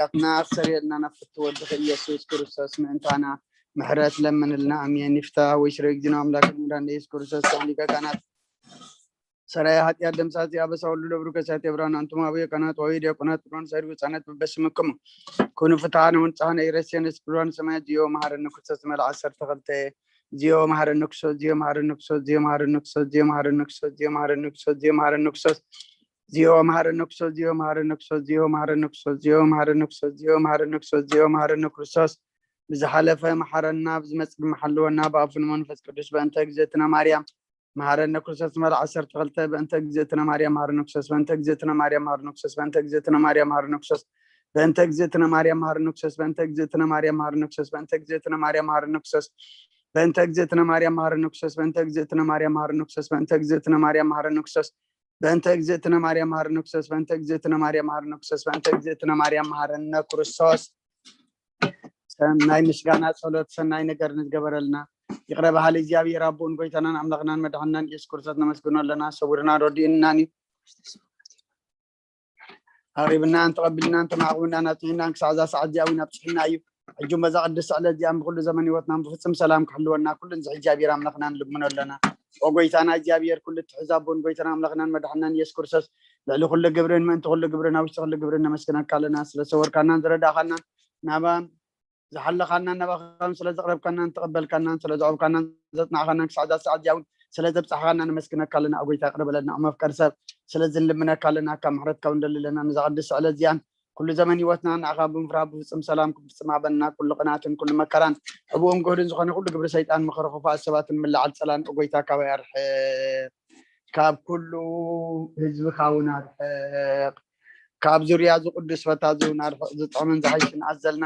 ሓጢኣትና ኣክሰርየልና ናብ ፍትው ወድኺ ኢየሱስ ክርስቶስ ምእንታና ምሕረት ለምንልና። ኣሜን። ይፍታ ወይ ሽረ እግዚእነ ኣምላክ መድኃኒነ ኢየሱስ ክርስቶስ ሊቀ ካህናት ሰራየ ኃጢአት ደምሳሲ አበሳ ሁሉ ለብሩ ከሳቴ ብርሃን አንቱም አቡየ ካህናት ወይ ዲያቆናት ብርሃን ሳይድ ውፃነት በበስምክሙ ኩኑ ፍትሐነ ወንጽሐነ ኢረሴነ ስብርሃን ሰማያት ዚዮ መሐረነ ክርስቶስ መልአ ዓሰርተ ክልተ ዚዮ መሐረነ ክርስቶስ ዚዮ መሐረነ ክርስቶስ ዚዮ መሐረነ ክርስቶስ ዚዮ መሐረነ ክርስቶስ ዚዮ መሐረነ ክርስቶስ ዚዮ መሐረነ ክርስቶስ ዚዮ መሐረነ ክርስቶስ ዚዮ መሐረነ ክርስቶስ ዚዮ መሐረነ ክርስቶስ ዚዮ መሐረነ ክርስቶስ ዚዮ መሐረነ ክርስቶስ ብዝሓለፈ መሐረና ብዝመጽእ ድማ ሓልወና ብኣፉን መንፈስ ቅዱስ በእንተ እግዝእትነ ማርያም መሐረነ ክርስቶስ መል ዓሰርተ ክልተ በእንተ እግዝእትነ ማርያም መሐረነ ክርስቶስ በእንተ እግዝእትነ ማርያም መሐረነ ክርስቶስ በእንተ እግዝእትነ ማርያም መሐረነ ክርስቶስ በእንተ እግዝእትነ ማርያም መሐረነ ክርስቶስ በእንተ እግዝእትነ ማርያም መሐረነ ክርስቶስ በእንተ እግዝእትነ ማርያም መሐረነ ክርስቶስ በእንተ እግዝእትነ ማርያም መሐረነ ክርስቶስ በእንተ እግዝእትነ ማርያም መሐረነ ክርስቶስ በእንተ እግዝእትነ ማርያም መሐረነ ክርስቶስ በእንተ እግዝእትነ ማርያም መሐረነ ክርስቶስ በእንተ እግዝእትነ ማርያም መሐረነ ክርስቶስ በእንተ እግዝእትነ ማርያም መሐረነ ክርስቶስ ሰናይ ምስጋና ጸሎት ሰናይ ነገር ንዝገበረልና ይቕረ በሃሊ እግዚኣብሔር ኣቦን ጎይታናን ኣምላኽናን መድሓንናን ኢየሱስ ክርስቶስ ነመስግኖ ኣለና። ሰውርና ረዲእናን እዩ ኣቕሪብናን ተቐቢልናን ተማዕቑብናን ኣጽኒዕናን ክሳዕ እዛ ሰዓት እዚኣ እውን ኣብጽሕና እዩ። ሕጂ በዛ ቅድስቲ ዕለት እዚኣ ብኩሉ ዘመን ህይወትናን ብፍጹም ሰላም ክሕልወና ኩሉ ንዚ እግዚኣብሔር ኣምላኽና ንልምኖ ኣለና። ኦ ጎይታና እግዚኣብሔር ኩሉ እትሕዝ ኣቦን ጎይታና ኣምላኽናን መድሓንናን ኢየሱስ ክርስቶስ ልዕሊ ኩሉ ግብርን ምእንቲ ኩሉ ግብርን ኣብ ውሽጢ ኩሉ ግብርን ነመስግነካ ኣለና። ስለ ሰወርካናን ዝረዳእኻናን ናባን ዝሓለኻናን ናባኻን ስለ ዘቕረብካናን ተቐበልካናን ስለ ዘዕብካናን ዘጽናዕኻናን ክሳዕ እዛ ሰዓት እዚኣ እውን ስለ ዘብጻሕኻና ነመስግነካ ኣለና። ኦ ጎይታ ይቕረ በለልና። ኦ መፍቀር ሰብ ስለዚ ንልምነካ ኣለና። ካብ ምሕረትካ እውን ንደሊ ኣለና። ነዛ ቅድስቲ ዕለት እዚኣን ኩሉ ዘመን ህይወትና ንዓኻ ብምፍራህ ብፍጹም ሰላም ክትፍጽም ሃበና። ኩሉ ቅንኣትን ኩሉ መከራን ሕቡእን ግሁድን ዝኾነ ኩሉ ግብሪ ሰይጣን ምኽሪ ክፉኣት ሰባትን ምልዓል ጸላን ኦ ጎይታ ካባይ ኣርሕቕ። ካብ ኩሉ ህዝብኻ እውን ኣርሕቕ። ካብ ዙርያ እዚ ቅዱስ ቦታ እዚ እውን ኣርሕቕ። ዝጥዕምን ዝሓይሽን ኣዘልና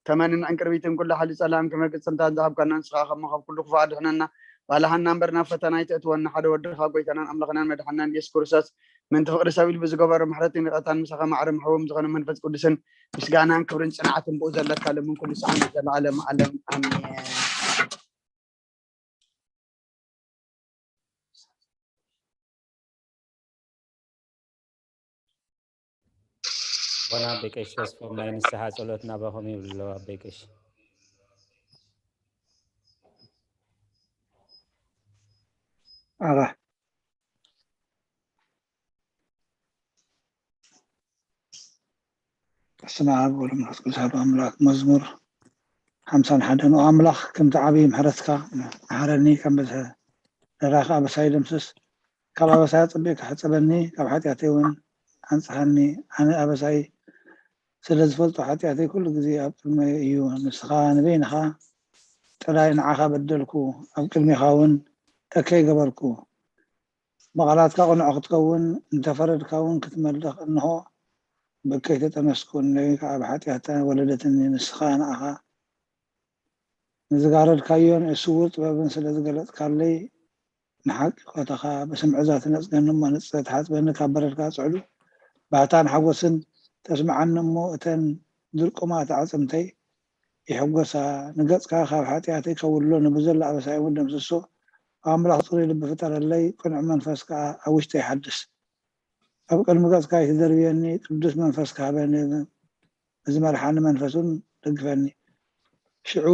ተመንን ዕንቅርቢትን ኩሉ ሓይሊ ጸላም ክመግጽ ስልጣን ዝሃብካና ንስኻ ከም ካብ ኩሉ ክፉእ ኣድሕነና። ባልሃና እምበር ናብ ፈተና ኣይተእትወና። ሓደ ወድኻ ጎይታናን ኣምላኽናን መድሓንናን ኢየሱስ ክርስቶስ ምእንቲ ፍቕሪ ሰብ ኢሉ ብዝገበሮ ምሕረትን ይቕረታን ምሳኻ ማዕረ ምሕዎም ዝኾነ መንፈስ ቅዱስን ምስጋናን ክብርን ጽንዓትን ብኡ ዘለካ ለምን ኩሉ ሰዓት ዘለዓለም ዓለም ኣሜን። ኣቦና ኣቦይ ቀሺ ተስፎም ናይ ንስሓ ጸሎት ናባኹም ይብሉ ኣለዉ ኣቦይ ቀሺ። ኣረ በስመ ኣብ ወወልድ ወመንፈስ ቅዱስ ኣሐዱ ኣምላክ። መዝሙር ሓምሳን ሓደን። ኦ ኣምላኽ፣ ከምቲ ዓብዪ ምሕረትካ መሓረኒ፣ ከም ብዝሒ ርህራሄኻ ኣበሳይ ደምስስ። ካብ ኣበሳይ ኣጸቢቕካ ሕጸበኒ፣ ካብ ሓጢኣተይ እውን ኣንጽሃኒ። ኣነ ኣበሳይ ስለ ዝፈልጦ፣ ሓጢኣተይ ኩሉ ግዜ ኣብ ቅድመይ እዩ። ንስኻ ንበይንኻ ጥራይ ንዓኻ በደልኩ፣ ኣብ ቅድሜኻ እውን እከይ ገበርኩ። ብቓላትካ ቅኑዕ ክትከውን፣ እንተ ፈረድካ እውን ክትመልኽ፣ እንሆ፣ ብእከይ ተጠነስኩ፣ እነይ ከኣ ብሓጢኣታ ወለደትኒ። ንስኻ ንኣኻ ንዝጋረድካዮ ንእስውር ጥበብን ስለ ዝገለጽካለይ፣ ንሓቂ ኮተኻ ብስም ዕዛ ትነጽገኒ እሞ ንጽጸ ትሓጽበኒ፣ ካብ በረድካ ጽዕዱ ባህታን ሓጎስን ተስምዓኒ እሞ፣ እተን ድርቁማት ኣዕጽምተይ ይሕጎሳ። ንገጽካ ካብ ሓጢኣተይ ከውሎ፣ ንብዘሎ ኣበሳይ እውን ደምስሶ። ኣምላኽ ጽሩይ ልቢ ፍጠረለይ፣ ቅኑዕ መንፈስ ከኣ ኣብ ውሽጠይ ሓድስ። ኣብ ቅድሚ ገጽካ ኣይትደርብየኒ፣ ቅዱስ መንፈስካ ሃበኒ፣ ብዝመርሓኒ መንፈስ እውን ደግፈኒ። ሽዑ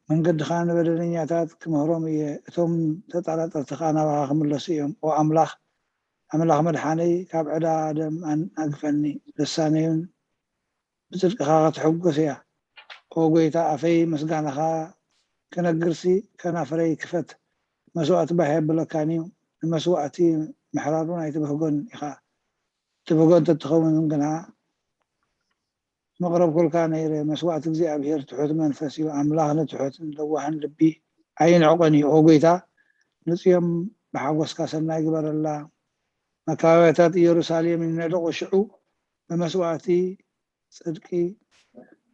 መንገድኻ ንበደለኛታት ክምህሮም እየ፣ እቶም ተጠራጠርቲ ከኣ ናባኻ ክምለሱ እዮም። ኦ ኣምላኽ፣ ኣምላኽ መድሓነይ፣ ካብ ዕዳ ደም ኣን-፣ ኣግፈኒ፣ ልሳነይን ብጽድቅኻ ክትሕጎስ እያ። ኦ ጎይታ፣ ኣፈይ ምስጋናኻ ክነግርሲ፣ ከናፍረይ ክፈት። መስዋእቲ ባህ የብለካን እዩ፣ ንመስዋእቲ ምሕራር እውን ኣይትብህጎን ኢኻ። ትብህጎ እንተትኸውን ግና፣ መቕረብኩልካ ነይረ። መስዋእቲ እግዚኣብሄር ትሑት መንፈስ እዩ፣ ኣምላኽ ንትሑትን ለዋህን ልቢ ኣይንዕቆን እዩ። ኦ ጎይታ፣ ንጽዮን ብሓጎስካ ሰናይ ግበረላ። መካበብያታት ኢየሩሳሌም ይነደቑ፣ ሽዑ ብመስዋእቲ ጽድቂ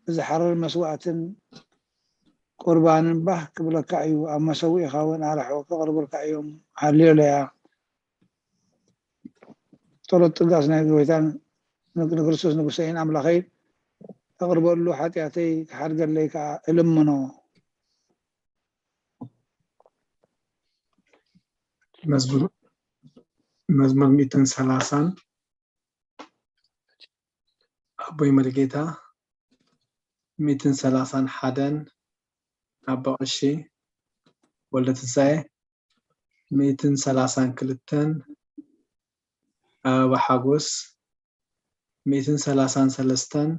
ብዝሓርር መስዋእትን ቁርባንን ባህ ክብለካ እዩ፣ ኣብ መሰውኢኻ እውን ኣርሕቑ ከቕርቡልካ እዮም። ሃሌሉያ። ጸሎት ጥጋስ ናይ ጎይታን ንክርስቶስ ንጉሰይን ኣምላኸይ ኣቕርበሉ፣ ሓጢኣተይ ክሓድገለይ ከኣ እልምኖ። መዝሙር መዝሙር ሚእትን ሰላሳን ኣቦይ መሪጌታ፣ ሚእትን ሰላሳን ሓደን ኣባ ቀሺ ወልደ ትንሳኤ፣ ሚእትን ሰላሳን ክልተን ኣበባ ሓጎስ፣ ሚእትን ሰላሳን ሰለስተን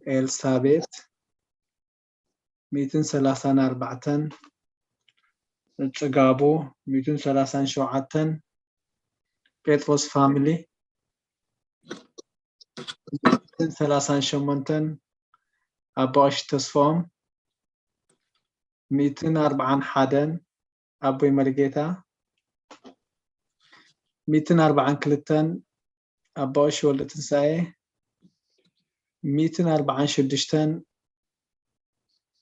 ኤልሳቤት፣ ሚእትን ሰላሳን ኣርባዕተን ጽጋቡ፣ ሚእትን ሰላሳን ሸውዓተን ጴጥሮስ ፋሚሊ፣ ሚእትን ሰላሳን ሸሞንተን ኣባ ቀሺ ተስፋኦም፣ ሚእትን ኣርባዓን ሓደን ኣቦይ መሪጌታ፣ ሚእትን ኣርባዓን ክልተን ኣባ ቀሺ ወልደ ትንሳኤ፣ ሚእትን ኣርባዓን ሽዱሽተን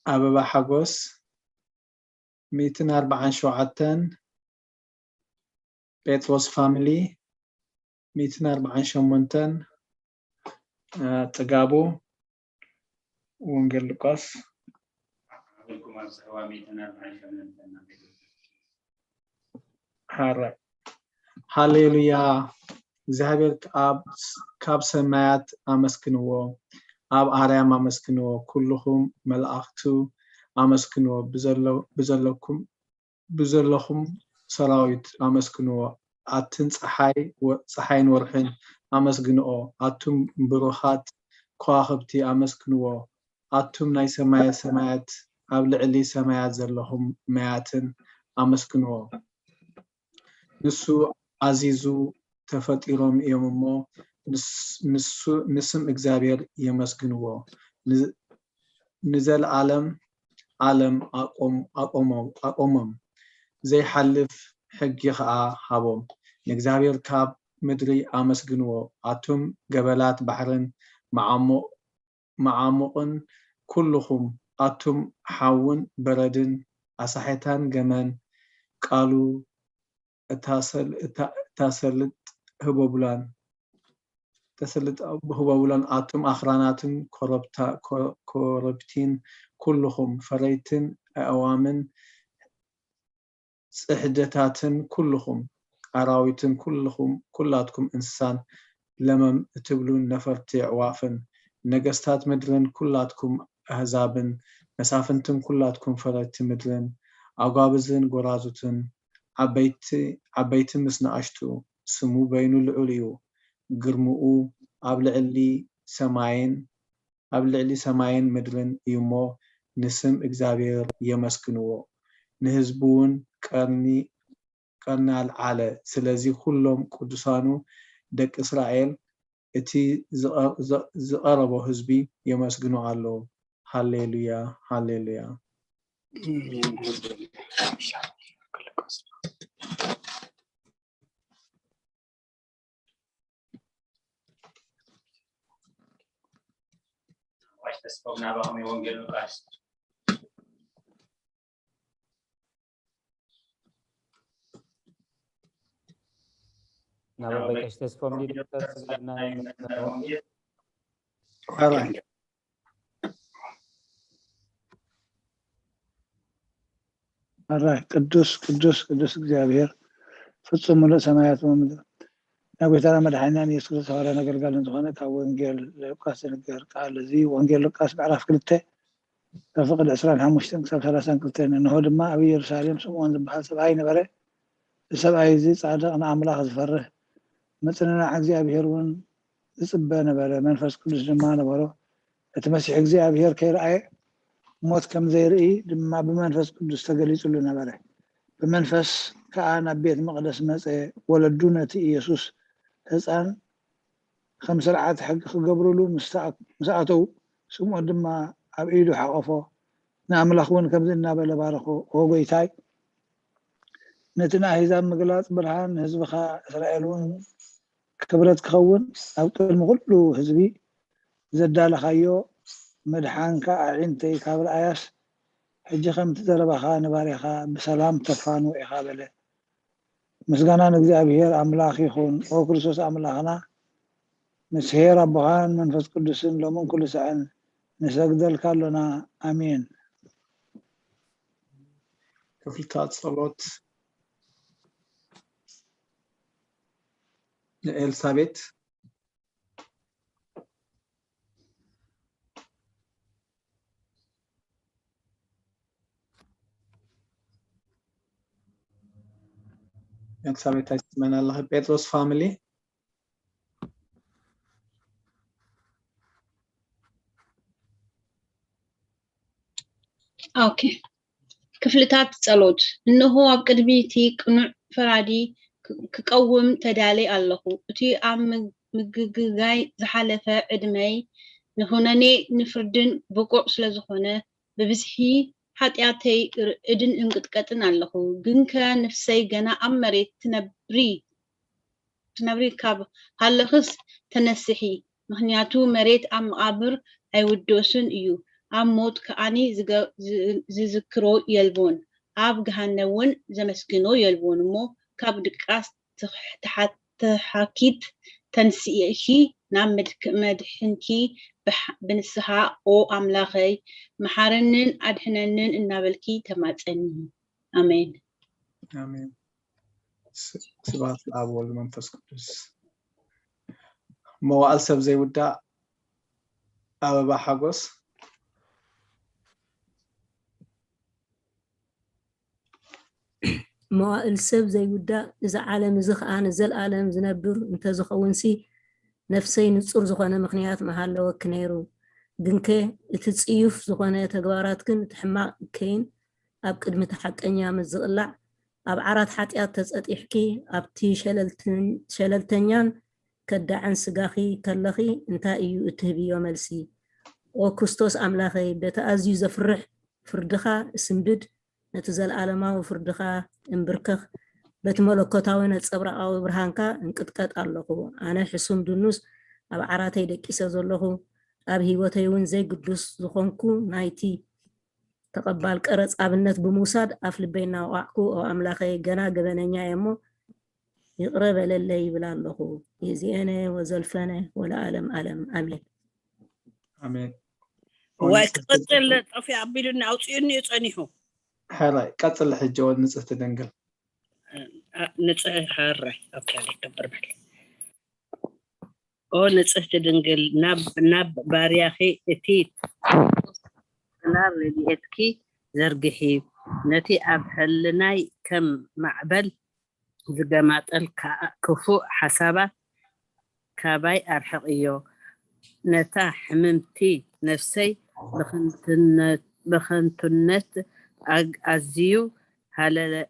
ኣበባ ሓጎስ፣ ሚእትን ኣርባዓን ሸውዓተን ጴጥሮስ ፋሚሊ፣ ሚእትን ኣርባዓን ሸሞንተን ጽጋቡ፣ ወንጌል ሉቃስ። ሃራይ። ሃሌሉያ። እግዚኣብሔር ኣብ፣ ካብ ሰማያት ኣመስግንዎ፣ ኣብ ኣርያም ኣመስግንዎ፣ ኩልኹም መላእኽቱ ኣመስግንዎ፣ ብዘሎ-፣ ብዘለኩም፣ ብዘለኹም ሰራዊት ኣመስግንዎ፣ ኣትን ጸሓይ ወ-፣ ጸሓይን ወርሕን ኣመስግንኦ፣ ኣቱም ብሩኻት ከዋኽብቲ ኣመስግንዎ፣ ኣቱም ናይ ሰማየ ሰማያት፣ ኣብ ልዕሊ ሰማያት ዘለኹም ማያትን ኣመስግንዎ። ንሱ ኣዚዙ፣ ተፈጢሮም እዮም እሞ፣ ንስ-፣ ንሱ፣ ንስም እግዚኣብሔር የመስግንዎ። ን-፣ ንዘለዓለም ዓለም ኣቆም-፣ ኣቆሞ-፣ ኣቆሞም፣ ዘይሓልፍ ሕጊ ኸኣ ሃቦም። ንእግዚኣብሔር ካብ ምድሪ ኣመስግንዎ፣ ኣቱም ገበላት ባሕርን መዓሙ-፣ መዓሙቕን ኩልኹም፣ ኣቱም ሓውን በረድን ኣሳሕታን ገመን፣ ቃሉ እታሰል-፣ እታ-፣ እታሰልጥ ህቦብላን፣ እታሰልጥ ህቦብላን፣ ኣቱም ኣኽራናትን ኮረብታ-፣ ኮ-፣ ኮረብቲን ኩልኹም፣ ፈረይትን ኣእዋምን ጽሕድታትን ኩልኹም፣ ኣራዊትን ኩልኹም፣ ኩላትኩም እንስሳን ለመም እትብሉን ነፈርቲ ኣዕዋፍን፣ ነገስታት ምድርን ኩላትኩም ኣህዛብን፣ መሳፍንትን ኩላትኩም ፈረድቲ ምድርን፣ ኣጓብዝን ጎራዙትን፣ ዓበይቲ፣ ዓበይቲ ምስ ንኣሽቱ፣ ስሙ በይኑ ልዑል እዩ። ግርምኡ ኣብ ልዕሊ ሰማይን ኣብ ልዕሊ ሰማይን ምድርን እዩ እሞ፣ ንስም እግዚኣብሔር የመስግንዎ። ንህዝቡ እውን ቀርኒ፣ ቀርኒ ኣልዓለ። ስለዚ ኩሎም ቅዱሳኑ ደቂ እስራኤል፣ እቲ ዝቐ-፣ ዘ-፣ ዝቐረቦ ህዝቢ የመስግኑ ኣለዉ። ሃሌሉያ፣ ሃሌሉያ። ተስፎም ናባኹም እዩ ወንጌል ሉቃስ። ናብ ኣቦይ ቀሺ ተስፎም ዲረክተር ስጋድና ይመልሰና ወንጌል። ኣራይ ቅዱስ ቅዱስ ቅዱስ እግዚኣብሔር ፍጹም ምሉእ ሰማያት ወምድር። ናብ ጎይታና መድሓኒና ንየሱስ ክርስቶስ ሃዋርያን ኣገልጋልን ዝኾነ ካብ ወንጌል ሉቃስ ዝንገር ቃል እዚ። ወንጌል ሉቃስ ምዕራፍ ክልተ ካብ ፍቕዲ ዕስራን ሓሙሽተን ክሳብ ሰላሳን ክልተን። እንሆ ድማ ኣብ ኢየሩሳሌም ስምዖን ዝበሃል ሰብኣይ ነበረ። እዚ ሰብኣይ እዚ ጻድቕ ንኣምላኽ ዝፈርህ ምጽንናዕ እግዚኣብሔር እውን ዝጽበ ነበረ። መንፈስ ቅዱስ ድማ ነበሮ። እቲ መሲሕ እግዚኣብሔር ከይረኣየ ሞት ከም ዘይርኢ ድማ ብመንፈስ ቅዱስ ተገሊጹሉ ነበረ። ብመንፈስ ከኣ ናብ ቤት መቕደስ መጸ። ወለዱ ነቲ ኢየሱስ ህጻን ከም ስርዓት ሕጊ ክገብሩሉ ምስ ኣተዉ፣ ስምዖን ድማ ኣብ ኢዱ ሓቖፎ፣ ንኣምላኽ እውን ከምዚ እናበለ ባረኾ፣ ኦ ጐይታይ፣ ነቲ ንኣህዛብ ምግላጽ ብርሃን፣ ንህዝብኻ እስራኤል እውን ክብረት ክኸውን፣ ኣብ ቅድሚ ኵሉ ህዝቢ ዘዳለኻዮ ምድሓንካ ኣዒንተይ ካብ ረኣያስ፣ ሕጂ ኸምቲ ዘረባኻ ንባርያኻ ብሰላም ተፋንዎ ኢኻ በለ። ምስጋና ንእግዚኣብሄር ኣምላኽ ይኹን። ኦ ክርስቶስ ኣምላኽና፣ ምስ ኄር ኣቦኻን መንፈስ ቅዱስን ሎምን ኩሉ ሳዕን ንሰግደልካ ኣሎና። ኣሜን። ክፍልታት ጸሎት ንኤልሳቤጥ። ኤልሳቤት ኣይትስመና ኣለኺ። ጴጥሮስ ፋሚሊ። ኦኬ። ክፍልታት ጸሎት። እንሆ ኣብ ቅድሚ እቲ ቅኑዕ ፈራዲ ክ- ክቀውም ተዳልየ ኣለኹ። እቲ ኣብ ምግ- ምግግጋይ ዝሓለፈ ዕድመይ ንኹነኔ ንፍርድን ብቑዕ ስለ ዝኾነ ብብዝሒ ሓጢኣተይ ርእድን እንቅጥቀጥን ኣለኹ። ግንከ ነፍሰይ ገና ኣብ መሬት ትነብሪ ትነብሪ ካብ ሃለኽስ ተነስሒ፣ ምኽንያቱ መሬት ኣብ መቓብር ኣይውደሱን እዩ፣ ኣብ ሞት ከኣኒ ዝገ- ዝ- ዝዝክሮ የልቦን፣ ኣብ ገሃነም እውን ዘመስግኖ የልቦን እሞ ካብ ድቃስ ተሓኪት ተንስኢኺ ናብ መድክ- መድሕንኪ ብሓ- ብንስሓ ኦ ኣምላኸይ መሓረንን ኣድሕነንን እናበልኪ ተማጸኒ። ኣሜን። ኣሜን። ስ- ስብሐት ለአብ ወወልድ መንፈስ ቅዱስ። መዋእል ሰብ ዘይውዳእ ኣበባ ሓጎስ። መዋእል ሰብ ዘይውዳእ እዚ ዓለም እዚ ኸዓ ንዘልኣለም ዝነብር እንተዝኸውንሲ ነፍሰይ ንጹር ዝኾነ ምኽንያት ምሃለወኪ ነይሩ። ግንከ እቲ ጽዩፍ ዝኾነ ተግባራትክን እቲ ሕማቕ እከይን ኣብ ቅድሚ እቲ ሓቀኛ ምስ ዝቕላዕ ኣብ ዓራት ሓጢኣት ተጸጢሕኪ ኣብቲ ሸለልትን- ሸለልተኛን ከዳዕን ስጋኺ ከለኺ እንታይ እዩ እትህብዮ መልሲ? ኦ ክርስቶስ ኣምላኸይ በቲ ኣዝዩ ዘፍርሕ ፍርድኻ እስንብድ ነቲ ዘለኣለማዊ ፍርድኻ እንብርከኽ በቲ መለኮታዊ ነጸብራቓዊ ብርሃንካ እንቅጥቀጥ ኣለኹ። ኣነ ሕሱም ድኑስ ኣብ ዓራተይ ደቂሰ ዘለኹ ኣብ ህይወተይ እውን ዘይግዱስ ዝኾንኩ ናይቲ ተቐባል ቀረጽ ኣብነት ብምውሳድ ኣፍ ልበይ እናወቓዕኩ ኦ ኣምላኸይ ገና ገበነኛ እየ እሞ ይቕረ በለለይ ይብል ኣለኹ። ይእዜነ ወዘልፈነ ወለዓለም ዓለም ኣሜን። ኣሜን። ዋይ ክቕፅል ጠፊ ኣቢሉኒ ኣውፅኡኒ እዩ ፀኒሑ። ሕራይ ቀፅሊ ሕጂ ወ ንፅህቲ ድንግል። ንፅህ ሕራይ ኦኬ ይከበር በል። ኦ ንፅህቲ ድንግል ናብ ናብ ባርያኺ እቲ ጽላል ረድኤትኪ ዘርግሒ፣ ነቲ ኣብ ሕልናይ ከም ማዕበል ዝገማጠል ክፉእ ሓሳባት ካባይ ኣርሕቕዮ። ነታ ሕምምቲ ነፍሰይ ብኸንቱነት ኣዝዩ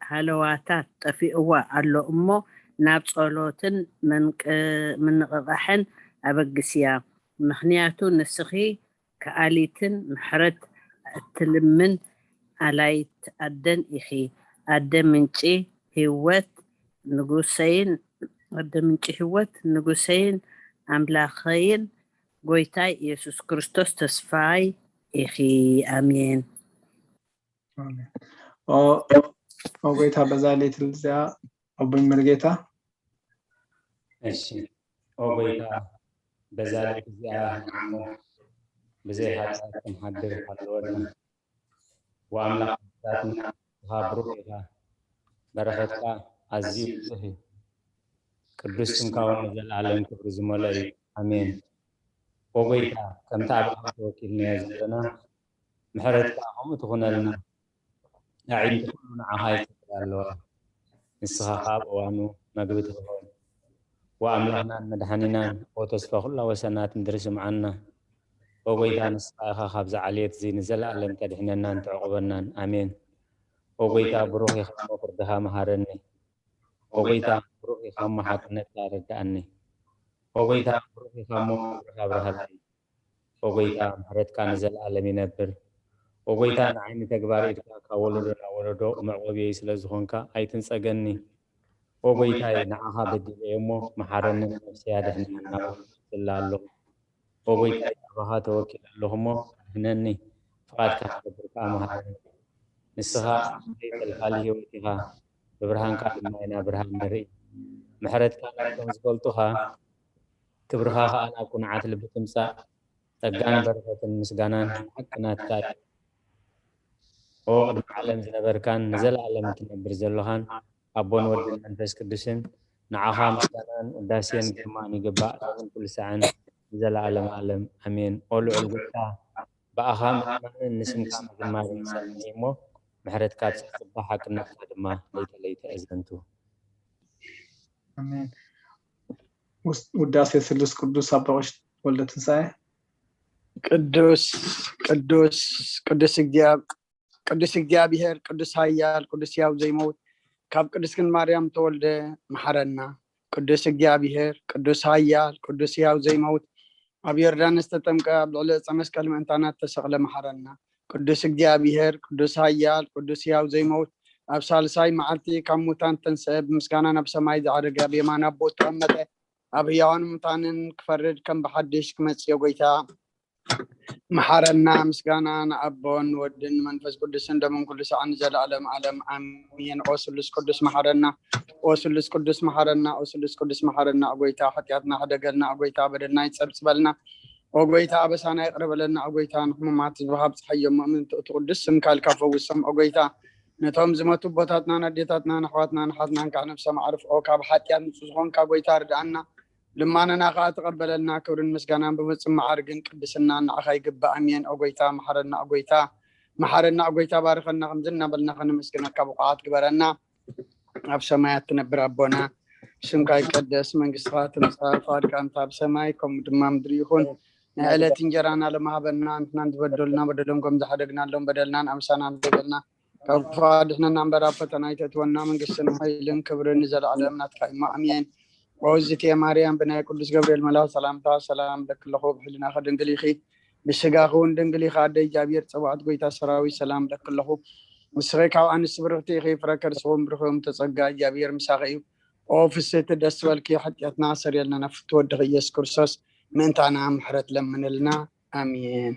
ሃለዋታ ጠፊእዋ ኣሎ እሞ ናብ ጸሎትን ምንቕቓሕን ኣበግስያ። ምኽንያቱ ንስኺ ከኣሊትን ምሕረት እትልምን ኣላይት ኣደን ኢኺ። ኣደ ምንጪ ህይወት ንጉሰይን ኣደ ምንጪ ህይወት ንጉሰይን ኣምላኸይን ጎይታይ ኢየሱስ ክርስቶስ ተስፋይ ኢኺ። ኣሜን። ኦ ጎይታ በዛ ሌት እዚኣ ኣቦይ መርጌታ እሺ ኦ ጎይታ በዛ ሌት እዚኣ ንዓሞ ብዘይ ሓጢኣት ክንሓድር ሃለወና። ወኣምላኽ ኣቦታትና ንስኻ ብሩኽ ኢኻ። በረኸትካ ኣዝዩ ብዙሕ እዩ። ቅዱስ ስምካ እውን ንዘለኣለም ክብሪ ዝመልኦ እዩ። ኣሜን። ኦ ጎይታ ከምቲ ኣብ ኣፍ ተወኪልናዮ ዘለና ምሕረትካ ከምኡ ትኹነልና። ኣዒንቲ ኩሉ ንዓኻ ይጽበያ ኣለዋ። ንስኻ ከኣ ኣብ እዋኑ መግቢ ትህቦም። ወኣምላኽናን መድሓኒናን ኦ ተስፋ ኩላ ወሰናት ምድሪ ስምዓና። ኦ ጎይታ ንስኻ ኢኻ ካብዚ ዓልየት እዚ ንዘለኣለም ተድሕነናን ተዕቑበናን። ኣሜን። ኦ ጎይታ ብሩኽ ኢኻ እሞ ፍርድኻ መሃረኒ። ኦ ጎይታ ብሩኽ ኢኻ እሞ ሓቅነትካ ኣረድኣኒ። ኦ ጎይታ ብሩኽ ኢኻ እሞ ክብርኻ ኣብርሃለይ። ኦ ጎይታ ምሕረትካ ንዘለኣለም ይነብር። ኦ ጎይታ ንዓይ ንተግባር ኢድካ ካብ ወለዶ ናብ ወለዶ መዕቆብየይ ስለ ዝኾንካ ኣይትንጸገኒ። ኦ ጎይታይ ንዓኻ በዲለ እየ እሞ መሓረኒ ንነፍሰይ ኣድሕነኒ እናበልኩ እጽሊ ኣለኹ። ኦ ጎይታይ ኣባኻ ተወኪለ ኣለኹ እሞ ኣድሕነኒ። ፍቓድካ ክገብር ከኣ መሃረኒ። ንስኻ ከይፈልፋሊ ህይወት ኢኻ፣ ብብርሃንካ ድማ ኢና ብርሃን ንርኢ። ምሕረትካ ናይቶም ዝፈልጡኻ፣ ክብርኻ ኸኣ ናብ ኩኑዓት ልቢ ትምጻእ። ጸጋን በረኸትን ምስጋናን ሓቂ ናትካ እዩ። ኦ ቅድሚ ዓለም ዝነበርካን ንዘለኣለም እትነብር ዘለኻን ኣቦን ወድን መንፈስ ቅዱስን ንዓኻ ምስጋናን ውዳሴን ግርማን ይግባእ ሎምን ኩሉ ሳዕን ንዘለኣለም ኣለም ኣሜን። ኦ ልዑል ጎይታ ብኣኻ ምእማንን ንስምካ ምዝማርን ይሰምዕ እሞ ምሕረትካ ኣብዛ ጽባ ሓቅነትካ ድማ ለይተ ለይተ ኣዘንቱ። ኣሜን። ውስ- ውዳሴ ስሉስ ቅዱስ ኣባ ቀሺ ወልደ ትንሳኤ። ቅዱስ ቅዱስ ቅዱስ እግዚኣብ ቅዱስ እግዚኣብሔር ቅዱስ ኃያል ቅዱስ ሕያው ዘይመውት ካብ ቅድስት ድንግል ማርያም ተወልደ መሓረና። ቅዱስ እግዚኣብሔር ቅዱስ ኃያል ቅዱስ ሕያው ዘይመውት ኣብ ዮርዳኖስ ተጠምቀ ኣብ ልዕሊ ዕፀ መስቀል ምእንታና ተሰቕለ መሓረና። ቅዱስ እግዚኣብሔር ቅዱስ ኃያል ቅዱስ ሕያው ዘይመውት ኣብ ሳልሳይ መዓልቲ ካብ ሙታን ተንስአ ብምስጋና ናብ ሰማይ ዝዓረገ ኣብ የማን ኣቦ ተቐመጠ ኣብ ሕያዋን ሙታንን ክፈርድ ከም ብሓድሽ ክመጽእ ጎይታ መሓረና። ምስጋና ንኣቦን ወድን መንፈስ ቅዱስን ደምን ኩሉ ሰዓን ዘለዓለም ዓለም ኣሜን። ኦ ስሉስ ቅዱስ መሓረና፣ ኦ ስሉስ ቅዱስ መሓረና፣ ኦ ስሉስ ቅዱስ መሓረና። ኦ ጎይታ ሓጢኣትና ሕደገልና፣ ኦ ጎይታ በደልና ይጸብጽበልና። ኦ ጎይታ ኣበሳና ይቕረ በለልና። ኦ ጎይታ ንሕሙማት ዝወሃብ ፀሓዮም ምእምንቲ እቲ ቅዱስ ስምካ ኢልካ ፈውሶም። ኦ ጎይታ ነቶም ዝመቱ ኣቦታትናን ኣዴታትናን ኣሕዋትናን ኣሓትናን ካብ ነብሶም ኣዕርፍኦ። ካብ ሓጢኣት ንጹህ ዝኾንካ ጎይታ ርድኣና። ልማነና ከዓ ተቐበለልና። ክብርን ምስጋናን ብምጽእ መዓርግን ቅድስና ንዓኻ ይግባእ። ኣሜን። ኦ ጎይታ መሓረና፣ ኦ ጎይታ መሓረና፣ ኦ ጎይታ ባርኸና። ከምዚ እናበልና ከነመስግነካ ብቑዓት ግበረና። ኣብ ሰማያት ትነብር ኣቦና፣ ስምካ ይቀደስ፣ መንግስትኻ ትምጻእ፣ ፍቓድካ እንተ ኣብ ሰማይ ከምኡ ድማ ምድሪ ይኹን። ናይ ዕለት እንጀራና ሎሚ ሃበና፣ ንሕናን ዝበደሉና በደሎም ከም ዝሓደግናሎም በደልናን ኣምሳናን ዝበደልና ካብ ክፉእ ኣድሕነና እምበር ኣብ ፈተና ኣይተእትወና፣ መንግስትን ሓይልን ክብርን ንዘለዓለም ናትካ እዩ። ኣሜን። ኦ እዝእትየ ማርያም ብናይ ቅዱስ ገብርኤል መልኣኽ ሰላምታ ሰላም እብለኪ ኣለኹ፣ ብሕልናኺ ድንግል ኢኺ፣ ብስጋኺ እውን ድንግል ኢኺ። ኣደ እግዚኣብሔር ጸባኦት ጎይታ ሰራዊት ሰላም እብለኪ ኣለኹ። ንስኺ ካብ ኣንስቲ ብርኽቲ ኢኺ፣ ፍረ ከርስኺ እውን ብሩኽ እዩ። እምተ ጸጋ እግዚኣብሔር ምሳኺ እዩ። ኦ ፍስህቲ ደስ በልኪ፣ ሓጢኣትና ኣሰርየልና ናብ ፍትው ወድኺ ኢየሱስ ክርስቶስ ምእንታና ምሕረት ለምንልና። ኣሜን።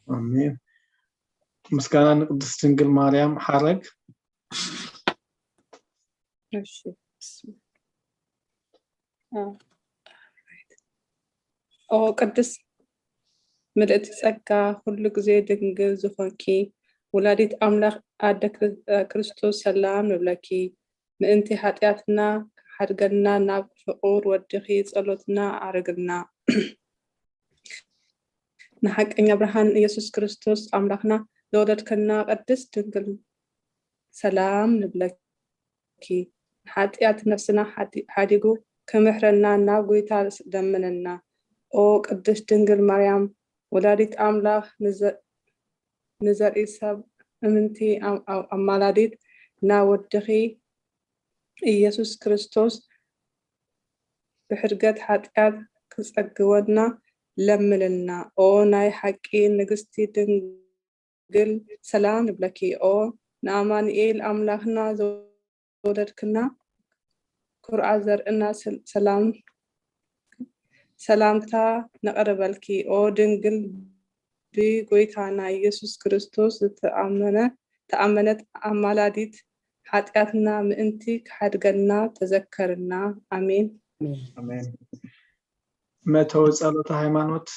ኣሜን። ምስጋና ንቅድስት ድንግል ማርያም ሓረግ። እሺ። ኦ ቅድስት ምልእቲ ጸጋ ኩሉ ግዜ ድንግል ዝኾንኪ ወላዲት ኣምላኽ ኣደ ክርስቶስ ሰላም ንብለኪ። ምእንቲ ሓጢኣትና ክሓድገና ናብ ፍቑር ወድኺ ጸሎትና ኣዕርግልና። ንሓቀኛ ብርሃን ኢየሱስ ክርስቶስ ኣምላኽና ዘወለድክና ቅድስት ድንግል ሰላም ንብለኪ። ንሓጢኣት ነፍስና ሓዲጉ ክምሕረና ናብ ጎይታ ለምንና። ኦ ቅድስት ድንግል ማርያም ወላዲት ኣምላኽ ንዘርኢ ሰብ እምንቲ ኣማላዲት ናብ ወድኺ ኢየሱስ ክርስቶስ ብሕድገት ሓጢኣት ክጸግወና ለምንልና። ኦ ናይ ሓቂ ንግስቲ ድንግል ሰላም ንብለኪ። ኦ ንኣማኑኤል ኣምላኽና ዘወለድክና ኩርዓ ዘርእና ሰላም ሰላምታ ነቕርበልኪ። ኦ ድንግል ብጎይታና ኢየሱስ ክርስቶስ ዝተኣመነት ኣማላዲት ሓጢኣትና ምእንቲ ክሓድገና ተዘከርና። ኣሜን። ኣሜን። መእተዊ ጸሎተ ሃይማኖት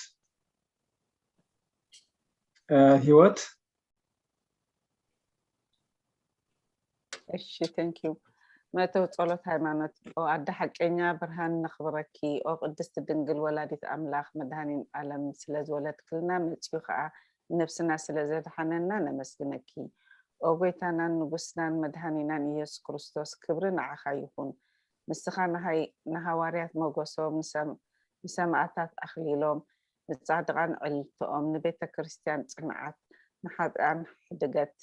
ህይወት። እሺ፣ thank you። መእተዊ ጸሎት ሃይማኖት። ኦ ኣደ ሓቀኛ ብርሃን ነኽብረኪ። ኦ ቅድስቲ ድንግል ወላዲት ኣምላኽ መድሃኒን ዓለም ስለ ዝወለድክልና መጺኡ ኸኣ ነብስና ስለ ዘድሓነና ነመስግነኪ። ኦ ጎይታናን ንጉስናን መድሃኒናን ኢየሱስ ክርስቶስ ክብሪ ንዓኻ ይኹን። ንስኻ ንሃዋርያት መጎሶም ንሰማእታት ኣኽሊሎም ንጻድቓን ዕልልትኦም ንቤተ ክርስቲያን ጽንዓት ንሓጥኣን ሕድገት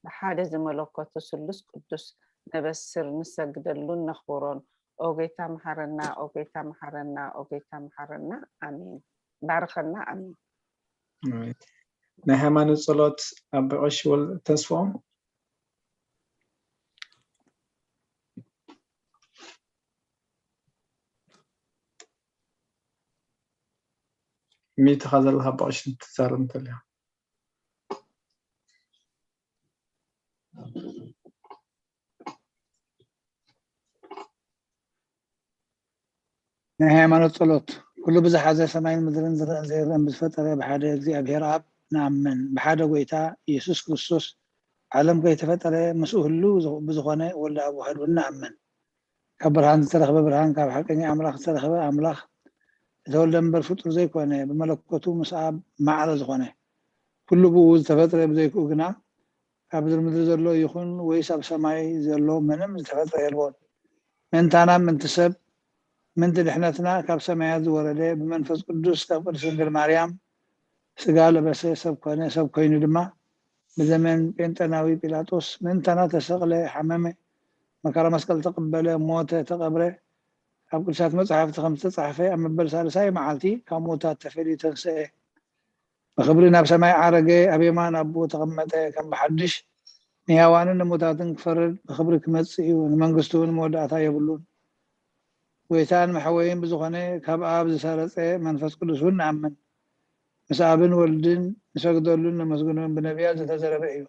ብሓደ ዝመለኮቱ ስሉስ ቅዱስ ነበስር ንሰግደሉን ነኽብሮን። ኦ ጎይታ መሓረና፣ ኦ ጎይታ መሓረና፣ ኦ ጎይታ መሓረና። ኣሜን። ባርኸና። ኣሜን። ናይ ሃይማኖት ጸሎት ኣባ ቀሺ ወልደ ተስፋኦም። ሚትኻ ዘለካ ኣባ ቀሺ ትዛረብ እንተልያ። ናይ ሃይማኖት ጸሎት። ኩሉ ብዝሓዘ ሰማይን ምድርን ዝረእን ዘይረእን ብዝፈጠረ ብሓደ እግዚኣብሔር ኣብ ንኣምን። ብሓደ ጎይታ ኢየሱስ ክርስቶስ ዓለም ከይተፈጠረ ምስኡ ህሉ ብዝኾነ ወልደ ኣብ ዋህድ እውን ንኣምን። ካብ ብርሃን ዝተረኽበ ብርሃን፣ ካብ ሓቀኛ ኣምላኽ ዝተረኽበ ኣምላኽ ዝተወልደ እምበር ፍጡር ዘይኮነ፣ ብመለኮቱ ምስ ኣብ ማዕረ ዝኾነ፣ ኩሉ ብኡ ዝተፈጥረ ብዘይክኡ ግና ካብ ምድሪ ምድሪ ዘሎ ይኹን ወይስ ኣብ ሰማይ ዘሎ ምንም ዝተፈጥረ የልቦን። ምእንታና ምእንቲ ሰብ ምእንቲ ድሕነትና ካብ ሰማያት ዝወረደ ብመንፈስ ቅዱስ ካብ ቅድስት ድንግል ማርያም ስጋ ለበሰ ሰብ ኮነ ሰብ ኮይኑ ድማ ብዘመን ጴንጠናዊ ጲላጦስ ምእንታና ተሰቕለ፣ ሓመመ፣ መከራ መስቀል ተቐበለ፣ ሞተ፣ ተቐብረ። ኣብ ቅዱሳት መጻሕፍቲ ከም ዝተጻሕፈ ኣብ መበል ሳልሳይ መዓልቲ ካብ ምዉታት ተፈልዩ ተንስአ። ብኽብሪ ናብ ሰማይ ዓረገ፣ ኣብ የማን ኣቦኡ ተቐመጠ። ከም ብሓድሽ ንሕያዋንን ንሙታትን ክፈርድ ብኽብሪ ክመጽእ እዩ። ንመንግስቱ እውን መወዳእታ የብሉን። ጎይታን መሕወይን ብዝኾነ ካብ ኣብ ዝሰረጸ መንፈስ ቅዱስ እውን ንኣምን። ምስ ኣብን ወልድን ንሰግደሉን ነመስግኖን ብነቢያት ዝተዘረበ እዩ።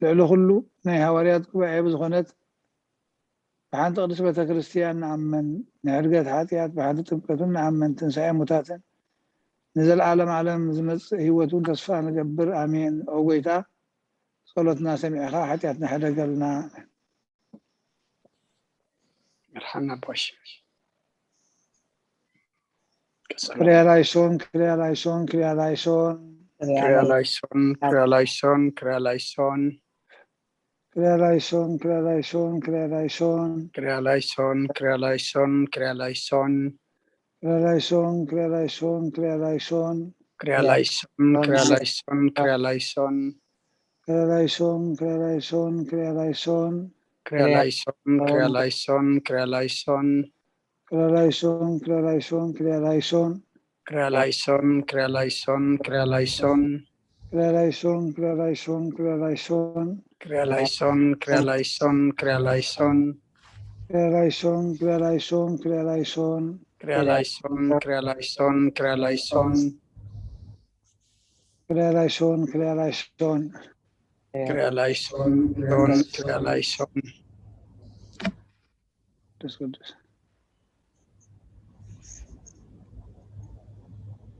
ልዕሊ ኩሉ ናይ ሃዋርያት ጉባኤ ብዝኾነት ብሓንቲ ቅድስት ቤተ ክርስቲያን ንኣምን፣ ንሕድገት ሓጢኣት ብሓንቲ ጥምቀትን ንኣምን፣ ትንሳኤ ሙታትን ንዘለዓለም ዓለም ዝመጽእ ህይወት እውን ተስፋ ንገብር። ኣሜን። ኦ ጎይታ፣ ጸሎትና ሰሚዕኻ ሓጢኣትና ሕደገልና። መርሓና ቦሽ ክሪያ ላይሶን፣ ክሪያ ላይሶን፣ ክሪያ ላይሶን። ክሪያ ላይሶን፣ ክሪያ ላይሶን፣ ክሪያ ላይሶን። ክሪያ ላይሶን፣ ክሪያ ላይሶን፣ ክሪያ ላይሶን። ክሪያ ላይሶን፣ ክሪያ ላይሶን፣ ክሪያ ላይሶን። ክሪያ ላይሶን፣ ክሪያ ላይሶን፣ ክሪያ ላይሶን። ክሪያ ላይሶን፣ ክሪያ ላይሶን፣ ክሪያ ላይሶን። ክሪያ ላይሶን፣ ክሪያ ላይሶን፣ ክሪያ ላይሶን። ክሪያ ላይሶን፣ ክሪያ ላይሶን፣ ክሪያ ላይሶን። ክሪያ ላይሶን፣ ክሪያ ላይሶን፣ ክሪያ ላይሶን። ክሪያ ላይሶን፣ ክሪያ ላይሶን፣ ክሪያ ላይሶን። ክሪያ ላይሶን፣ ክሪያ ላይሶን፣ ክሪያ ላይሶን። ክሪያ ላይሶን፣ ክሪያ ላይሶን፣ ክሪያ ላይሶን። ክሪያ ላይሶን፣ ክሪያ ላይሶን፣ ክሪያ ላይሶን። ክሪያ ላይሶን፣ ክሪያ ላይሶን፣ ክሪያ ላይሶን። ክሪያ ላይሶን፣ ክሪያ ላይሶን። ክሪያ ላይሶን፣ ክሪያ ላይሶን። ቅዱስ ቅዱስ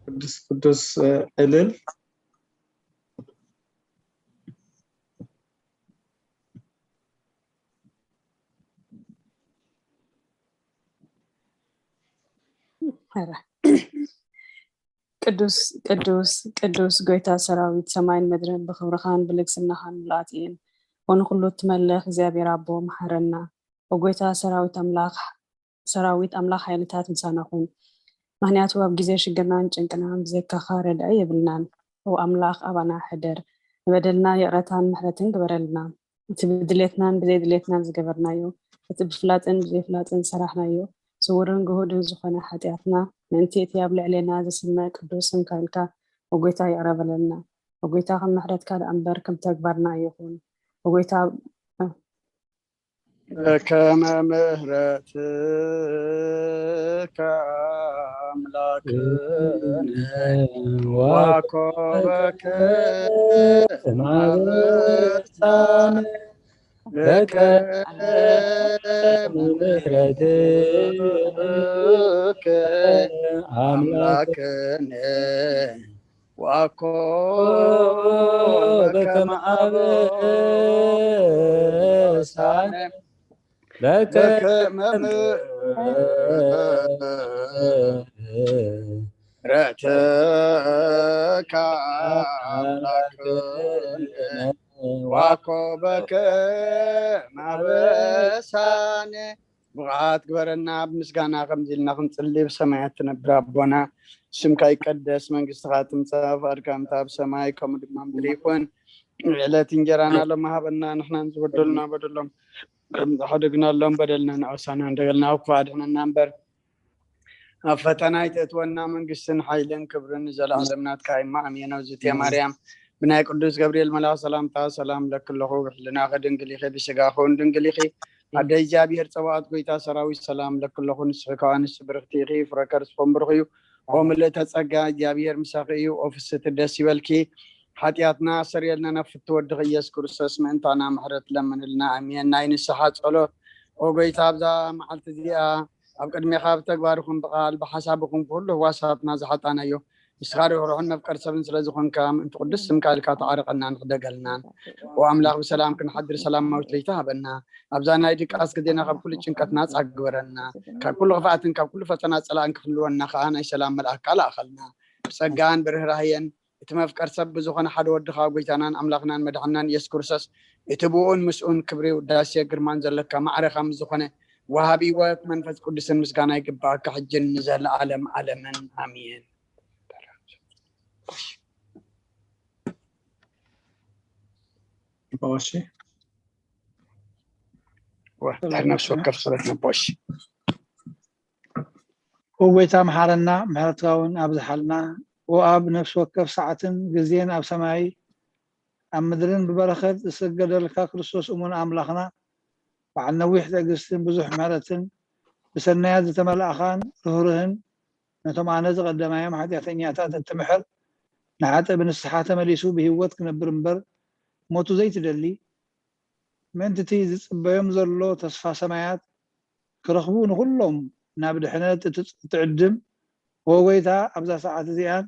ቅዱስ ቅዱስ ዕልል። ቅዱስ ቅዱስ ቅዱስ ጎይታ ሰራዊት፣ ሰማይን ምድርን ብኽብርኻን ብልግስናኻን ምሉኣት እየን። ወንኹሉ እትመልኽ እግዚኣብሔር ኣቦ፣ መሓረና። ኦ ጎይታ ሰራዊት ኣምላኽ፣ ሰራዊት ኣምላኽ ሓይልታት ምሳና ኩን። ምኽንያቱ ኣብ ግዜ ሽግርናን ጭንቅናን ብዘይካኻ ረዳኢ የብልናን። ኦ ኣምላኽ ኣባና ሕደር፣ ንበደልና ይቕረታን ምሕረትን ግበረልና። እቲ ብድሌትናን ብዘይድሌትናን ዝገበርናዮ፣ እቲ ብፍላጥን ብዘይፍላጥን ዝሰራሕናዮ፣ ስውርን ግሁድን ዝኾነ ሓጢኣትና፣ ምእንቲ እቲ ኣብ ልዕሌና ዝስመ ቅዱስ ስምካ ኢልካ፣ ኦ ጎይታ፣ ይቕረ በለልና። ኦ ጎይታ፣ ከም ምሕረትካ ደኣ እምበር ከም ተግባርና ኣይኹን። ኦ ጎይታ፣ በከመ ምሕረትከ ኣምላክነ ዋኮበከ ማበሳነ በከመ ምሕረትከ ኣምላክነ ዋኮ በከመ አበሳነ በከመ ምሕረትከ አምላክነ ዋኮ በከመ አበሳነ። ብቕዓት ግበረና፣ ብምስጋና ከምዚ ኢልና ክንጽሊ፣ ብሰማያት ትነብር ኣቦና፣ ስምካ ይቀደስ፣ መንግስትኻ ትምጻእ፣ ፍቓድካ ከምታ ኣብ ሰማይ ከምኡ ድማ ምድሪ ይኹን። ዕለት እንጀራና ሎሚ ሃበና፣ ንሕናን ዝበደሉና በደሎም ከም ዝሓደግናሎም በደልና ንኣውሳና፣ እንደገልና ኣብ ክፉእ ኣድሕነና እምበር ኣብ ፈተና ኣይተእትወና። መንግስትን ሓይልን ክብርን ንዘለኣለም ናትካ እዩ። ኣሜን። ኣውዝቴ ማርያም ብናይ ቅዱስ ገብርኤል መልኣኽ ሰላምታ ሰላም ለኪ ኣለኹ። ብሕልናኺ ድንግል ኢኺ፣ ብስጋኺ እውን ድንግል ኢኺ። ኣደ እግዚኣብሔር ጸባኦት ጎይታ ሰራዊት ሰላም ለኪ ኣለኹ። ንስኺ ከኣ ኣንስቲ ብርኽቲ ኢኺ፣ ፍረ ከርስኺ እውን ብሩኽ እዩ። ኦ ምልእተ ጸጋ እግዚኣብሔር ምሳኺ እዩ። ኦ ፍስቲ ደስ ይበልኪ፣ ሓጢኣትና ኣሰርየልና ናብ ፍቲ ወድኺ ኢየሱስ ክርስቶስ ምእንታና ምሕረት ለምንልና። ኣሜን። ናይ ንስሓ ጸሎት ኦ ጎይታ ኣብዛ መዓልቲ እዚኣ ኣብ ቅድሜኻ ብተግባር ይኹን ብቓል ብሓሳብ ይኹን ብኹሉ ህዋሳትና ዝሓጣናዮ ንስኻ ርሕሩሕን መፍቀር ሰብን ስለ ዝኾንካ ምእንቲ ቅዱስ ስምካ ኢልካ ተዓረቐናን ሕደገልናን። ኦ ኣምላኽ ብሰላም ክንሓድር ሰላማዊት ለይቲ ሃበና። ኣብዛ ናይ ድቃስ ግዜና ካብ ኩሉ ጭንቀት ናጻ ግበረና። ካብ ኩሉ ክፍኣትን ካብ ኩሉ ፈተና ጸላእን ክሕልወና ከኣ ናይ ሰላም መልኣክካ ለኣኸልና። ብጸጋን ብርህራህየን እቲ መፍቀር ሰብ ብዝኾነ ሓደ ወድኻ ጎይታናን ኣምላኽናን መድሓንናን ኢየሱስ ክርስቶስ እቲ ብኡን ምስኡን ክብሪ ውዳሴ ግርማን ዘለካ ማዕረኻ ምስ ዝኾነ ወሃቢ ሕይወት መንፈስ ቅዱስን ምስጋና ይግባእካ፣ ሕጅን ንዘለዓለም ዓለምን ኣሜን። እሺ። ወ-፣ ድሕሪ ነፍሲ ወከፍ ጸሎት ነቦ። እሺ። ኦ ጎይታ፣ መሓረና፣ ምሕረትካ እውን ኣብዝሓልና። ኦ ኣብ ነፍሲ ወከፍ ሰዓትን ግዜን ኣብ ሰማይ ኣብ ምድርን ብበረኸት ዝስገደልካ ክርስቶስ እሙን ኣምላኽና፣ በዓል ነዊሕ ትዕግስትን ብዙሕ ምሕረትን፣ ብሰናያት ዝተመላእኻን ርህሩህን፣ ነቶም ኣነ ዝቐደማዮም ሓጢኣተኛታት እትምሕር፣ ንሓጥእ ብንስሓ ተመሊሱ ብህይወት ክነብር እምበር ሞቱ ዘይትደሊ፣ ምእንቲ እቲ ዝጽበዮም ዘሎ ተስፋ ሰማያት ክረኽቡ ንኹሎም ናብ ድሕነት እትጽ-፣ እትዕድም፣ ኦ ጎይታ፣ ኣብዛ ሰዓት እዚኣን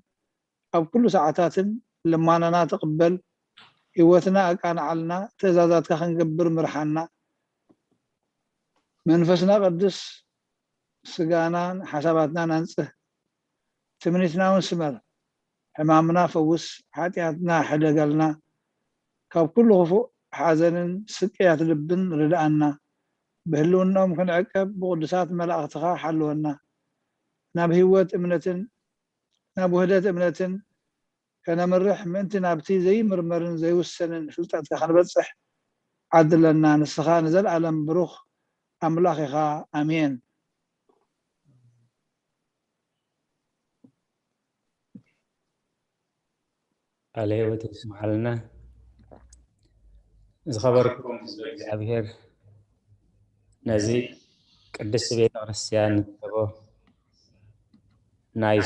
ኣብ ኩሉ ሰዓታትን ልማናና ትቕበል፣ ህይወትና ኣቃንዓልና፣ ትእዛዛትካ ክንገብር ምርሓና። መንፈስና ቀድስ፣ ስጋናን ሓሳባትናን ኣንጽህ፣ ትምኒትና እውን ስመር፣ ሕማምና ፈውስ፣ ሓጢኣትና ሕደገልና፣ ካብ ኩሉ ክፉእ ሓዘንን ስቅያት ልብን ርድኣና፣ ብህልውናኦም ክንዕቀብ ብቅዱሳት መላእኽትኻ ሓልወና፣ ናብ ህይወት እምነትን ናብ ውህደት እምነትን ከነምርሕ ምእንቲ ናብቲ ዘይምርመርን ዘይውሰንን ፍልጠትካ ክንበጽሕ ዓድለና። ንስኻ ንዘለኣለም ብሩኽ ኣምላኽ ኢኻ። ኣሜን። ቃለ ሕይወት የስምዓልና። ዝኸበርኩም ህዝቢ እግዚኣብሔር፣ ነዚ ቅድስቲ ቤተ ክርስቲያን ንትህቦ ናይ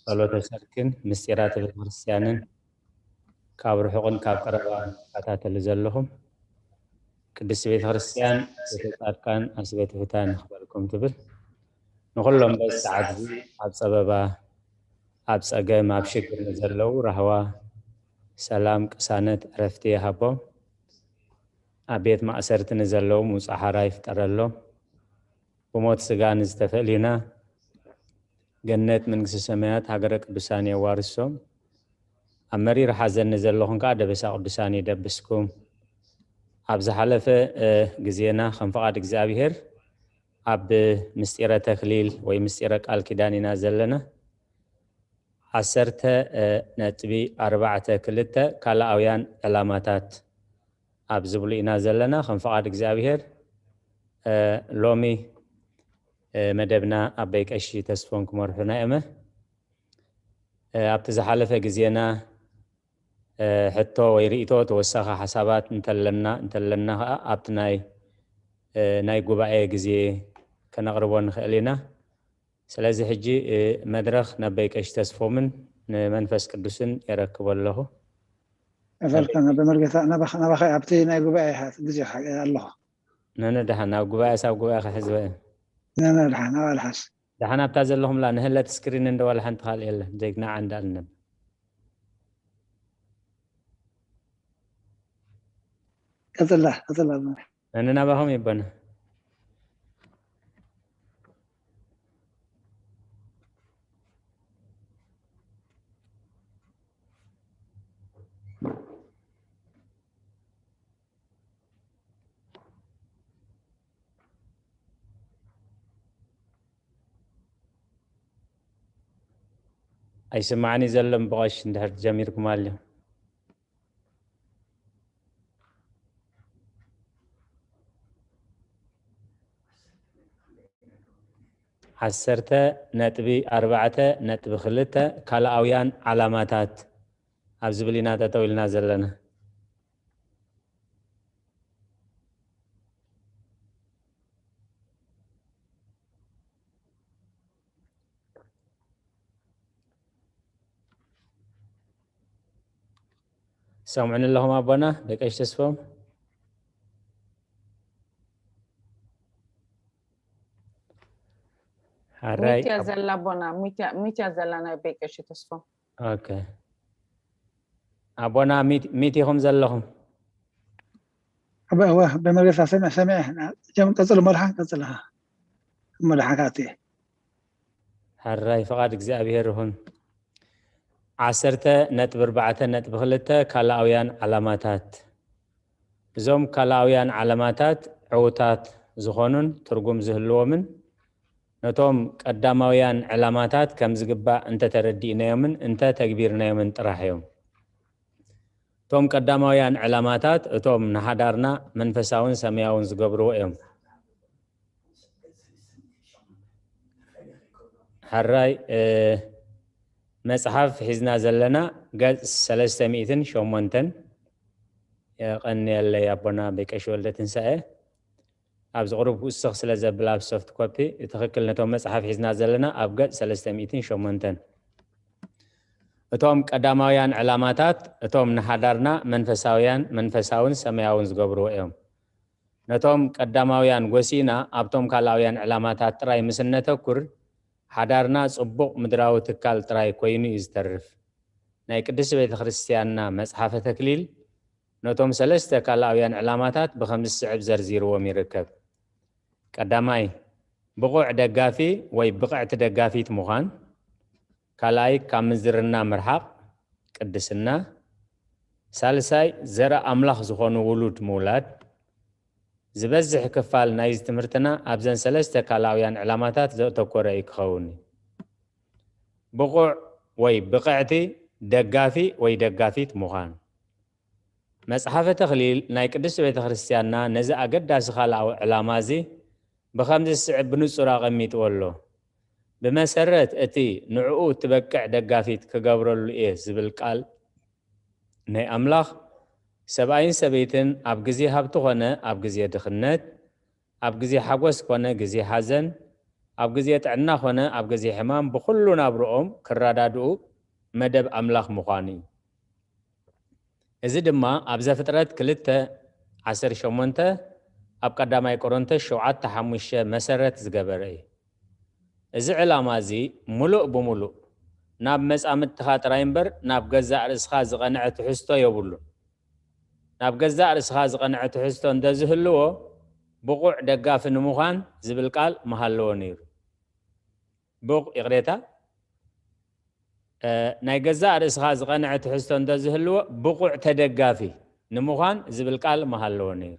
ጸሎተ ሰርክን ምስጢራተ ቤተ ክርስቲያንን ካብ ርሑቕን ካብ ቀረባን ትከታተሉ ዘለኹም፣ ቅድስቲ ቤተ ክርስቲያን ኣስቤተ ጻድቃን ኣስቤተ ፍታን ይኽበልኩም ትብል። ንኹሎም በዚ ሰዓት እዚ ኣብ ጸበባ፣ ኣብ ጸገም፣ ኣብ ሽግር ንዘለዉ ራህዋ፣ ሰላም፣ ቅሳነት፣ ዕረፍቲ ይሃቦም። ኣብ ቤት ማእሰርቲ ንዘለዉ ምውጻእ ሓራ ይፍጠረሎም። ብሞት ስጋ ንዝተፈልዩና ገነት መንግስቲ ሰማያት ሃገረ ቅዱሳን የዋርሶም። ኣብ መሪር ሓዘን ንዘለኹም ከዓ ደበሳ ቅዱሳን ይደብስኩም። ኣብ ዝሓለፈ፣ እ፣ ግዜና ከም ፍቓድ እግዚኣብሔር ኣብ ምስጢረ ተክሊል ወይ ምስጢረ ቃል ኪዳን ኢና ዘለና። ዓሰርተ ነጥቢ ኣርባዕተ ክልተ ካልኣውያን ዕላማታት ኣብ ዝብሉ ኢና ዘለና። ከም ፍቓድ እግዚኣብሔር፣ እ፣ ሎሚ፣ እ፣ መደብና ኣበይ ቀሺ ተስፎም ክመርሑና እየመ። እ፣ ኣብቲ ዝሓለፈ ግዜና፣ እ፣ ሕቶ ወይ ርእይቶ ተወሳኺ ሓሳባት እንተለና፣ እንተለና ኸዓ ኣብቲ ናይ፣ እ፣ ናይ ጉባኤ ግዜ ከነቕርቦ ንኽእል ኢና። ስለዚ ሕጂ፣ እ፣ መድረኽ ነበይ ቀሺ ተስፎምን ንመንፈስ ቅዱስን የረክቦ ኣለኹ። እፈልካ ናብ መርጌታ ናባኻ፣ ናባኻ ኣብቲ ናይ ጉባኤ ኢኻ ግዜ ኣለኹ። ነነ ደሓን፣ ናብ ጉባኤ፣ ሳብ ጉባኤ ክሕዝወ እየ። ነነ ደሓን፣ ናባል ሓስ። ደሓን ኣብታ ዘለኹምላ ንህለት ስክሪን እንደ ዋላ ሓንቲ ካልእ የለን። ዘይግና ዓንዳ ኣልነብ። ቀጽላ፣ ቀጽላ። ነነ ናባኹም ይበነ። ኣይስማዕኒ ዘሎ ብቐሽ እንድሕር ጀሚርኩም ኣልዮ። ዓሰርተ ነጥቢ ኣርባዕተ ነጥቢ ክልተ ካልኣውያን ዓላማታት ኣብ ዝብል ኢና ጠጠው ኢልና ዘለና። ሰምዑኒ ኣለኹም ኣቦና ደቀሽ ተስፎም? ሓራይ ሚትያ ዘላ ኣቦና፣ ሚትያ፣ ሚትያ ዘላ ናይ በይ ቀሺ ተስፎም። ኦኬ። ኣቦና ሚት-፣ ሚት ኢኹም ዘለኹም? እወ፣ እወ፣ ብመገሳ ሰሚዕ፣ ሰሚዕ። ጀም ቀጽል፣ እሞ ደሓን ቀጽል። እሞ ደሓን ካቲ። ሓራይ ፍቓድ እግዚኣብሔር ይኹን። ዓሰርተ ነጥቢ ኣርባዕተ ነጥቢ ክልተ ካልኣውያን ዓላማታት። እዞም ካልኣውያን ዓላማታት ዕዉታት ዝኾኑን ትርጉም ዝህልዎምን ነቶም ቀዳማውያን ዕላማታት ከም ዝግባእ እንተተረዲእናዮምን እንተተግቢርናዮምን ጥራሕ እዮም። እቶም ቀዳማውያን ዕላማታት እቶም ንሓዳርና መንፈሳውን ሰማያውን ዝገብርዎ እዮም። ሕራይ መፅሓፍ ሒዝና ዘለና ገፅ ሰለስተ ሚእትን ሸሞንተን። የቐንየለይ ኣቦና ቤቀሽ ወልደ ትንሳኤ። ኣብዚ ቁሩብ ውስኽ ስለ ዘብል ኣብ ሶፍት ኮፒ ትኽክል ነቶም መፅሓፍ ሒዝና ዘለና ኣብ ገፅ ሰለስተ ሚእትን ሸሞንተን። እቶም ቀዳማውያን ዕላማታት እቶም ንሓዳርና መንፈሳውያን መንፈሳውን ሰማያውን ዝገብርዎ እዮም። ነቶም ቀዳማውያን ጎሲና ኣብቶም ካልኣውያን ዕላማታት ጥራይ ምስ እነተኩር ሓዳርና ጽቡቕ ምድራዊ ትካል ጥራይ ኮይኑ እዩ ዝተርፍ። ናይ ቅድስቲ ቤተ ክርስቲያንና መጽሓፈ ተክሊል ነቶም ሰለስተ ካልኣውያን ዕላማታት ብኸምዚ ዝስዕብ ዘርዚርዎም ይርከብ። ቀዳማይ፣ ብቑዕ ደጋፊ ወይ ብቕዕቲ ደጋፊት ምዃን። ካልኣይ፣ ካብ ምንዝርና ምርሓቕ፣ ቅድስና። ሳልሳይ፣ ዘርኢ ኣምላኽ ዝኾኑ ውሉድ ምውላድ። ዝበዝሕ ክፋል ናይዚ ትምህርትና ኣብዘን ሰለስተ ካልኣውያን ዕላማታት ዘተኮረ እዩ ክኸውን። ብቑዕ ወይ ብቕዕቲ ደጋፊ ወይ ደጋፊት ምዃን። መጽሓፈ ተኽሊል ናይ ቅድስት ቤተ ክርስቲያንና ነዚ ኣገዳሲ ካልኣዊ ዕላማ እዚ ብኸምዚ ዝስዕብ ብንጹር ኣቐሚጥዎ ኣሎ። ብመሰረት እቲ ንዕኡ እትበቅዕ ደጋፊት ክገብረሉ እየ ዝብል ቃል ናይ ኣምላኽ፣ ሰብኣይን ሰበይትን ኣብ ግዜ ሃብቲ ኾነ ኣብ ግዜ ድኽነት፣ ኣብ ግዜ ሓጎስ ኮነ ግዜ ሓዘን፣ ኣብ ግዜ ጥዕና ኾነ ኣብ ግዜ ሕማም ብኹሉ ናብርኦም ክረዳድኡ መደብ ኣምላኽ ምዃኑ እዩ። እዚ ድማ ኣብ ዘፍጥረት ክልተ ዓሰርተ ሸሞንተ፣ ኣብ ቀዳማይ ቆሮንቶስ ሸውዓተ ሓሙሽተ መሰረት ዝገበረ እዩ። እዚ ዕላማ እዚ ምሉእ ብምሉእ ናብ መጻምድትኻ ጥራይ እምበር ናብ ገዛእ ርእስኻ ዝቐንዐ ትሕዝቶ የብሉን። ናብ ገዛእ ርእስኻ ዝቐንዐ ትሕዝቶ እንተዝህልዎ ብቑዕ ደጋፊ ንምዃን ዝብል ቃል ምሃለዎ ነይሩ። ብቑ-፣ ይቕሬታ፣ እ፣ ናይ ገዛእ ርእስኻ ዝቐንዐ ትሕዝቶ እንተዝህልዎ ብቑዕ ተደጋፊ ንምዃን ዝብል ቃል ምሃለዎ ነይሩ።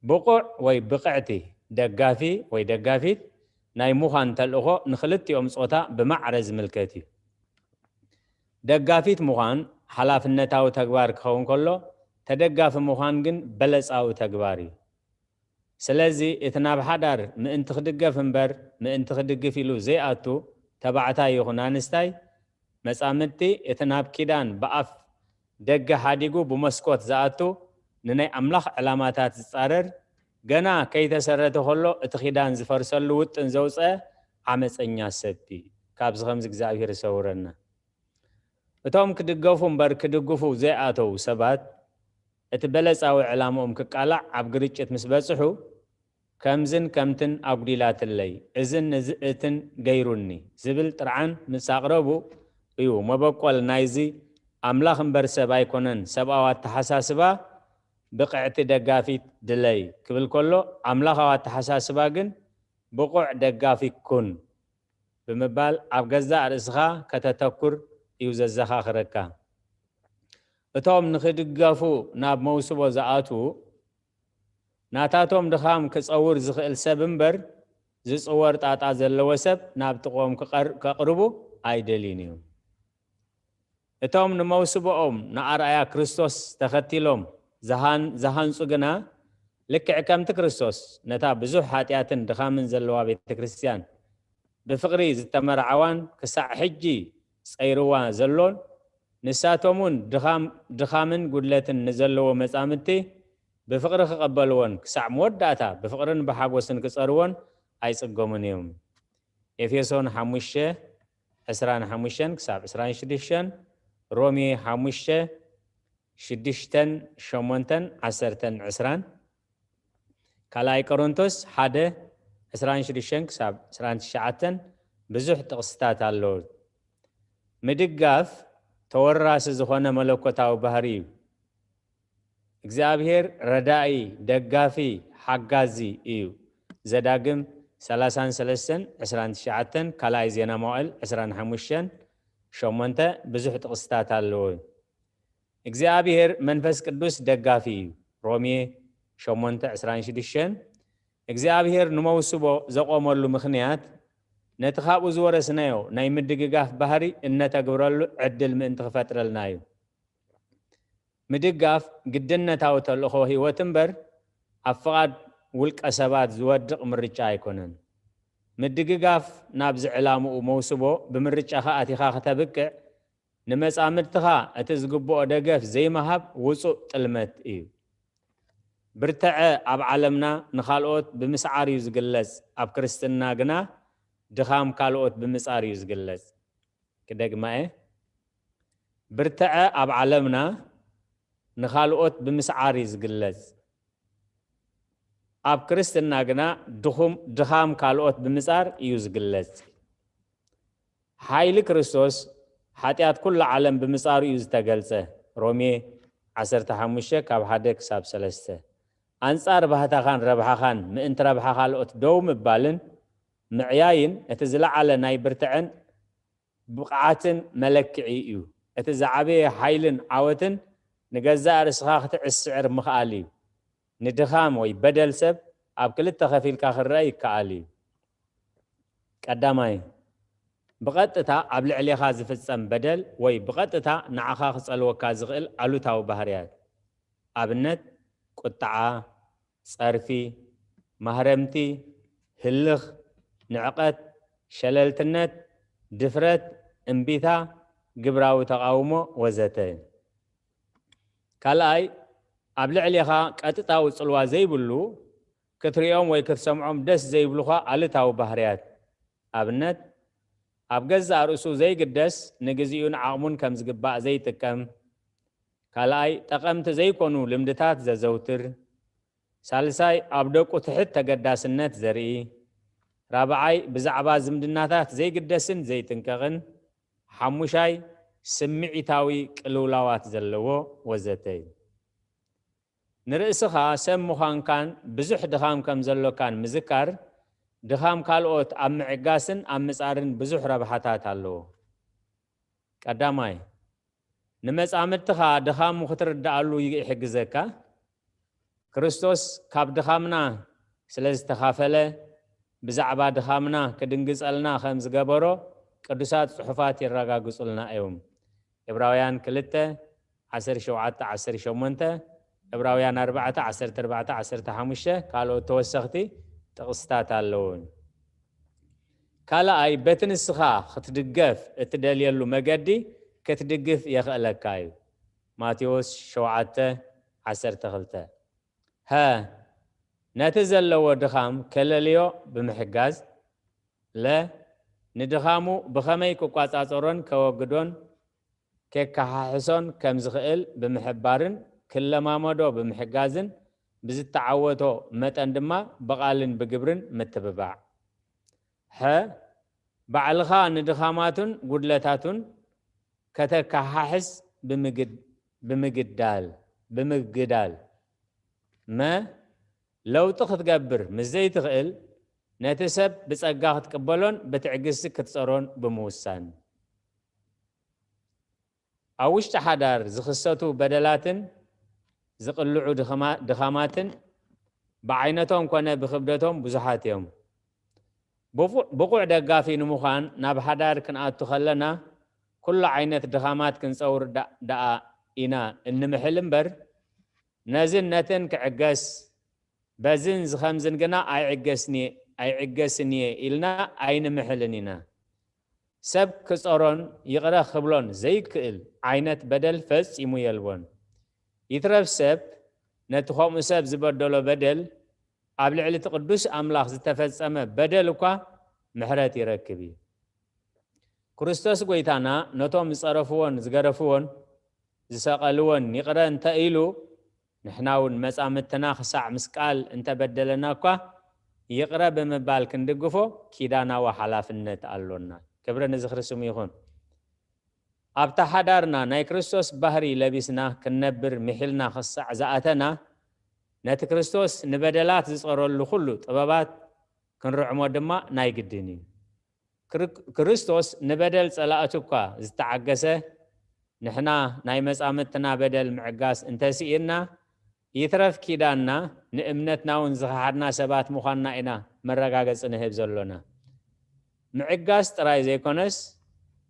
ብቑዕ ወይ ብቕዕቲ ደጋፊ ወይ ደጋፊት ናይ ምዃን ተልእኾ ንኽልቲኦም ጾታ ብማዕረ ዝምልከት እዩ። ደጋፊት ምዃን ሓላፍነታዊ ተግባር ክኸውን ከሎ፣ ተደጋፊ ምዃን ግን በለጻዊ ተግባር እዩ። ስለዚ እቲ ናብ ሓዳር ምእንቲ ክድገፍ እምበር ምእንቲ ክድግፍ ኢሉ ዘይኣቱ ተባዕታይ ይኹን ኣንስታይ፣ መጻምድቲ፣ እቲ ናብ ኪዳን ብኣፍ ደገ ሓዲጉ ብመስኮት ዝኣቱ፣ ንናይ ኣምላኽ ዕላማታት ዝጻረር፣ ገና ከይተሰረተ ከሎ እቲ ኪዳን ዝፈርሰሉ ውጥን ዘውጸ ዓመጸኛ ሰብ እዩ። ካብዚ ከምዚ እግዚኣብሔር ይሰውረና። እቶም ክድገፉ እምበር ክድግፉ ዘይኣተዉ ሰባት፣ እቲ በለጻዊ ዕላምኦም ክቃላዕ ኣብ ግርጭት ምስ በጽሑ፣ ከምዝን ከምትን ኣጉዲላትለይ፣ እዝን እዚ እትን ገይሩኒ ዝብል ጥርዓን ምስ ኣቕረቡ እዩ መበቆል ናይዚ ኣምላኽ እምበር ሰብ ኣይኮነን፣ ሰብኣዊ ኣተሓሳስባ ብቕዕቲ ደጋፊት ድለይ ክብል ከሎ፣ ኣምላኻዊ ኣተሓሳስባ ግን ብቑዕ ደጋፊ ኩን ብምባል ኣብ ገዛእ ርእስኻ ከተተኩር እዩ ዘዘኻኽረካ። እቶም ንኽድገፉ ናብ መውስቦ ዝኣትዉ፣ ናታቶም ድኻም ክጸውር ዝኽእል ሰብ እምበር፣ ዝጽወር ጣጣ ዘለዎ ሰብ ናብ ጥቕኦም ክቐር-፣ ከቕርቡ ኣይደልዩን እዮም። እቶም ንመውስቦኦም ንኣርኣያ ክርስቶስ ተኸቲሎም ዝሃን-፣ ዝሃንጹ ግና፣ ልክዕ ከምቲ ክርስቶስ ነታ ብዙሕ ሓጢኣትን ድኻምን ዘለዋ ቤተ ክርስቲያን ብፍቕሪ ዝተመርዓዋን ክሳዕ ሕጂ ጸይርዋ ዘሎን፣ ንሳቶም እውን ድኻም-፣ ድኻምን ጉድለትን ንዘለዎ መጻምድቲ ብፍቕሪ ክቐበልዎን ክሳዕ መወዳእታ ብፍቕርን ብሓጎስን ክጸርዎን ኣይጽገሙን እዮም። ኤፌሶን ሓሙሽተ፣ ዕስራን ሓሙሽተን ክሳብ ዕስራን ሽዱሽተን፣ ሮሜ ሓሙሽተ፣ ሽዱሽተን፣ ሸሞንተን፣ ዓሰርተን፣ ዕስራን፣ ካልኣይ ቆሮንቶስ ሓደ፣ ዕስራን ሽዱሽተን ክሳብ ዕስራን ትሽዓተን ብዙሕ ጥቕስታት ኣለዉ። ምድጋፍ ተወራሲ ዝኾነ መለኮታዊ ባህሪ እዩ። እግዚኣብሔር ረዳኢ፣ ደጋፊ፣ ሓጋዚ እዩ። ዘዳግም ሰላሳን ሰለስተን፣ ዕስራን ትሽዓተን፣ ካልኣይ ዜና መዋዕል ዕስራን ሓሙሽተን፣ ሸሞንተ ብዙሕ ጥቕስታት ኣለዎ። እግዚኣብሔር መንፈስ ቅዱስ ደጋፊ እዩ። ሮሜ ሸሞንተ ዕስራን ሽዱሽተን፣ እግዚኣብሔር ንመውስቦ ዘቖመሉ ምኽንያት፣ ነቲ ካብኡ ዝወረስናዮ ናይ ምድግጋፍ ባህሪ እነተግብረሉ ዕድል ምእንቲ ክፈጥረልና እዩ። ምድጋፍ ግድነታዊ ተልእኾ ህይወት እምበር፣ ኣብ ፍቓድ ውልቀ ሰባት ዝወድቕ ምርጫ ኣይኮነን። ምድግጋፍ ናብዚ ዕላምኡ መውስቦ ብምርጫኻ ኣቲኻ ከተብቅዕ፣ ንመጻምድትኻ እቲ ዝግብኦ ደገፍ ዘይምሃብ ውጹእ ጥልመት እዩ። ብርትዐ ኣብ ዓለምና ንኻልኦት ብምስዓር እዩ ዝግለጽ፣ ኣብ ክርስትና ግና ድኻም ካልኦት ብምጻር እዩ ዝግለጽ። ክደግማ እየ። ብርትዐ ኣብ ዓለምና ንኻልኦት ብምስዓር እዩ ዝግለጽ። ኣብ ክርስትና ግና ድኹም፣ ድኻም ካልኦት ብምጻር እዩ ዝግለጽ። ሓይሊ ክርስቶስ ሓጢኣት ኩሉ ዓለም ብምጻሩ እዩ ዝተገልጸ። ሮሜ ዓሰርተ ሓሙሽተ ካብ ሓደ ክሳብ ሰለስተ። ኣንጻር ባህታኻን ረብሓኻን ምእንቲ ረብሓ ካልኦት ደው ምባልን ምዕያይን እቲ ዝለዓለ ናይ ብርትዐን ብቕዓትን መለክዒ እዩ። እቲ ዝዓበየ ሓይልን ዓወትን ንገዛእ ርእስኻ ክትዕስዕር ምኽኣል እዩ። ንድኻም ወይ በደል ሰብ ኣብ ክልተ ከፊልካ ክረአ ይከኣል እዩ። ቀዳማይ፣ ብቐጥታ ኣብ ልዕሌኻ ዝፍጸም በደል ወይ ብቐጥታ ንዓኻ ክጸልወካ ዝኽእል ኣሉታዊ ባህርያት። ኣብነት፣ ቁጥዓ፣ ጸርፊ፣ ማህረምቲ፣ ህልኽ፣ ንዕቐት፣ ሸለልትነት፣ ድፍረት፣ እምቢታ፣ ግብራዊ ተቓውሞ ወዘተ። ካልኣይ፣ ኣብ ልዕሌኻ ቀጥታዊ ጽልዋ ዘይብሉ፣ ክትሪኦም ወይ ክትሰምዖም ደስ ዘይብሉኻ ኣሉታዊ ባህርያት። ኣብነት፣ ኣብ ገዛእ ርእሱ ዘይግደስ፣ ንግዚኡን ዓቕሙን ከም ዝግባእ ዘይጥቀም። ካልኣይ፣ ጠቐምቲ ዘይኮኑ ልምድታት ዘዘውትር። ሳልሳይ፣ ኣብ ደቁ ትሕት ተገዳስነት ዘርኢ። ራብዓይ፣ ብዛዕባ ዝምድናታት ዘይግደስን ዘይጥንቀቕን። ሓሙሻይ፣ ስምዒታዊ ቅልውላዋት ዘለዎ ወዘተ እዩ። ንርእስኻ ሰብ ምዃንካን ብዙሕ ድኻም ከም ዘሎካን ምዝካር፣ ድኻም ካልኦት ኣብ ምዕጋስን ኣብ ምጻርን ብዙሕ ረብሓታት ኣለዎ። ቀዳማይ፣ ንመጻምድትኻ ድኻሙ ክትርድኣሉ ይሕግዘካ። ክርስቶስ ካብ ድኻምና ስለ ዝተኻፈለ፣ ብዛዕባ ድኻምና ክድንግጸልና ከም ዝገበሮ ቅዱሳት ጽሑፋት የረጋግጹልና እዮም። ዕብራውያን ክልተ፣ ዓሰርተ ሸውዓተ፣ ዓሰርተ ሸሞንተ፣ ዕብራውያን ኣርባዕተ፣ ዓሰርተ ኣርባዕተ፣ ዓሰርተ ሓሙሽተ፣ ካልኦት ተወሰኽቲ ጥቕስታት ኣለዉን። ካልኣይ፣ በቲ ንስኻ ክትድገፍ እትደልየሉ መገዲ ክትድግፍ የኽእለካ እዩ። ማቴዎስ ሸውዓተ፣ ዓሰርተ ክልተ። ሀ፣ ነቲ ዘለዎ ድኻም ከለልዮ ብምሕጋዝ። ለ፣ ንድኻሙ ብኸመይ ክቋጻጸሮን ከወግዶን ከከሓሕሶን ከም ዝኽእል ብምሕባርን ክለማመዶ ብምሕጋዝን ብዝተዓወቶ መጠን ድማ ብቓልን ብግብርን ምትብባዕ። ሐ፣ ባዕልኻ ንድኻማቱን ጉድለታቱን ከተከሓሕስ ብምግድ-፣ ብምግዳል፣ ብምግዳል። መ፣ ለውጢ ክትገብር ምስ ዘይትኽእል፣ ነቲ ሰብ ብጸጋ ክትቅበሎን ብትዕግስቲ ክትጸሮን ብምውሳን። ኣብ ውሽጢ ሓዳር ዝኽሰቱ በደላትን ዝቕልዑ ድኽማ-፣ ድኻማትን ብዓይነቶም ኮነ ብክብደቶም ብዙሓት እዮም። ብቑ-፣ ብቑዕ ደጋፊ ንምዃን ናብ ሓዳር ክንኣቱ ከለና፣ ኩሉ ዓይነት ድኻማት ክንጸውር ዳ-፣ ደኣ ኢና እንምሕል እምበር፣ ነዝን ነትን ክዕገስ፣ በዝን ዝኸምዝን ግና ኣይዕገስን እየ፣ ኣይዕገስን እየ ኢልና ኣይንምሕልን ኢና። ሰብ ክጸሮን ይቕረ ክብሎን ዘይክእል ዓይነት በደል ፈጺሙ የልቦን። ይትረፍ ሰብ ነቲ ከምኡ ሰብ ዝበደሎ በደል፣ ኣብ ልዕሊ እቲ ቅዱስ ኣምላኽ ዝተፈጸመ በደል እኳ ምሕረት ይረክብ እዩ። ክርስቶስ ጐይታና ነቶም ዝጸረፍዎን ዝገረፍዎን ዝሰቐልዎን ይቕረ እንተ ኢሉ፣ ንሕና እውን መጻምድትና ክሳዕ ምስቃል እንተ በደለና እኳ፣ ይቕረ ብምባል ክንድግፎ ኪዳናዊ ሓላፍነት ኣሎና። ክብሪ ንዝኽሪ ስሙ ይኹን። ኣብታ ሓዳርና ናይ ክርስቶስ ባህሪ ለቢስና ክንነብር ምሒልና ክሳዕ ዝኣተና፣ ነቲ ክርስቶስ ንበደላት ዝጸረሉ ኩሉ ጥበባት ክንርዕሞ ድማ ናይ ግድን እዩ። ክር-፣ ክርስቶስ ንበደል ጸላእቱ እኳ ዝተዓገሰ፣ ንሕና ናይ መጻምድትና በደል ምዕጋስ እንተስኢንና፣ ይትረፍ ኪዳንና፣ ንእምነትና እውን ዝኸሓድና ሰባት ምዃንና ኢና መረጋገጺ ንህብ ዘሎና። ምዕጋስ ጥራይ ዘይኮነስ፣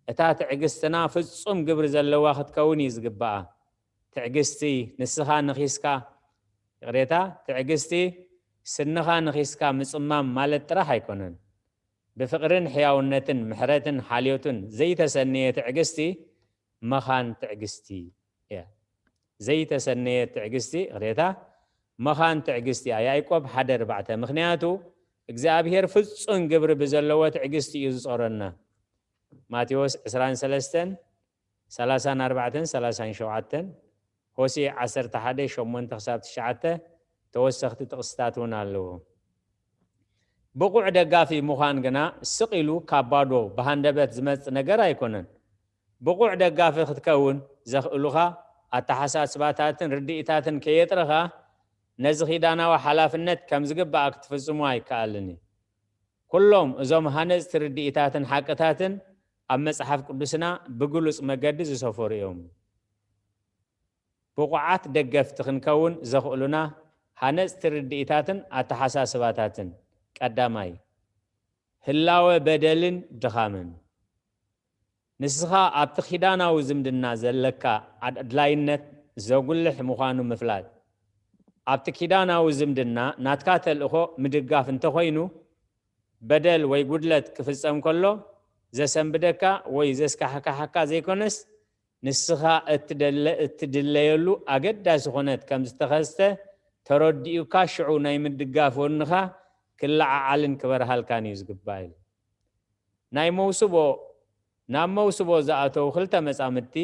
እታ ትዕግስትና ፍጹም ግብሪ ዘለዋ ክትከውን እዩ ዝግባኣ። ትዕግስቲ ንስኻ ንኺስካ፣ ይቕሬታ፣ ትዕግስቲ ስንኻ ንኺስካ ምጽማም ማለት ጥራሕ ኣይኮነን። ብፍቕርን ሕያውነትን ምሕረትን ሓልዮትን ዘይተሰነየ ትዕግስቲ መኻን ትዕግስቲ እያ። ዘይተሰነየ ትዕግስቲ፣ ይቕሬታ፣ መኻን ትዕግስቲ እያ። ያዕቆብ ሓደ ኣርባዕተ። ምኽንያቱ እግዚኣብሔር ፍጹም ግብሪ ብዘለዎ ትዕግስቲ እዩ ዝጾረና። ማቴዎስ ዕስራን ሰለስተን፣ ሰላሳን ኣርባዕተን፣ ሰላሳን ሸውዓተን፣ ሆሴዕ ዓሰርተ ሓደ ሸሞንተ ክሳብ ትሽዓተ፣ ተወሰኽቲ ጥቕስታት እውን ኣለዎ። ብቑዕ ደጋፊ ምዃን ግና ስቕ ኢሉ ካብ ባዶ ብሃንደበት ዝመጽእ ነገር ኣይኮነን። ብቑዕ ደጋፊ ክትከውን ዘኽእሉኻ ኣተሓሳስባታትን ርድኢታትን ከየጥረኻ፣ ነዚ ኪዳናዊ ሓላፍነት ከም ዝግባእ ክትፍጽሞ ኣይከኣልን እዩ። ኩሎም እዞም ሃነጽቲ ርድኢታትን ሓቅታትን ኣብ መጽሓፍ ቅዱስና ብግሉጽ መገዲ ዝሰፈሩ እዮም። ብቑዓት ደገፍቲ ክንከውን ዘኽእሉና ሃነጽቲ ርድኢታትን ኣተሓሳስባታትን፣ ቀዳማይ፣ ህላወ በደልን ድኻምን። ንስኻ ኣብቲ ኪዳናዊ ዝምድና ዘለካ ኣድላይነት ዘጉልሕ ምዃኑ ምፍላጥ። ኣብቲ ኪዳናዊ ዝምድና ናትካ ተልእኾ ምድጋፍ እንተኾይኑ፣ በደል ወይ ጉድለት ክፍጸም ከሎ ዘሰንብደካ ወይ ዘስካሕክሓካ ዘይኮነስ፣ ንስኻ እትደለ-፣ እትድለየሉ ኣገዳሲ ኹነት ከም ዝተኸስተ ተረዲኡካ፣ ሽዑ ናይ ምድጋፍ ወንኻ ክለዓዓልን ክበርሃልካን እዩ ዝግባእ ኢሉ። ናይ መውስቦ፣ ናብ መውስቦ ዝኣተዉ ክልተ መጻምድቲ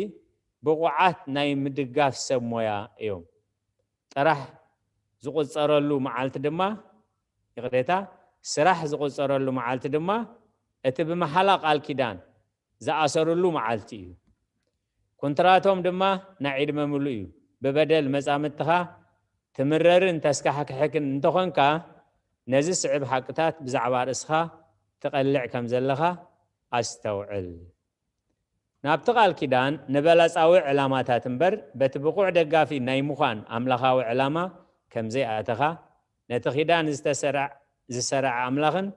ብቑዓት ናይ ምድጋፍ ሰብ ሞያ እዮም። ጥራሕ ዝቑጸረሉ መዓልቲ ድማ፣ ይቕሬታ፣ ስራሕ ዝቑጸረሉ መዓልቲ ድማ እቲ ብመሓላ ቃል ኪዳን ዝኣሰርሉ መዓልቲ እዩ። ኩንትራቶም ድማ ናይ ዕድመ ምሉእ እዩ። ብበደል መጻምድትኻ ትምረርን ተስካሕክሕክን እንተኾንካ፣ ነዚ ስዕብ ሓቅታት ብዛዕባ ርእስኻ ትቐልዕ ከም ዘለኻ ኣስተውዕል። ናብቲ ቃል ኪዳን ንበለጻዊ ዕላማታት እምበር፣ በቲ ብቑዕ ደጋፊ ናይ ምዃን ኣምላኻዊ ዕላማ ከም ዘይኣተኻ፣ ነቲ ኪዳን ዝተሰርዐ-፣ ዝሰርዐ ኣምላኽን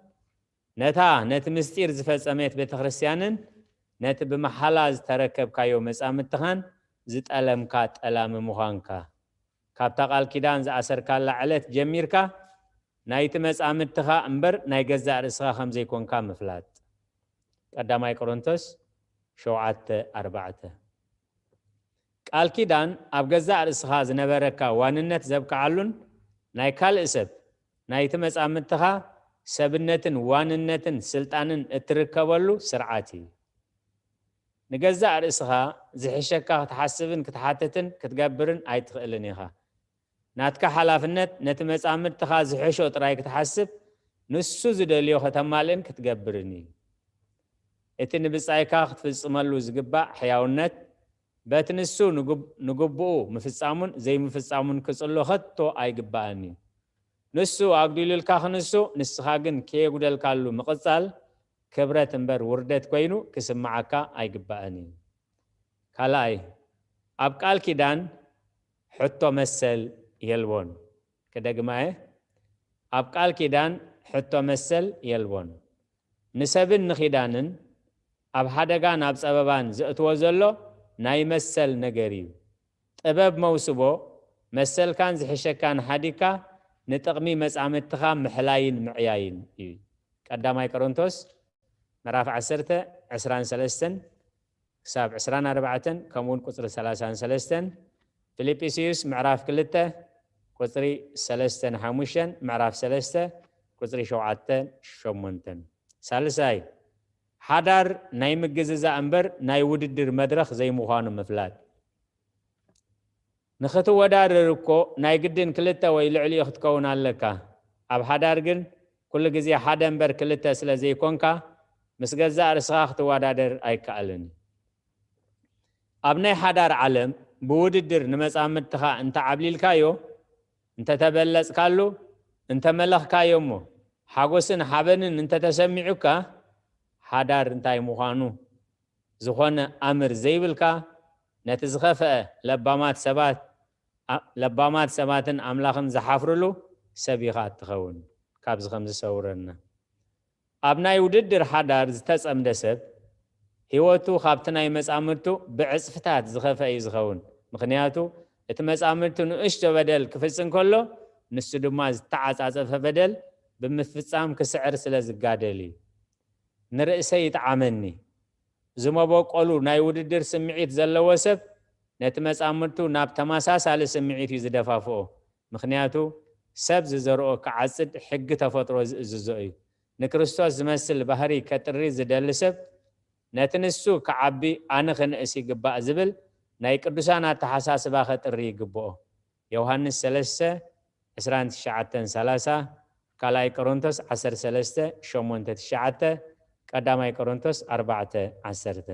ነታ ነቲ ምስጢር ዝፈጸመት ቤተ ክርስቲያንን ነቲ ብመሓላ ዝተረከብካዮ መጻምድትኻን ዝጠለምካ ጠላሚ ምዃንካ፣ ካብታ ቃል ኪዳን ዝኣሰርካላ ዕለት ጀሚርካ ናይቲ መጻምድትኻ እምበር ናይ ገዛእ ርእስኻ ከም ዘይኮንካ ምፍላጥ። ቀዳማይ ቆሮንቶስ ሸውዓተ ኣርባዕተ። ቃል ኪዳን ኣብ ገዛእ ርእስኻ ዝነበረካ ዋንነት ዘብቅዓሉን ናይ ካልእ ሰብ፣ ናይቲ መጻምድትኻ ሰብነትን ዋንነትን ስልጣንን እትርከበሉ ስርዓት እዩ። ንገዛእ ርእስኻ ዝሕሸካ ክትሓስብን ክትሓትትን ክትገብርን ኣይትኽእልን ኢኻ። ናትካ ሓላፍነት ነቲ መጻምድትኻ ዝሕሾ ጥራይ ክትሓስብ፣ ንሱ ዝደልዮ ከተማልእን ክትገብርን እዩ። እቲ ንብጻይካ ክትፍጽመሉ ዝግባእ ሕያውነት፣ በቲ ንሱ ንግብ-፣ ንግብኡ ምፍጻሙን ዘይምፍጻሙን ክጽሎ ከቶ ኣይግባእን እዩ። ንሱ ኣጉዲሉልካ ክንሱ፣ ንስኻ ግን ከየጉደልካሉ ምቕጻል፣ ክብረት እምበር ውርደት ኮይኑ ክስምዓካ ኣይግባእን እዩ። ካልኣይ፣ ኣብ ቃል ኪዳን ሕቶ መሰል የልቦን። ክደግማ እየ፣ ኣብ ቃል ኪዳን ሕቶ መሰል የልቦን። ንሰብን ንኺዳንን ኣብ ሓደጋን ኣብ ጸበባን ዘእትዎ ዘሎ ናይ መሰል ነገር እዩ። ጥበብ መውስቦ፣ መሰልካን ዝሕሸካን ሓዲግካ ንጥቕሚ መጻምድትኻ ምሕላይን ምዕያይን እዩ። ቀዳማይ ቆሮንቶስ ምዕራፍ ዓሰርተ፣ ዕስራን ሰለስተን ክሳብ ዕስራን ኣርባዕተን፣ ከምኡውን ቁጽሪ ሰላሳን ሰለስተን፣ ፊልጵስዩስ ምዕራፍ ክልተ ቁጽሪ ሰለስተን ሓሙሽተን፣ ምዕራፍ ሰለስተ ቁጽሪ ሸውዓተን ሸሞንተን። ሳልሳይ፣ ሓዳር ናይ ምግዝዛእ እምበር ናይ ውድድር መድረኽ ዘይምዃኑ ምፍላጥ። ንኽትወዳደር እኮ ናይ ግድን ክልተ ወይ ልዕሊኡ ክትከውን ኣለካ። ኣብ ሓዳር ግን ኩሉ ግዜ ሓደ እምበር ክልተ ስለ ዘይኮንካ፣ ምስ ገዛእ ርእስኻ ክትወዳደር ኣይከኣልን። ኣብ ናይ ሓዳር ዓለም ብውድድር ንመጻምድትኻ እንተዓብሊልካዮ፣ እንተተበለጽካሉ፣ እንተመለኽካዮ እሞ፣ ሓጎስን ሓበንን እንተተሰሚዑካ፣ ሓዳር እንታይ ምዃኑ ዝኾነ ኣምር ዘይብልካ፣ ነቲ ዝኸፍአ ለባማት ሰባት ለባማት ሰባትን ኣምላኽን ዝሓፍርሉ ሰብ ኢኻ እትኸውን። ካብዚ ከም ዝሰውረና ኣብ ናይ ውድድር ሓዳር ዝተጸምደ ሰብ ህይወቱ ካብቲ ናይ መጻምድቱ ብዕጽፍታት ዝኸፈ እዩ ዝኸውን። ምኽንያቱ እቲ መጻምድቱ ንእሽቶ በደል ክፍጽም ከሎ ንሱ ድማ ዝተዓጻጸፈ በደል ብምፍጻም ክስዕር ስለ ዝጋደል እዩ። ንርእሰይ ይጥዓመኒ። ዝመበቆሉ ናይ ውድድር ስምዒት ዘለዎ ሰብ ነቲ መጻምድቱ ናብ ተመሳሳሊ ስምዒት እዩ ዝደፋፍኦ። ምኽንያቱ ሰብ ዝዘርኦ ክዓጽድ ሕጊ ተፈጥሮ ዝእዝዞ እዩ። ንክርስቶስ ዝመስል ባህሪ ከጥሪ ዝደሊ ሰብ ነቲ ንሱ ክዓቢ ኣነ ክንእስ ይግባእ ዝብል ናይ ቅዱሳን ኣተሓሳስባ ከጥሪ ይግብኦ። ዮሃንስ ሰለስተ፣ ዕስራን ትሽዓተን፣ ሰላሳ፣ ካልኣይ ቆሮንቶስ ዓሰርተ ሰለስተ፣ ሸሞንተ፣ ትሽዓተ፣ ቀዳማይ ቆሮንቶስ ኣርባዕተ፣ ዓሰርተ።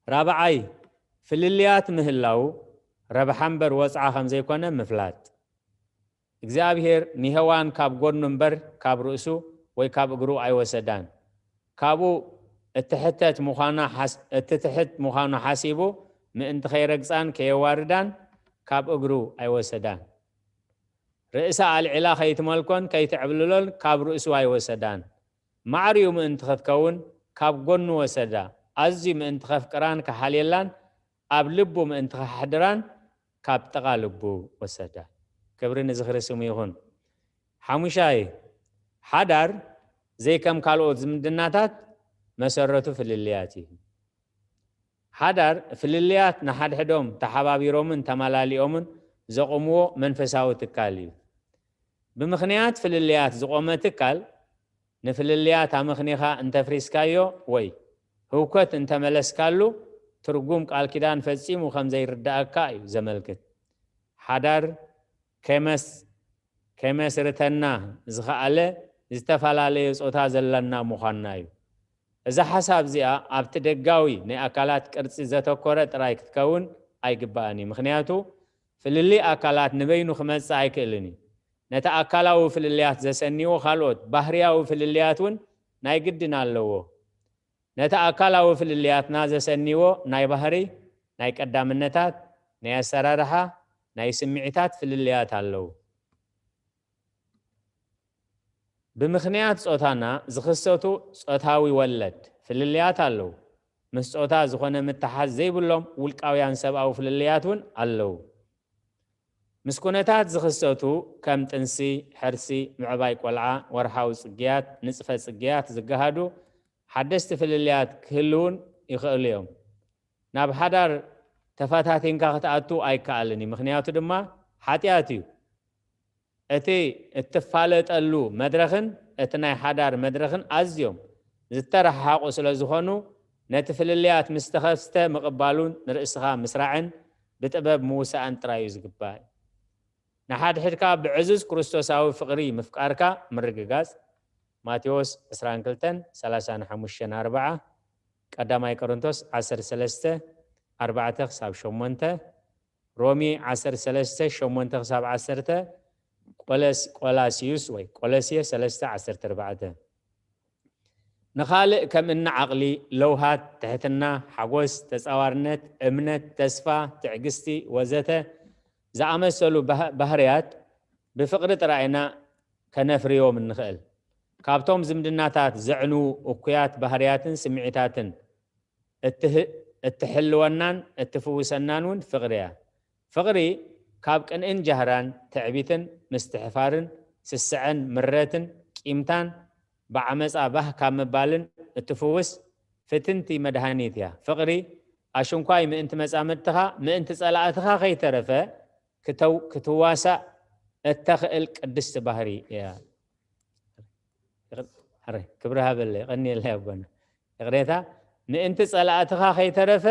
ራብዓይ፣ ፍልልያት ምህላው ረብሓ እምበር ወጽዓ ከም ዘይኮነ ምፍላጥ። እግዚኣብሔር ንሄዋን ካብ ጎኑ እምበር ካብ ርእሱ ወይ ካብ እግሩ ኣይወሰዳን። ካብኡ እትሕተት ምዃና ሓስ-፣ እትትሕት ምዃኑ ሓሲቡ ምእንቲ ከይረግጻን ከየዋርዳን ካብ እግሩ ኣይወሰዳን። ርእሳ ኣልዒላ ከይትመልኮን ከይትዕብልሎን ካብ ርእሱ ኣይወሰዳን። ማዕሪኡ ምእንቲ ክትከውን ካብ ጎኑ ወሰዳ። ኣዝዩ ምእንቲ ከፍቅራን ክሓልየላን ኣብ ልቡ ምእንቲ ከሕድራን ካብ ጥቓ ልቡ ወሰዳ። ክብሪ ንዝኽሪ ስሙ ይኹን። ሓሙሻይ፣ ሓዳር ዘይከም ካልኦት ዝምድናታት መሰረቱ ፍልልያት እዩ። ሓዳር ፍልልያት ንሓድሕዶም ተሓባቢሮምን ተመላሊኦምን ዘቑምዎ መንፈሳዊ ትካል እዩ። ብምኽንያት ፍልልያት ዝቖመ ትካል ንፍልልያት ኣመኽኒኻ እንተፍሪስካዮ ወይ ህውከት እንተመለስካሉ ትርጉም ቃል ኪዳን ፈጺሙ ከም ዘይርዳእካ እዩ ዘመልክት። ሓዳር ከመስ-፣ ከመስርተና ዝኸኣለ ዝተፈላለየ ጾታ ዘለና ምዃንና እዩ። እዛ ሓሳብ እዚኣ ኣብቲ ደጋዊ ናይ ኣካላት ቅርጺ ዘተኮረ ጥራይ ክትከውን ኣይግባእን እዩ። ምኽንያቱ ፍልልይ ኣካላት ንበይኑ ክመጽእ ኣይክእልን እዩ። ነቲ ኣካላዊ ፍልልያት ዘሰንይዎ ካልኦት ባህርያዊ ፍልልያት እውን ናይ ግድን ኣለዎ። ነቲ ኣካላዊ ፍልልያትና ዘሰንይዎ ናይ ባህሪ፣ ናይ ቀዳምነታት፣ ናይ ኣሰራርሓ፣ ናይ ስምዒታት ፍልልያት ኣለዉ። ብምኽንያት ጾታና ዝኽሰቱ ጾታዊ ወለድ ፍልልያት ኣለዉ። ምስ ጾታ ዝኾነ ምትሓዝ ዘይብሎም ውልቃውያን ሰብኣዊ ፍልልያት እውን ኣለዉ። ምስ ኩነታት ዝኽሰቱ ከም ጥንሲ፣ ሕርሲ፣ ምዕባይ ቆልዓ፣ ወርሓዊ ጽግያት፣ ንጽፈ ጽግያት ዝገሃዱ ሓደስቲ ፍልልያት ክህልዉን ይኽእሉ እዮም። ናብ ሓዳር ተፈታቲንካ ክትኣቱ ኣይከኣልን እዩ። ምኽንያቱ ድማ ሓጢኣት እዩ። እቲ እትፋለጠሉ መድረኽን እቲ ናይ ሓዳር መድረኽን ኣዝዮም ዝተረሓሓቑ ስለ ዝኾኑ ነቲ ፍልልያት ምስ ተኸስተ ምቕባሉን ንርእስኻ ምስራዕን ብጥበብ ምውሳእን ጥራይ እዩ ዝግባእ። ንሓድሕድካ ብዕዙዝ ክርስቶሳዊ ፍቕሪ ምፍቃርካ ምርግጋጽ። ማቴዎስ ዕስራን ክልተን ሰላሳን ሓሙሽተን ኣርብዓ፣ ቀዳማይ ቆሮንቶስ ዓሰርተ ሰለስተ ኣርባዕተ ክሳብ ሸሞንተ፣ ሮሜ ዓሰርተ ሰለስተ ሸሞንተ ክሳብ ዓሰርተ፣ ቆለስ-፣ ቆላስዩስ ወይ ቆለስየ ሰለስተ ዓሰርተ ኣርባዕተ። ንኻልእ ከም እኒ ዓቕሊ፣ ለውሃት፣ ትሕትና፣ ሓጎስ፣ ተጻዋርነት፣ እምነት፣ ተስፋ፣ ትዕግስቲ ወዘተ ዝኣመሰሉ ባህ-፣ ባህርያት ብፍቕሪ ጥራይ ኢና ከነፍርዮም እንኽእል። ካብቶም ዝምድናታት ዘዕንዉ እኩያት ባህርያትን ስምዒታትን እትህ-፣ እትሕልወናን እትፍውሰናን እውን ፍቕሪ እያ። ፍቕሪ ካብ ቅንእን ጃህራን፣ ትዕቢትን ምስትሕፋርን፣ ስስዐን ምረትን ቂምታን ብዓመጻ ባህ ካብ ምባልን እትፍውስ ፍትንቲ መድሃኒት እያ። ፍቕሪ ኣሽንኳይ ምእንቲ መጻምድትኻ፣ ምእንቲ ጸላእትኻ ከይተረፈ ክተው-፣ ክትዋሳእ እተኽእል ቅድስቲ ባህሪ እያ። ሕረ-፣ ክብሪ ሃበለይ፣ የቐንየለይ ኣቦና። ይቕሬታ፣ ምእንቲ ጸላእትኻ ከይተረፈ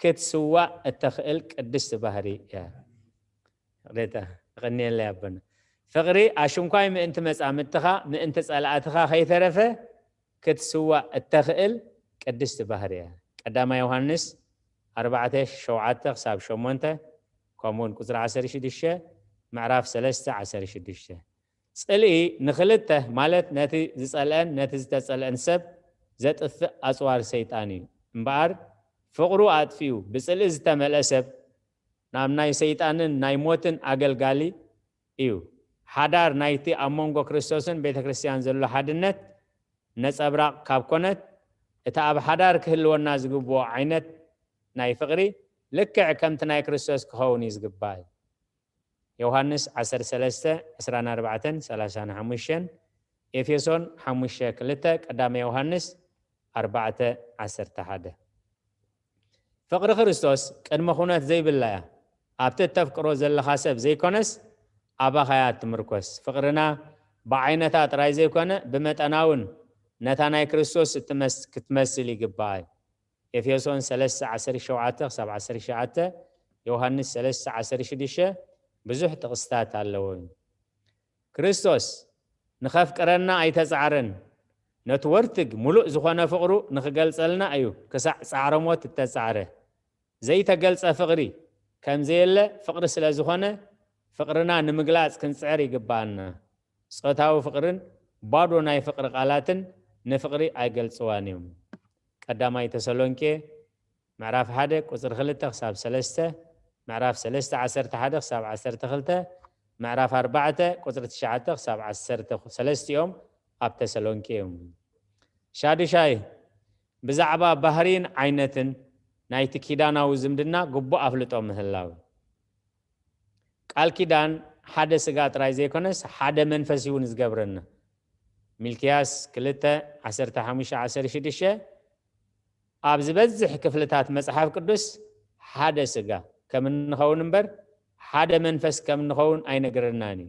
ክትስዋእ እተኽእል ቅድስቲ ባህሪ እያ። ይቕሬታ፣ የቐንየለይ ኣቦና። ፍቕሪ ኣሽንኳይ ምእንቲ መጻምድትኻ፣ ምእንቲ ጸላእትኻ ከይተረፈ ክትስዋእ እተኽእል ቅድስቲ ባህሪ እያ። ቀዳማይ ዮሃንስ ኣርባዕተ ሸውዓተ ክሳብ ሸሞንተ፣ ከምኡውን ቁጽሪ ዓሰርተ ሽዱሽተ፣ ምዕራፍ ሰለስተ ዓሰርተ ሽዱሽተ። ጽልኢ ንኽልተ፣ ማለት ነቲ ዝጸልአን ነቲ ዝተጸልአን ሰብ ዘጥፍእ ኣጽዋር ሰይጣን እዩ። እምበኣር ፍቕሩ ኣጥፊኡ ብጽልኢ ዝተመልአ ሰብ ናብ ናይ ሰይጣንን ናይ ሞትን ኣገልጋሊ እዩ። ሓዳር ናይቲ ኣብ መንጎ ክርስቶስን ቤተ ክርስቲያን ዘሎ ሓድነት ነጸብራቕ ካብ ኮነት፣ እቲ ኣብ ሓዳር ክህልወና ዝግብኦ ዓይነት ናይ ፍቕሪ ልክዕ ከምቲ ናይ ክርስቶስ ክኸውን እዩ ዝግባእ። ዮሃንስ ዓሰርተ ሰለስተ፣ ዕስራን ኣርባዕተን፣ ሰላሳን ሓሙሽተን፣ ኤፌሶን ሓሙሽተ ክልተ፣ ቀዳማይ ዮሃንስ ኣርባዕተ፣ ዓሰርተ ሓደ። ፍቕሪ ክርስቶስ ቅድመ ኩነት ዘይብላ እያ። ኣብቲ እተፍቅሮ ዘለኻ ሰብ ዘይኮነስ፣ ኣባኻ እያ እትምርኮስ። ፍቕርና ብዓይነታ ጥራይ ዘይኮነ፣ ብመጠና እውን ነታ ናይ ክርስቶስ እትመስ-፣ ክትመስል ይግባእ። ኤፌሶን ሰለስተ፣ ዓሰርተ ሸውዓተ ክሳብ ዓሰርተ ትሽዓተ፣ ዮሃንስ ሰለስተ፣ ዓሰርተ ሽዱሽተ፣ ብዙሕ ጥቕስታት ኣለዎ። ክርስቶስ ንኸፍቅረና ኣይተጻዕረን። ነቲ ወርትግ ምሉእ ዝኾነ ፍቕሩ ንኽገልጸልና እዩ ክሳዕ ጻዕረ ሞት እተጻዕረ። ዘይተገልጸ ፍቕሪ ከም ዘየለ ፍቕሪ ስለ ዝኾነ፣ ፍቕርና ንምግላጽ ክንጽዕር ይግብኣና። ጾታዊ ፍቕርን ባዶ ናይ ፍቕሪ ቃላትን ንፍቕሪ ኣይገልጽዋን እዮም። ቀዳማይ ተሰሎንቄ ምዕራፍ ሓደ ቁጽሪ ክልተ ክሳብ ሰለስተ፣ ምዕራፍ ሰለስተ ዓሰርተ ሓደ ክሳብ ዓሰርተ ክልተ፣ ምዕራፍ ኣርባዕተ ቁጽሪ ትሽዓተ ክሳብ ዓሰርተ፣ ሰለስቲኦም ኣብ ተሰሎንቄ እዮም። ሻዱሻይ፣ ብዛዕባ ባህሪን ዓይነትን ናይቲ ኪዳናዊ ዝምድና ግቡእ ኣፍልጦ ምህላው። ቃል ኪዳን ሓደ ስጋ ጥራይ ዘይኮነስ ሓደ መንፈስ እውን ዝገብረና። ሚልክያስ ክልተ፣ ዓሰርተ ሓሙሽተ፣ ዓሰርተ ሽዱሽተ፣ ኣብ ዝበዝሕ ክፍልታት መጽሓፍ ቅዱስ ሓደ ስጋ ከም እንኸውን እምበር ሓደ መንፈስ ከም እንኸውን ኣይነግረናን እዩ።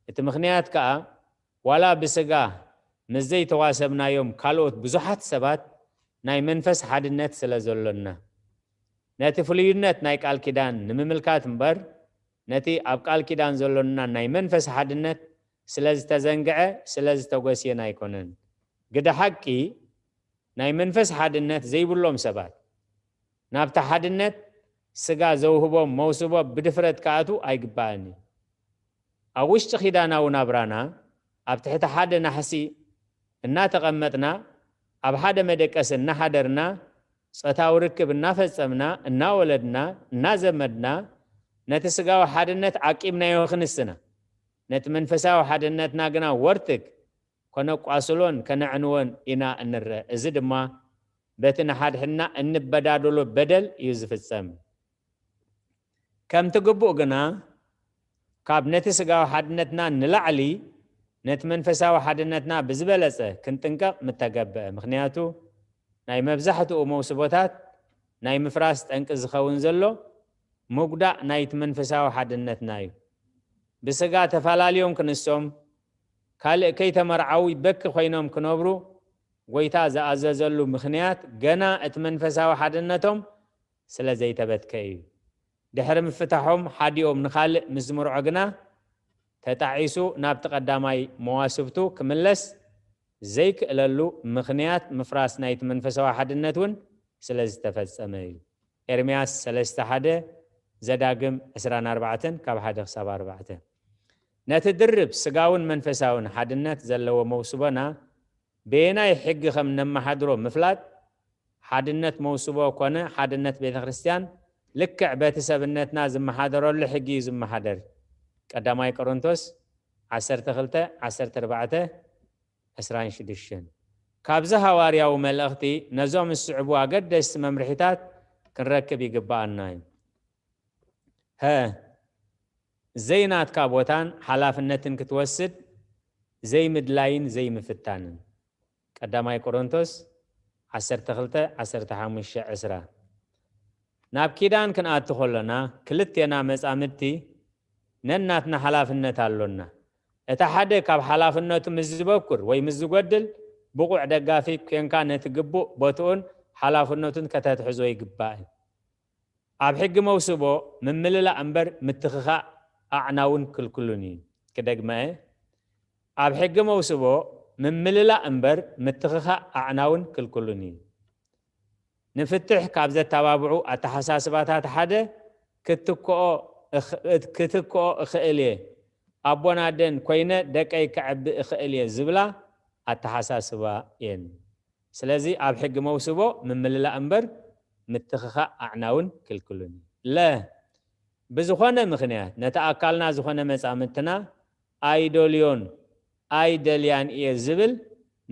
እቲ ምኽንያት ከኣ ዋላ ብስጋ ምስ ዘይተዋሰብናዮም ካልኦት ብዙሓት ሰባት ናይ መንፈስ ሓድነት ስለ ዘሎና። ነቲ ፍሉይነት ናይ ቃል ኪዳን ንምምልካት እምበር፣ ነቲ ኣብ ቃል ኪዳን ዘሎና ናይ መንፈስ ሓድነት ስለ ዝተዘንግዐ፣ ስለ ዝተጎስየን ኣይኮነን። ግደ ሓቂ፣ ናይ መንፈስ ሓድነት ዘይብሎም ሰባት፣ ናብቲ ሓድነት ስጋ ዘውህቦም መውስቦ ብድፍረት ክኣትዉ ኣይግባእን እዩ። ኣብ ውሽጢ ኪዳናዊ ናብራና፣ ኣብ ትሕቲ ሓደ ናሕሲ እናተቐመጥና፣ ኣብ ሓደ መደቀሲ እናሓደርና፣ ጾታዊ ርክብ እናፈጸምና፣ እናወለድና፣ እናዘመድና፣ ነቲ ስጋዊ ሓድነት ዓቂብናዮ ክንስና፣ ነቲ መንፈሳዊ ሓድነትና ግና ወርትግ ከነቋስሎን ከነዕንዎን ኢና እንረአ። እዚ ድማ በቲ ንሓድሕድና እንበዳደሎ በደል እዩ ዝፍጸም። ከምቲ ግቡእ ግና፣ ካብ ነቲ ስጋዊ ሓድነትና ንላዕሊ ነቲ መንፈሳዊ ሓድነትና ብዝበለጸ ክንጥንቀቕ ምተገብአ። ምኽንያቱ፣ ናይ መብዛሕትኡ መውስቦታት ናይ ምፍራስ ጠንቂ ዝኸውን ዘሎ ምጉዳእ ናይቲ መንፈሳዊ ሓድነትና እዩ። ብስጋ ተፈላልዮም ክንሶም፣ ካልእ ከይተመርዓዉ በኪ ኮይኖም ክነብሩ፣ ጎይታ ዝኣዘዘሉ ምኽንያት ገና እቲ መንፈሳዊ ሓድነቶም ስለ ዘይተበትከ እዩ። ድሕሪ ምፍታሖም ሓዲኦም ንኻልእ ምስ ዝምርዖ ግና፣ ተጣዒሱ ናብቲ ቀዳማይ መዋስብቱ ክምለስ ዘይክእለሉ ምኽንያት ምፍራስ ናይቲ መንፈሳዊ ሓድነት እውን ስለ ዝተፈጸመ እዩ። ኤርምያስ ሰለስተ ሓደ፣ ዘዳግም ዕስራን ኣርባዕተን ካብ ሓደ ክሳብ ኣርባዕተ። ነቲ ድርብ ስጋውን መንፈሳውን ሓድነት ዘለዎ መውስቦና በየናይ ሕጊ ከም ነመሓድሮ ምፍላጥ፣ ሓድነት መውስቦ ኮነ ሓድነት ቤተ ክርስቲያን ልክዕ በቲ ሰብነትና ዝመሓደረሉ ሕጊ እዩ ዝመሓደር። ቀዳማይ ቆሮንቶስ ዓሰርተ ክልተ፣ ዓሰርተ ኣርባዕተ፣ ዕስራን ሽዱሽተን። ካብዚ ሃዋርያዊ መልእኽቲ ነዞም ዝስዕቡ ኣገደስቲ መምርሒታት ክንረክብ ይግብኣና እዩ። ሀ፣ ዘይናትካ ቦታን ሓላፍነትን ክትወስድ ዘይምድላይን ዘይምፍታንን። ቀዳማይ ቆሮንቶስ ዓሰርተ ክልተ፣ ዓሰርተ ሓሙሽተ፣ ዕስራ። ናብ ኪዳን ክንኣቱ ከሎና፣ ክልቴና መጻምድቲ ነናትና ሓላፍነት ኣሎና። እቲ ሓደ ካብ ሓላፍነቱ ምስ ዝበኩር ወይ ምስ ዝጎድል፣ ብቑዕ ደጋፊ ኬንካ ነቲ ግቡእ ቦትኡን ሓላፍነቱን ከተትሕዞ ይግባእ። ኣብ ሕጊ መውስቦ ምምልላእ እምበር ምትኽኻእ ኣዕናውን ክልክሉን እዩ። ክደግመ፣ ኣብ ሕጊ መውስቦ ምምልላእ እምበር ምትኽኻእ ኣዕናውን ክልክሉን እዩ። ንፍትሕ ካብ ዘተባብዑ ኣተሓሳስባታት ሓደ፣ ክትክኦ እኽ-፣ እት-፣ ክትክኦ እኽእል እየ፣ ኣቦን ኣደን ኮይነ ደቀይ ከዕቢ እኽእል እየ ዝብላ ኣተሓሳስባ እየን። ስለዚ ኣብ ሕጊ መውስቦ ምምልላእ እምበር ምትኽኻእ ኣዕናውን ክልክሉን እዩ። ለ፣ ብዝኾነ ምኽንያት ነቲ ኣካልና ዝኾነ መጻምድትና ኣይደልዮን ኣይደልያን እየ ዝብል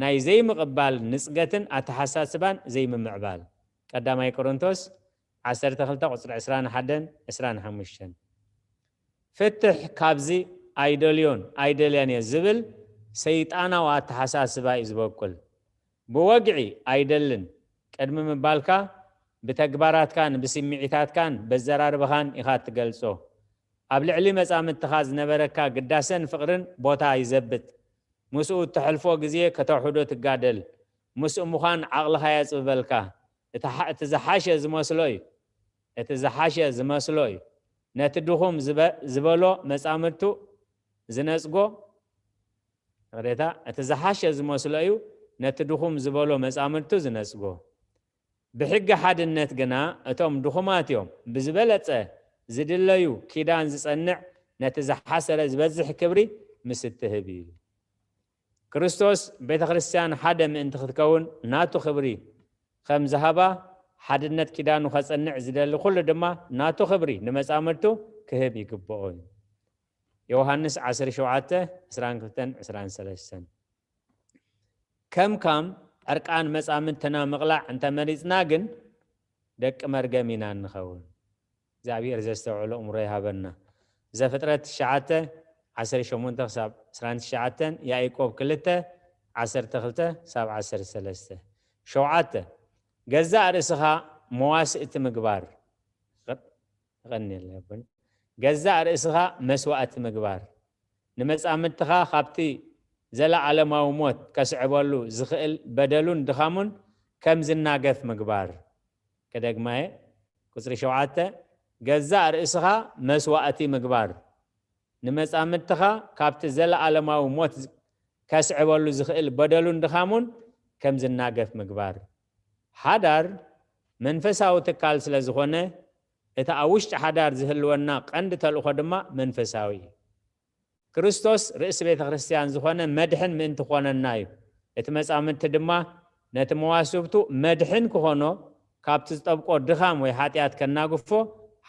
ናይ ዘይምቕባል ንጽገትን ኣተሓሳስባን ዘይምምዕባል። ቀዳማይ ቆሮንቶስ ዓሰርተ ክልተ ቁጽሪ ዕስራን ሓደን ዕስራን ሓሙሽተን። ፍትሕ ካብዚ ኣይደልዮን ኣይደልያን እየ ዝብል ሰይጣናዊ ኣተሓሳስባ እዩ ዝበቁል። ብወግዒ ኣይደልን ቅድሚ ምባልካ ብተግባራትካን ብስምዒታትካን በዘራርባኻን ኢኻ እትገልጾ። ኣብ ልዕሊ መጻምድትኻ ዝነበረካ ግዳሰን ፍቕርን ቦታ ይዘብጥ። ምስኡ እተሕልፎ ግዜ ከተውሕዶ ትጋደል። ምስኡ ምዃን ዓቕልኻ የጽብበልካ። እቲ ዝሓሸ ዝመስሎ እዩ። እቲ ዝሓሸ ዝመስሎ እዩ። ነቲ ድኹም ዝበሎ መጻምድቱ ዝነጽጎ ቕሬታ እቲ ዝሓሸ ዝመስሎ እዩ። ነቲ ድኹም ዝበሎ መጻምድቱ ዝነጽጎ። ብሕጊ ሓድነት ግና እቶም ድኹማት እዮም ብዝበለጸ ዝድለዩ። ኪዳን ዝጸንዕ ነቲ ዝሓሰረ ዝበዝሕ ክብሪ ምስ እትህብ እዩ። ክርስቶስ ቤተ ክርስቲያን ሓደ ምእንቲ ክትከውን ናቱ ክብሪ ከም ዝሃባ፣ ሓድነት ኪዳኑ ከጸንዕ ዝደሊ ኩሉ ድማ ናቱ ክብሪ ንመጻምድቱ ክህብ ይግብኦ እዩ። ዮሃንስ ዓሰርተ ሸውዓተ ዕስራን ክልተን ዕስራን ሰለስተን። ከም ካም ዕርቃን መጻምድትና ምቕላዕ እንተመሪጽና ግን ደቂ መርገም ኢና እንኸውን። እግዚኣብሔር ዘስተውዕሎ እምሮ ይሃበና። ዘፍጥረት ትሽዓተ ዓሰርተ ሸሞንተ ክሳብ ዕስራን ትሽዓተን፣ ያዕቆብ ክልተ ዓሰርተ ክልተ ክሳብ ዓሰርተ ሰለስተ። ሸውዓተ፣ ገዛእ ርእስኻ መዋስእቲ ምግባር። ይቐንየልና ይኹን። ገዛእ ርእስኻ መስዋእቲ ምግባር። ንመጻምድትኻ ካብቲ ዘለዓለማዊ ሞት ከስዕበሉ ዝኽእል በደሉን ድኻሙን ከም ዝናገፍ ምግባር። ከደግማየ፣ ቁጽሪ ሸውዓተ፣ ገዛእ ርእስኻ መስዋእቲ ምግባር። ንመጻምድትኻ ካብቲ ዘለዓለማዊ ሞት ከስዕበሉ ዝኽእል በደሉን ድኻሙን ከም ዝናገፍ ምግባር። ሓዳር መንፈሳዊ ትካል ስለ ዝኾነ፣ እቲ ኣብ ውሽጢ ሓዳር ዝህልወና ቀንዲ ተልእኾ ድማ መንፈሳዊ እዩ። ክርስቶስ ርእሲ ቤተ ክርስቲያን ዝኾነ መድሕን ምእንቲ ክኾነና እዩ። እቲ መጻምድቲ ድማ ነቲ መዋስብቱ መድሕን ክኾኖ፣ ካብቲ ዝጠብቆ ድኻም ወይ ሓጢኣት ከናግፎ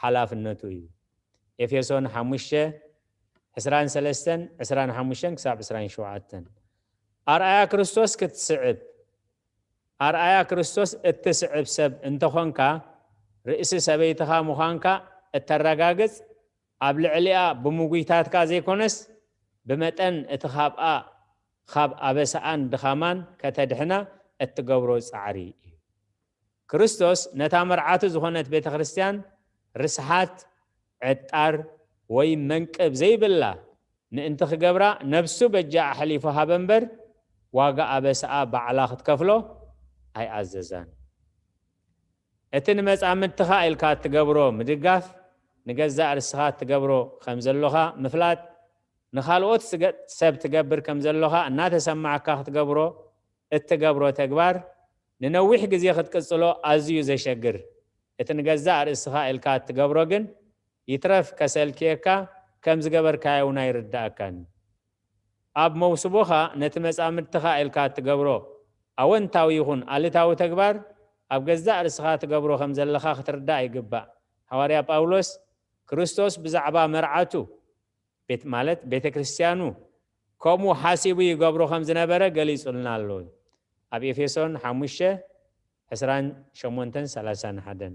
ሓላፍነቱ እዩ። ኤፌሶን ሓሙሽተ ዕስራን ሰለስተን ዕስራን ሓሙሽተን ክሳብ ዕስራን ሸውዓተን። ኣርኣያ ክርስቶስ ክትስዕብ። ኣርኣያ ክርስቶስ እትስዕብ ሰብ እንተኾንካ፣ ርእሲ ሰበይትኻ ምዃንካ እተረጋግጽ፣ ኣብ ልዕሊኣ ብምጉይታትካ ዘይኮነስ፣ ብመጠን እቲ ካብኣ፣ ካብ ኣበሳኣን ድኻማን ከተድሕና እትገብሮ ጻዕሪ እዩ። ክርስቶስ ነታ መርዓቱ ዝኾነት ቤተ ክርስቲያን ርስሓት፣ ዕጣር ወይ መንቅብ ዘይብላ ምእንቲ ክገብራ ነብሱ በጃ ኣሕሊፉ ሃበ እምበር፣ ዋጋ ኣበሳኣ ባዕላ ክትከፍሎ ኣይኣዘዛን። እቲ ንመጻምድትኻ ኢልካ እትገብሮ ምድጋፍ፣ ንገዛእ ርእስኻ እትገብሮ ከም ዘሎኻ ምፍላጥ፣ ንኻልኦት ስገ-፣ ሰብ ትገብር ከም ዘሎኻ እናተሰማዓካ ክትገብሮ እትገብሮ ተግባር፣ ንነዊሕ ግዜ ክትቅጽሎ ኣዝዩ ዘሸግር። እቲ ንገዛእ ርእስኻ ኢልካ እትገብሮ ግን፣ ይትረፍ ከሰልክየካ፣ ከም ዝገበርካዮ እውን ኣይርድኣካን እዩ። ኣብ መውስቦኻ ነቲ መጻምድትኻ ኢልካ እትገብሮ ኣወንታዊ ይኹን ኣሉታዊ ተግባር፣ ኣብ ገዛእ ርእስኻ ትገብሮ ከም ዘለኻ ክትርዳእ ይግባእ። ሃዋርያ ጳውሎስ፣ ክርስቶስ ብዛዕባ መርዓቱ፣ ቤት፣ ማለት ቤተ ክርስቲያኑ፣ ከምኡ ሓሲቡ ይገብሮ ከም ዝነበረ ገሊጹልና ኣሎ። ኣብ ኤፌሶን ሓሙሽተ ዕስራን ሸሞንተን ሰላሳን ሓደን።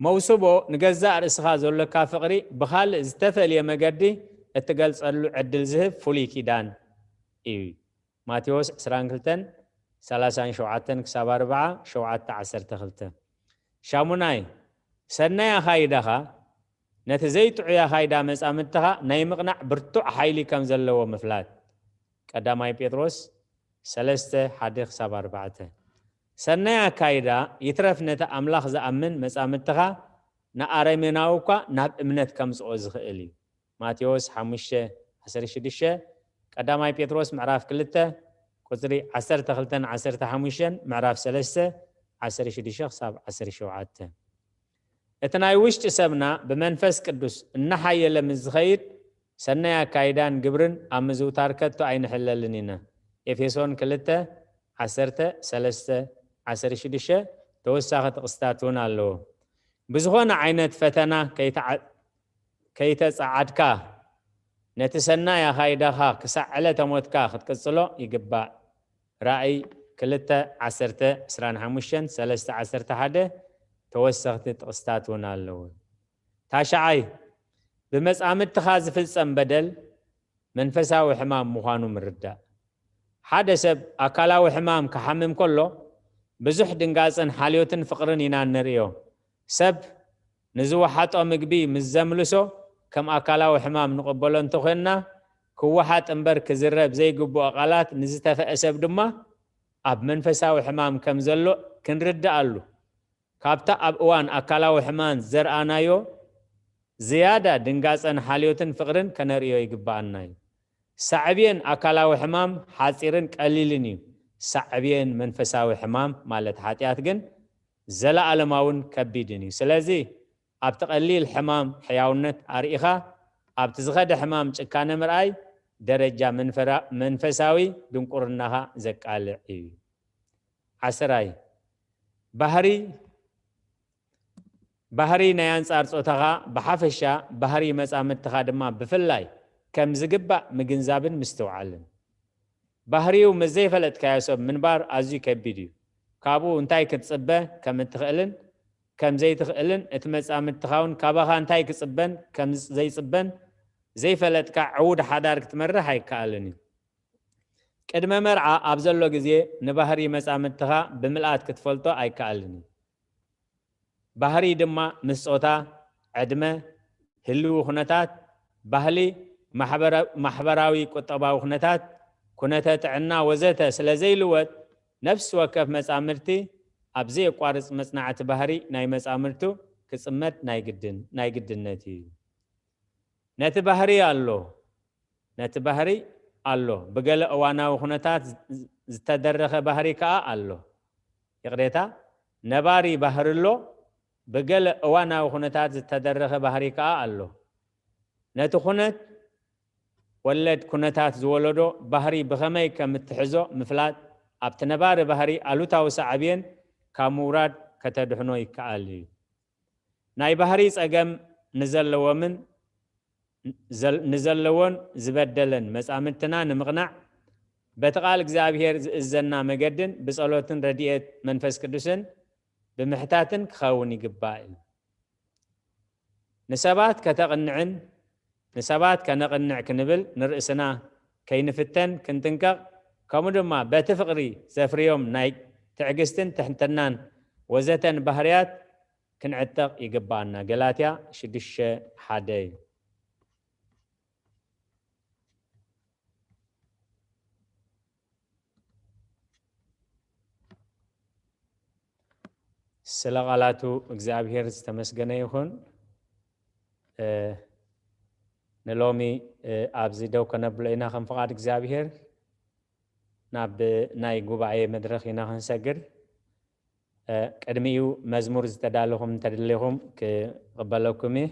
መውስቦ ንገዛእ ርእስኻ ዘሎካ ፍቕሪ ብኻልእ ዝተፈልየ መገዲ እትገልጸሉ ዕድል ዝህብ ፍሉይ ኪዳን እዩ። ማቴዎስ ዕስራን ክልተን ሰላሳን ሸውዓተን ክሳብ ኣርብዓ፣ ሸውዓተ ዓሰርተ ክልተ። ሻሙናይ፣ ሰናይ ኣኻይዳኻ ነቲ ዘይጥዑይ ኣኻይዳ መጻምድትኻ ናይ ምቕናዕ ብርቱዕ ሓይሊ ከም ዘለዎ ምፍላጥ። ቀዳማይ ጴጥሮስ ሰለስተ፣ ሓደ ክሳብ ኣርባዕተ። ሰናይ ኣካይዳ ይትረፍ ነቲ ኣምላኽ ዝኣምን መጻምድትኻ ንኣረሜናዊ እኳ ናብ እምነት ከምጽኦ ዝኽእል እዩ። ማቴዎስ ሓሙሽተ ዓሰርተ ሽዱሽተ፣ ቀዳማይ ጴጥሮስ ምዕራፍ ክልተ ቁጽሪ ዓሰርተ ክልተን ዓሰርተ ሓሙሽተን፣ ምዕራፍ ሰለስተ ዓሰርተ ሽዱሽተ ክሳብ ዓሰርተ ሸውዓተ። እቲ ናይ ውሽጢ ሰብና ብመንፈስ ቅዱስ እናሓየለ ምስ ዝኸይድ፣ ሰናይ ኣካይዳን ግብርን ኣብ ምዝውታር ከቶ ኣይንሕለልን ኢና። ኤፌሶን ክልተ ዓሰርተ፣ ሰለስተ ዓሰርተ ሽዱሽተ፣ ተወሳኺ ጥቕስታት እውን ኣለዎ። ብዝኾነ ዓይነት ፈተና ከይተዓ-፣ ከይተጸዓድካ፣ ነቲ ሰናይ ኣኻይዳኻ ክሳዕ ዕለተ ሞትካ ክትቅጽሎ ይግባእ። ራእይ ክልተ ዓሰርተ ዕስራን ሓሙሽተን፣ ሰለስተ ዓሰርተ ሓደ፣ ተወሰኽቲ ጥቕስታት እውን ኣለዉ። ታሽዓይ፣ ብመጻምድትኻ ዝፍጸም በደል መንፈሳዊ ሕማም ምዃኑ ምርዳእ። ሓደ ሰብ ኣካላዊ ሕማም ክሓምም ከሎ፣ ብዙሕ ድንጋጽን ሓልዮትን ፍቕርን ኢና እንርእዮ። ሰብ ንዝወሓጦ ምግቢ ምስ ዘምልሶ፣ ከም ኣካላዊ ሕማም ንቕበሎ እንተኾንና፣ ክወሓጥ እምበር ክዝረብ ዘይግብኦ ቃላት ንዝተፍአ ሰብ ድማ፣ ኣብ መንፈሳዊ ሕማም ከም ዘሎ ክንርዳእ ኣሉ። ካብታ ኣብ እዋን ኣካላዊ ሕማም ዘርኣናዮ ዝያዳ ድንጋጸን ሓልዮትን ፍቕርን ከነርእዮ ይግብኣና እዩ። ሳዕቤን ኣካላዊ ሕማም ሓጺርን ቀሊልን እዩ። ሳዕቤን መንፈሳዊ ሕማም ማለት ሓጢኣት ግን ዘለኣለማውን ከቢድን እዩ። ስለዚ ኣብቲ ቀሊል ሕማም ሕያውነት ኣርኢኻ ኣብቲ ዝኸደ ሕማም ጭካነ ምርኣይ ደረጃ መንፈራ-፣ መንፈሳዊ ድንቁርናኻ ዘቃልዕ እዩ። ዓስራይ፣ ባህሪ፣ ባህሪ ናይ ኣንጻር ጾታኻ ብሓፈሻ፣ ባህሪ መጻምድትኻ ድማ ብፍላይ ከም ዝግባእ ምግንዛብን ምስትውዓልን። ባህሪኡ ምስ ዘይፈለጥካዮ ሰብ ምንባር ኣዝዩ ከቢድ እዩ። ካብኡ እንታይ ክትጽበ ከም እትኽእልን ከም ዘይትኽእልን፣ እቲ መጻምድትኻ እውን ካባኻ እንታይ ክጽበን ከም ዘይጽበን ዘይፈለጥካ ዕዉድ ሓዳር ክትመርሕ ኣይከኣልን እዩ። ቅድመ መርዓ ኣብ ዘሎ ግዜ ንባህሪ መጻምድትኻ ብምልኣት ክትፈልጦ ኣይከኣልን እዩ። ባህሪ ድማ ምስ ጾታ፣ ዕድመ፣ ህልዊ ኩነታት፣ ባህሊ፣ ማሕበረ-፣ ማሕበራዊ ቁጠባዊ ኩነታት፣ ኩነተ ጥዕና ወዘተ ስለ ዘይልወጥ፣ ነፍሲ ወከፍ መጻምድቲ ኣብ ዘየቋርጽ መጽናዕቲ ባህሪ ናይ መጻምድቱ ክጽመድ ናይ ግድን፣ ናይ ግድነት እዩ። ነቲ ባህሪ ኣሎ፣ ነቲ ባህሪ ኣሎ። ብገለ እዋናዊ ኩነታት ዝ-፣ ዝተደረኸ ባህሪ ከኣ ኣሎ። ይቕሬታ፣ ነባሪ ባህሪ ኣሎ፣ ብገለ እዋናዊ ኩነታት ዝተደረኸ ባህሪ ከኣ ኣሎ። ነቲ ኩነት ወለድ ኩነታት ዝወለዶ ባህሪ ብኸመይ ከም እትሕዞ ምፍላጥ፣ ኣብቲ ነባሪ ባህሪ ኣሉታዊ ሳዕቤን ካብ ምውራድ ከተድሕኖ ይከኣል እዩ። ናይ ባህሪ ጸገም ንዘለዎምን ዘል-፣ ንዘለዎን ዝበደለን መጻምድትና ንምቕናዕ፣ በቲ ቃል እግዚኣብሔር ዝእዘና መገድን ብጸሎትን ረድኤት መንፈስ ቅዱስን ብምሕታትን ክኸውን ይግባእ እዩ። ንሰባት ከተቕንዕን ንሰባት ከነቕንዕ ክንብል ንርእስና ከይንፍተን ክንጥንቀቕ፣ ከምኡ ድማ በቲ ፍቕሪ ዘፍርዮም ናይ ትዕግስትን ትሕትናን ወዘተን ባህርያት ክንዕጠቕ ይግባኣና። ገላትያ ሽዱሽተ ሓደ እዩ። ስለ ቃላቱ እግዚኣብሔር ዝተመስገነ ይኹን። እ፣ ንሎሚ፣ እ፣ ኣብዚ ደው ከነብሎ ኢና። ከም ፍቓድ እግዚኣብሔር ናብ ናይ ጉባኤ መድረኽ ኢና ክንሰግር። እ፣ ቅድሚኡ መዝሙር ዝተዳለኹም እንተደሊኹም ክቕበለኩም እየ።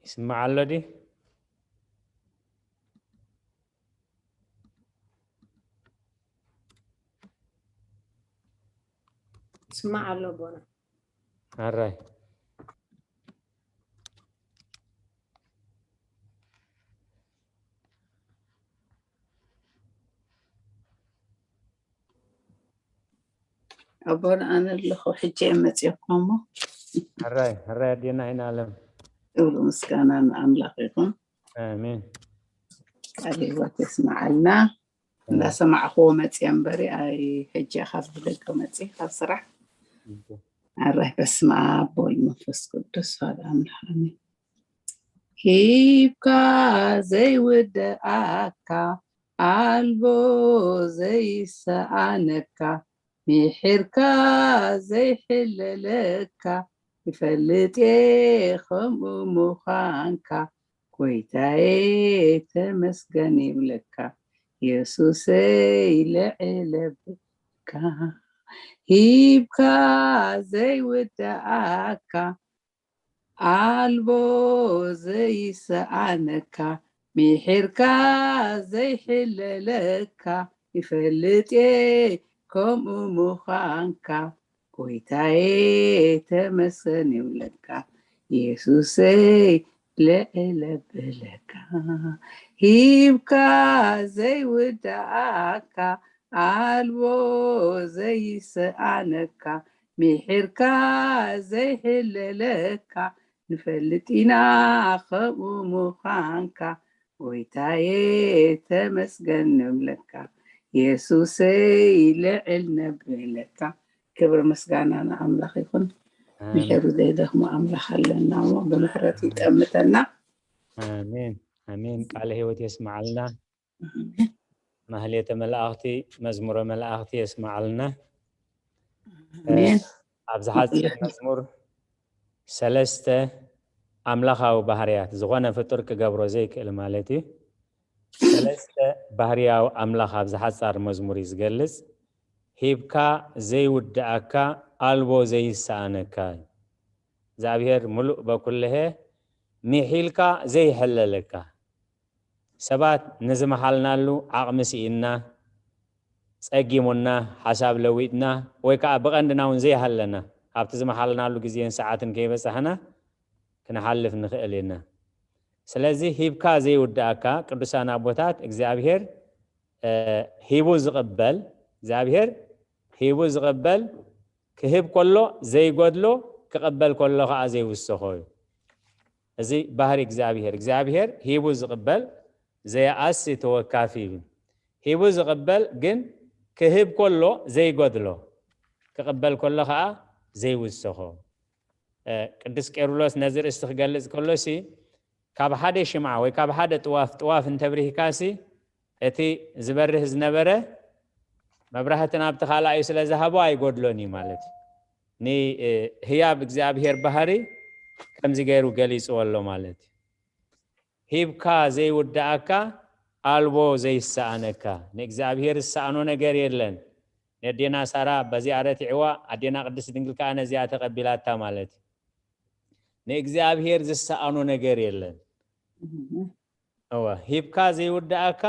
ይስማዕ ኣሎ ድዩ? ይስማዕ ኣሎ ኣቦና። ኣራይ። ኣቦና ኣነ ኣለኹ፣ ሕጂ እየ መፂኦኩም እሞ። ሕራይ፣ ሕራይ ኣዴና ኣይናለም። ክብሪ ምስጋና ንኣምላኽ ይኹን። ኣሜን። ቃል ህይወት የስምዓልና። ኣሜን። እንዳሰማዕኽዎ መፅየ እምበሪ፣ ኣይ፣ ሕጂ ካብ ደገ መፅየ ካብ ስራሕ። እሺ። ኣራይ በስመ ኣብ ወወልድ መንፈስ ቅዱስ ሓደ ኣምላኽ ኣሜን። ሂብካ ዘይውደኣካ ኣልቦ ዘይሰኣነካ፣ ምሒርካ ዘይሕለለካ፣ ይፈልጥ እየ ከምኡ ምዃንካ። ጎይታየ ተመስገን ይብለካ። የሱሰይ ልዕል ኣብለካ። ሂብካ ዘይውዳኣካ፣ ኣልቦ ዘይሰኣነካ፣ ምሒርካ ዘይሕለለካ፣ ይፈልጥ እየ ከምኡ ምዃንካ። ጎይታየ ተመስገን ይብለካ። የሱሰይ ልዕል ኣብለካ። ሂብካ ዘይውዳኣካ፣ ኣልቦ ዘይሰኣነካ፣ ምሒርካ ዘይሕለለካ፣ ንፈልጥ ኢና ከምኡ ምዃንካ። ጎይታየ ተመስገን ንብለካ። የሱሰይ ልዕል ነብለካ። ክብሪ ምስጋና ንኣምላኽ ይኹን። ኣሜን። ምሕሩ ዘይደኽሞ ኣምላኽ ኣለና እሞ ብምሕረቱ ይጠምተና። ኣሜን። ኣሜን። ቃለ ህይወት የስምዓልና። ኣሜን። ማህሌተ መላእኽቲ፣ መዝሙረ መላእኽቲ የስምዓልና። ኣሜን። ኣብ ዝሓጽር መዝሙር ሰለስተ ኣምላኻዊ ባህርያት፣ ዝኾነ ፍጡር ክገብሮ ዘይክእል ማለት እዩ። ሰለስተ ባህርያዊ ኣምላኽ ኣብ ዝሓጻር መዝሙር እዩ ዝገልጽ። ሂብካ ዘይውድኣካ፣ ኣልቦ ዘይሰኣነካ። እግዚኣብሔር ምሉእ በኩልሄ፣ ሚሒልካ ዘይሕለለካ። ሰባት ንዝመሓልናሉ ዓቕሚ ስኢንና፣ ጸጊሙና፣ ሓሳብ ለዊጥና፣ ወይ ከኣ ብቐንድና እውን ዘይሃለና፣ ኣብቲ ዝመሓልናሉ ግዜን ሰዓትን ከይበጻሕና ክንሓልፍ ንኽእል ኢና። ስለዚ ሂብካ ዘይውድኣካ፣ ቅዱሳን ኣቦታት፣ እግዚኣብሔር፣ እ፣ ሂቡ ዝቕበል፣ እግዚኣብሔር ሂቡ ዝቕበል፣ ክህብ ከሎ ዘይጎድሎ፣ ክቕበል ከሎ ከኣ ዘይውስኾ እዩ። እዚ ባህሪ እግዚኣብሔር። እግዚኣብሔር ሂቡ ዝቕበል፣ ዘየኣሲ ተወካፊ እዩ። ሂቡ ዝቕበል ግን ክህብ ከሎ ዘይጎድሎ፣ ክቕበል ከሎ ከኣ ዘይውስኾ። እ፣ ቅዱስ ቄርሎስ ነዚ ርእስቲ ክገልጽ ከሎሲ፣ ካብ ሓደ ሽምዓ ወይ ካብ ሓደ ጥዋፍ፣ ጥዋፍ እንተብሪህካሲ፣ እቲ ዝበርህ ዝነበረ መብራህቲ ናብቲ ካልኣዩ ስለ ዝሃቦ ኣይጎድሎን እዩ ማለት እዩ። ን-፣ እ፣ ህያብ እግዚኣብሔር ባህሪ ከምዚ ገይሩ ገሊጽዎ ኣሎ ማለት እዩ። ሂብካ ዘይውድኣካ፣ ኣልቦ ዘይሰኣነካ። ንእግዚኣብሔር ዝሰኣኖ ነገር የለን። ነዴና ሳራ በዚኣ ረቲዕዋ፣ ኣዴና ቅድስት ድንግል ከኣ ነዚኣ ተቐቢላታ ማለት እዩ። ንእግዚኣብሔር ዝሰኣኖ ነገር የለን። እወ፣ ሂብካ ዘይውድኣካ፣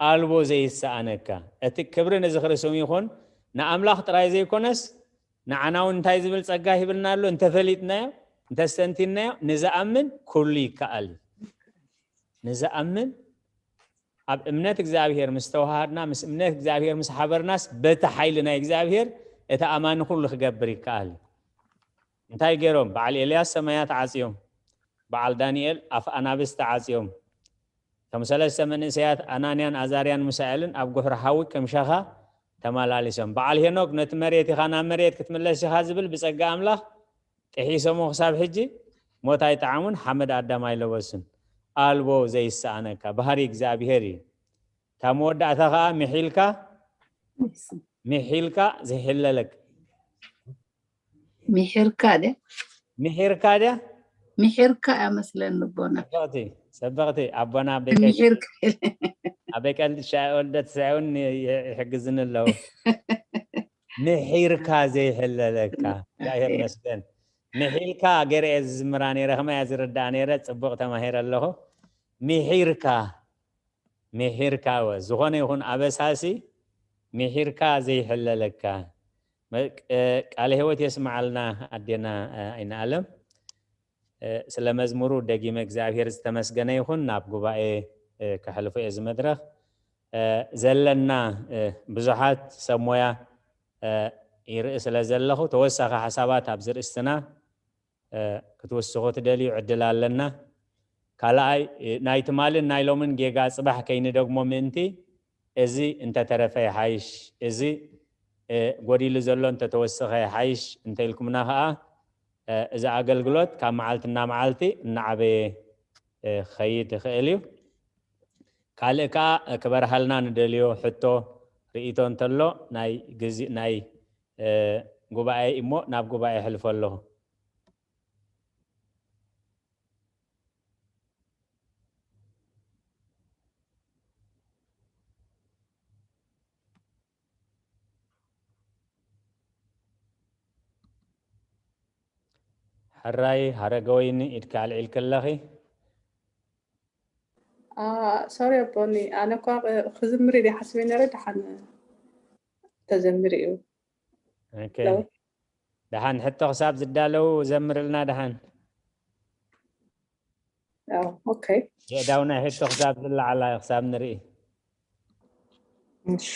ኣልቦ ዘይሰኣነካ። እቲ ክብሪ ንዝኽሪ ስሙ ይኹን፣ ንኣምላኽ ጥራይ ዘይኮነስ፣ ንዓና እውን እንታይ ዝብል ጸጋ ሂብልና ኣሎ? እንተፈሊጥናዮ፣ እንተስተንቲንናዮ፣ ንዝኣምን ኩሉ ይከኣል እዩ። ንዝኣምን ኣብ እምነት እግዚኣብሔር ምስ ተዋሃድና፣ ምስ እምነት እግዚኣብሔር ምስ ሓበርናስ፣ በቲ ሓይሊ ናይ እግዚኣብሔር እቲ ኣማኒ ኩሉ ክገብር ይከኣል እዩ። እንታይ ገይሮም? በዓል ኤልያስ ሰማያት ዓጽዮም፣ በዓል ዳንኤል ኣፍ ኣናብስ ተዓጽዮም። እቶም ሰለስተ መንእሰያት ኣናንያን ኣዛርያን ሚሳኤልን ኣብ ጉሕሪ ሓዊ ከም ሻኻ ተመላሊሶም። በዓል ሄኖክ ነቲ መሬት ኢኻ ናብ መሬት ክትምለስ ኢኻ ዝብል ብጸጋ ኣምላኽ ጥሒሶሞ ክሳብ ሕጂ ሞት ኣይጠዓሙን፣ ሓመድ ኣዳም ኣይለበሱን። ኣልቦ ዘይሰኣነካ ባህሪ እግዚኣብሔር እዩ። እታ መወዳእታ ኸኣ ምሒልካ፣ ምሒልካ ዘይሕለለካ። ምሒርካ ድያ? ምሒርካ ድያ? ምሒርካ እያ መስለኒ ኣቦና። ሰበቕቲ፣ ሰበቕቲ ኣቦና ኣበይ ቀ-፣ ምሒርካ። ኣበይ ቀልዲ ሻ-፣ ወልደ ትስዕውን ይ-፣ ይሕግዝኒ ኣለዉ። ምሒርካ ዘይሕለለካ። እግዚኣብሔር ይመስገን። ምሒልካ ገይረ እየ ዝዝምራ ነይረ፣ ከመይ እየ ዝርዳእ ነይረ፣ ጽቡቕ ተማሂረ ኣለኹ። ምሒርካ፣ ምሒርካ ወ-፣ ዝኾነ ይኹን ኣበሳሲ ምሒርካ ዘይሕለለካ። መ-፣ እ፣ ቃለ ህይወት የስምዓልና ኣዴና፣ እ፣ ኣይንኣለም። እ፣ ስለ መዝሙሩ ደጊመ እግዚኣብሔር ዝተመስገነ ይኹን። ናብ ጉባኤ፣ እ፣ ከሕልፎ እየ እዚ መድረኽ። እ፣ ዘለና፣ እ፣ ብዙሓት ሰብ ሞያ፣ እ፣ ይርኢ ስለ ዘለኹ፣ ተወሳኺ ሓሳባት ኣብዚ ርእስትና፣ እ፣ ክትውስኹ ትደልዩ ዕድል ኣለና። ካልኣይ፣ እ፣ ናይ ትማልን ናይ ሎምን ጌጋ ጽባሕ ከይንደግሞ ምእንቲ፣ እዚ እንተተረፈ ይሓይሽ፣ እዚ፣ እ፣ ጎዲሉ ዘሎ እንተተወሰኸ ይሓይሽ እንተኢልኩምና ኸኣ፣ እ፣ እዚ ኣገልግሎት ካብ መዓልቲ ናብ መዓልቲ እናዓበየ፣ እ፣ ክኸይድ ይኽእል እዩ። ካልእ ከኣ፣ እ፣ ክበርሃልና ንደልዮ ሕቶ፣ ርእይቶ እንተሎ ናይ ግዜ፣ ናይ፣ እ፣ ጉባኤ እሞ ናብ ጉባኤ የሕልፎ ኣለኹ። ሕራይ ሃረገወይኒ ኢድካ ኣልዒልኪ ኣለኺ። ሶሪ ኣቦኒ፣ ኣነ እኳ ክዝምር ኢለ ሓስበ ነረ፣ ደሓን ተዘምር እዩ። ኦኬ። ደሓን ሕቶ ክሳብ ዝዳለው ዘምርልና ደሓን። ያው፣ ኦኬ። የእዳውና ሕቶ ክሳብ ዝለዓላ ክሳብ ንርኢ። እሺ።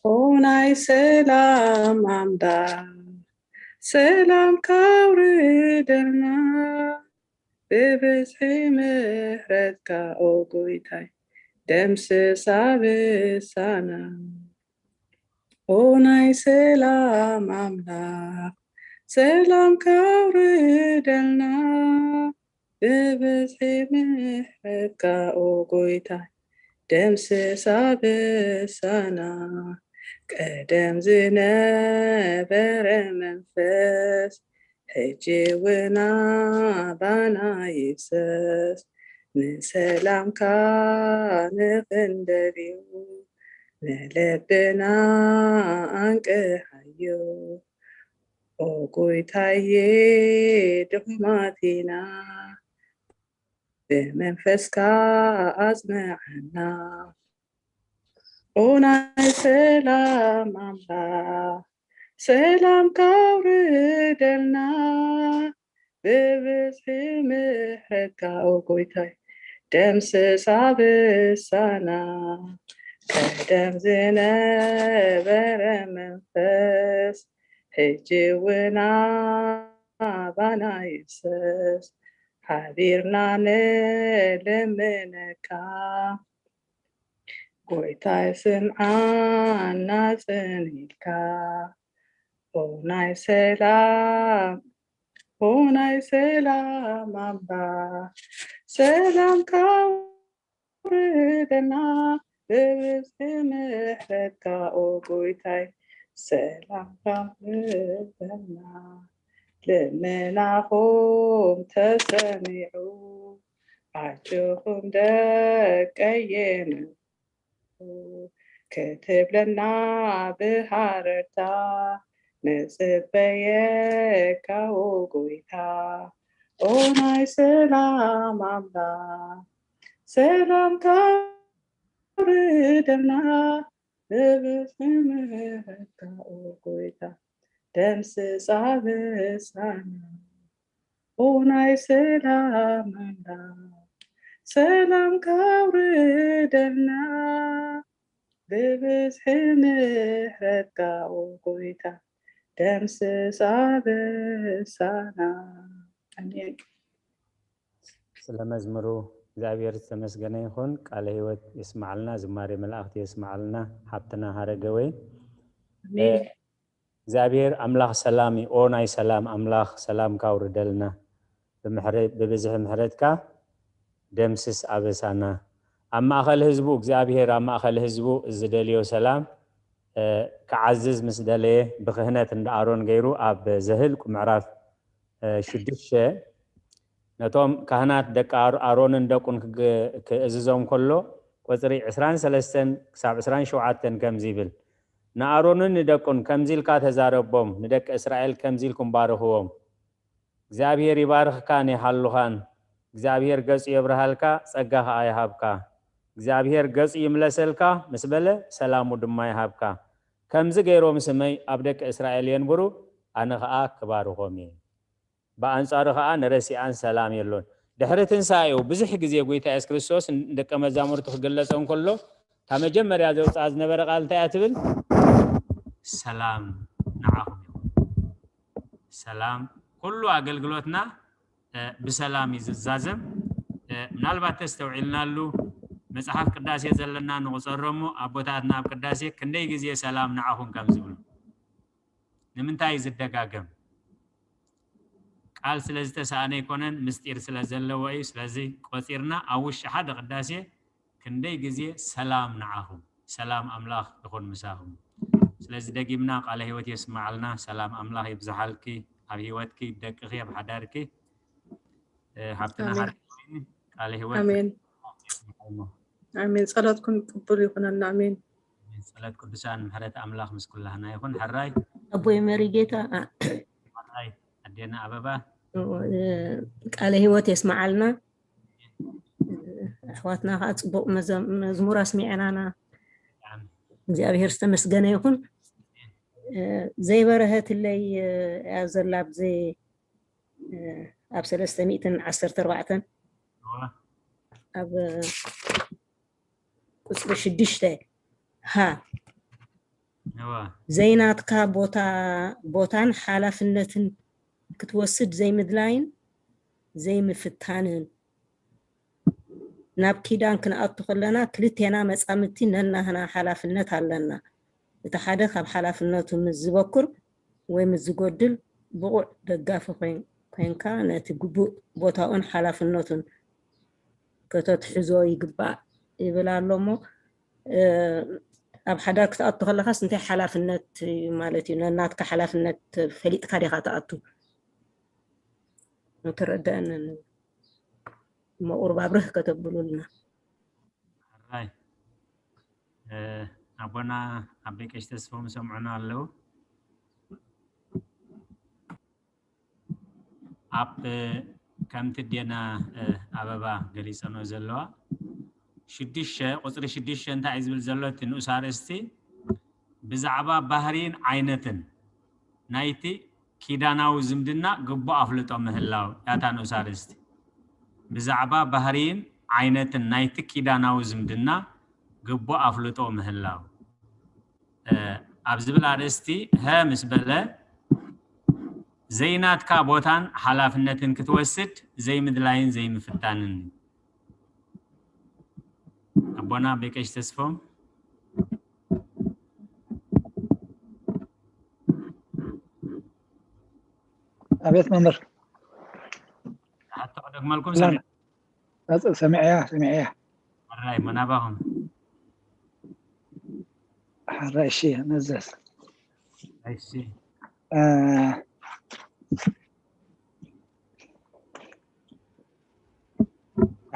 ኦ ናይ ሰላም ኣምላኽ፣ ሰላም ካውርደልና፣ ብብዝሒ ምሕረትካ ኦ ጎይታይ፣ ደምስስ ኣበሳና። ኦ ናይ ሰላም ኣምላኽ፣ ሰላም ካውርደልና፣ ብብዝሒ ምሕረትካ ኦ ጎይታይ፣ ደምስስ ኣበሳና። ቀደም ዝነበረ መንፈስ ሕጂ እውን ኣባና ይፍሰስ። ንሰላምካ ንኽንደልዩ፣ ንልብና ኣንቅሓዮ። ኦ ጎይታዬ፣ ድኹማት ኢና፣ ብመንፈስካ ኣጽንዓና። ኦ ናይ ሰላም ኣምላኽ፣ ሰላምካ ኣውርደልና፣ ብብዝሒ ምሕረትካ ኦ ጎይታይ፣ ደምስስ ኣበሳና። ቀደም ዝነበረ መንፈስ፣ ሕጂ እውን ኣባና ይፍሰስ። ሓቢርና ንልምነካ፣ ጎይታይ ስምዓና ጽን ኢልካ። ኦ ናይ ሰላም፣ ኦ ናይ ሰላም ኣምላኽ፣ ሰላምካ ኣውርደና፣ ብብዝሒ ምሕረትካ ኦ ጎይታይ፣ ሰላምካ ኣውርደና። ልመናኹም ተሰሚዑ፣ ኣጆኹም ደቀየ ንዑ ክትብለና ብሃረርታ ንጽበየካ ኦ ጎይታ። ኦ ናይ ሰላም ኣምላኽ፣ ሰላምካ ኣውርደልና፣ ብብዝሒ ምሕረትካ ኦ ጎይታ፣ ደምስስ ኣበሳና። ኦ ናይ ሰላም ኣምላኽ፣ ሰላምካ ኣውርደልና፣ ብብዝሒ ምሕረትካ ኦ ጎይታ፣ ደምስስ ኣበሳና። ኣሜን። ስለ መዝሙሩ እግዚኣብሔር ዝተመስገነ ይኹን። ቃለ ህይወት የስማዓልና፣ ዝማሬ መላእኽቲ የስማዓልና ሓብትና ሃረገወይን። ኣሜን። እግዚኣብሔር ኣምላኽ ሰላም እዩ። ኦ ናይ ሰላም ኣምላኽ፣ ሰላምካ ኣውርደልና፣ ብምሕረ-፣ ብብዝሒ ምሕረትካ ደምስስ ኣበሳና። ኣብ ማእኸል ህዝቡ እግዚኣብሔር፣ ኣብ ማእኸል ህዝቡ ዝደልዮ ሰላም፣ እ፣ ክዓዝዝ ምስ ደለየ፣ ብክህነት እንዳ ኣሮን ገይሩ ኣብ ዘህልቁ ምዕራፍ፣ እ፣ ሽዱሽተ ነቶም ካህናት ደቂ ኣር-፣ ኣሮንን ደቁን ክግ-፣ ክእዝዞም ከሎ፣ ቁጽሪ ዕስራን ሰለስተን ክሳብ ዕስራን ሸውዓተን ከምዚ ይብል፣ ንኣሮንን ንደቁን ከምዚ ኢልካ ተዛረቦም፣ ንደቂ እስራኤል ከምዚ ኢልኩም ባርኽዎም፣ እግዚኣብሔር ይባርኽካን ይሓሉኻን፣ እግዚኣብሔር ገጹ የብርሃልካ፣ ጸጋ ኸኣ ይሃብካ። እግዚኣብሔር ገጹ ይምለሰልካ ምስ በለ፣ ሰላሙ ድማ ይሃብካ። ከምዚ ገይሮም ስመይ ኣብ ደቂ እስራኤል የንብሩ፣ ኣነ ኸኣ ክባርኾም እየ። ብኣንጻሩ ኸኣ ንረሲኣን ሰላም የሎን። ድሕሪ ትንሳኤኡ ብዙሕ ግዜ ጐይታ የሱስ ክርስቶስ ንደቀ መዛሙርቱ ክግለጾም ከሎ፣ እታ መጀመርያ ዘውጽኣ ዝነበረ ቃል እንታይ እያ ትብል? ሰላም ንዓኹም ይኹን። ሰላም፣ ኩሉ ኣገልግሎትና፣ እ፣ ብሰላም እዩ ዝዛዘም። እ፣ ምናልባት ተስተውዒልናሉ፣ መጽሓፍ ቅዳሴ ዘለና ንቑጸሮ እሞ፣ ኣቦታትና ኣብ ቅዳሴ ክንደይ ግዜ ሰላም ንዓኹም ከም ዝብሉ። ንምንታይ እዩ ዝደጋገም? ቃል ስለ ዝተሳእነ ኣይኮነን፣ ምስጢር ስለ ዘለዎ እዩ። ስለዚ ቆጺርና ኣብ ውሽጢ ሓደ ቅዳሴ ክንደይ ግዜ ሰላም ንዓኹም፣ ሰላም ኣምላኽ ይኹን ምሳኹም። ስለዚ ደጊምና ቃለ ህይወት የስምዓልና፣ ሰላም ኣምላኽ ይብዝሓልኪ፣ ኣብ ህይወትኪ፣ ደቅኺ፣ ኣብ ሓዳርኪ። እ፣ ሓብትና ኣሜን። ሓረገወይኒ ቃለ ህይወት ኣሜን። የስምዓልና። ኣሜን። ጸሎትኩም ቅቡል ይኹነልና። ኣሜን። ጸሎት ቅዱሳን ምሕረት ኣምላኽ ምስ ኩላህና ይኹን። ሕራይ ኣቦይ መሪ ጌታ ኣ- ሕራይ ዴና ኣበባ። ቃለ ህይወት የስመዓልና። ኣሕዋትና ከዓ ፅቡቅ መዘ- መዝሙር ኣስሚዐናና። እግዚኣብሔር ዝተመስገነ ይኹን። ዘይበረሀትለይ እያ ዘላ ኣብዚ ኣብ ሰለስተ ሚእትን ዓሰርተ ኣርባዕተን እዋ፣ ኣብ ቁፅሪ ሽዱሽተ። ሃ እዋ፣ ዘይናትካ ቦታ ቦታን ሓላፍነትን ክትወስድ ዘይምድላይን ዘይምፍታንን። ናብ ኪዳን ክንኣቱ ከለና ክልቴና መጻምድቲ ነናህና ሓላፍነት ኣለና። እቲ ሓደ ካብ ሓላፍነቱ ምስ ዝበኩር ወይ ምስ ዝጎድል ብቑዕ ደጋፊ ኮይን- ኮይንካ ነቲ ግቡእ ቦታኡን ሓላፍነቱን ከተትሕዞ ይግባእ ይብል ኣሎ እሞ እ፣ ኣብ ሓዳር ክትኣቱ ከለካስ እንታይ ሓላፍነት እዩ ማለት እዩ? ነናትካ ሓላፍነት ፈሊጥካ ዲካ ትኣቱ? ንክረደአንን እሞ ቁሩብ ኣብርህ ከተብሉልና። ሕራይ እ፣ ኣቦና ኣቤ ቀሽ ተስፎም ይሰምዑና ኣለዉ። ኣብ ከምቲ ዴና እ፣ ኣበባ ገሊጸኖ ዘለዋ ሽዱሽተ፣ ቁፅሪ ሽዱሽተ እንታይ እዩ ዝብል ዘሎ? እቲ ንኡስ ኣርእስቲ ብዛዕባ ባህሪን ዓይነትን ናይቲ ኪዳናዊ ዝምድና ግቡእ ኣፍልጦ ምህላው። ያታ ንኡስ ኣርእስቲ ብዛዕባ ባህሪን ዓይነትን ናይቲ ኪዳናዊ ዝምድና ግቡእ ኣፍልጦ ምህላው። እ፣ ኣብ ዝብል ኣርእስቲ ሀ ምስ በለ ዘይናትካ ቦታን ሓላፍነትን ክትወስድ ዘይምድላይን ዘይምፍታንን። ኣቦና ቤቀሽ ተስፎም። ኣቤት መምህር። ሕቶ ክደግመልኩም ሰላም። ሰሚዕ ሰሚዐያ ሰሚዐያ። ሕራይ መናባኹም። ሕራይ እሺ። ነዘስ እሺ እ፣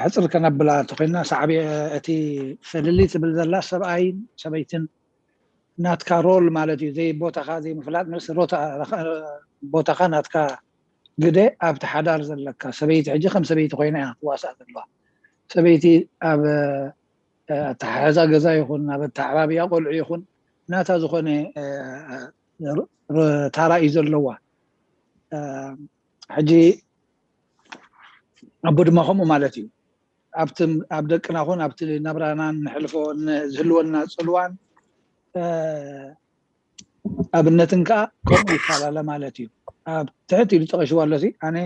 ሕፅር ከነብላ እንተኮይና ሳዕቤ እቲ ፍልልይ ትብል ዘላ ሰብኣይን ሰበይትን ናትካ ሮል ማለት እዩ። ዘይ ቦታኻ ዘይምፍላጥ ምስ ሮታ- ቦታኻ ናትካ ግደ ኣብቲ ሓዳር ዘለካ ሰበይቲ ሕጂ ከም ሰበይቲ ኮይና እያ ትዋሳእ ዘለዋ። ሰበይቲ ኣብ ኣተሓሕዛ ገዛ ይኹን ኣብ ኣተዓባብያ ቆልዑ ይኹን ናታ ዝኾነ ታራ እዩ ዘለዋ። ሕጂ ኣቦ ድማ ከምኡ ማለት እዩ። ኣብቲ ኣብ ደቅና ኹን ኣብቲ ናብራና ንሕልፎ ዝህልወና ፅልዋን ኣብነትን ከዓ ከምኡ ይፈላለ ማለት እዩ። ኣብ ትሕት ኢሉ ጠቐሽዋ ኣሎ። ኣነ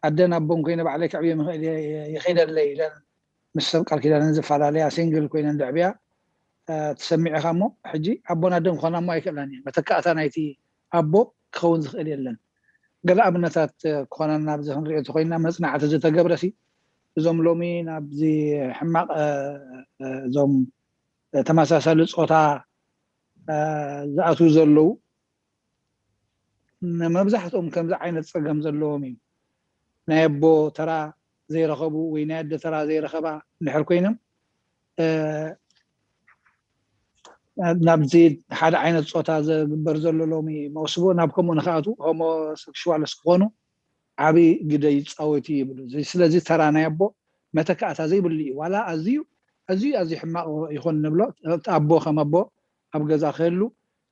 ኣደን ኣቦን ኮይነ ባዕለይ ክዕብዮም ይኽእል እየ፣ ይኽእል ኣለይ ኢለን ምስ ሰብ ቃል ኪዳነን ዝፈላለያ ሲንግል ኮይነን ዘዕብያ ትሰሚዕኻ እሞ ሕጂ ኣቦን ኣደን ክኾና እሞ ኣይክእላን እየን። መተካእታ ናይቲ ኣቦ ክኸውን ዝኽእል የለን። ገለ ኣብነታት ክኾነና ኣብዚ ክንሪኦ እንተኮይና መፅናዕቲ ዝተገብረ ሲ እዞም ሎሚ ናብዚ ሕማቕ እዞም ተመሳሳሊ ፆታ ዝኣትዉ ዘለዉ ንመብዛሕትኦም ከምዚ ዓይነት ፀገም ዘለዎም እዩ። ናይ ኣቦ ተራ ዘይረኸቡ ወይ ናይ ኣደ ተራ ዘይረኸባ እንድሕር ኮይኖም ናብዚ ሓደ ዓይነት ፆታ ዝግበር ዘሎ ሎሚ መውስቦ ናብ ከምኡ ንክኣትዉ ሆሞሰክሽዋልስ ክኾኑ ዓብዪ ግደ ይፃወት እዩ ይብሉ። ስለዚ ተራ ናይ ኣቦ መተካእታ ዘይብሉ እዩ። ዋላ ኣዝዩ ኣዝዩ ኣዝዩ ሕማቕ ይኾን ንብሎ እቲ ኣቦ ከም ኣቦ ኣብ ገዛ ክህሉ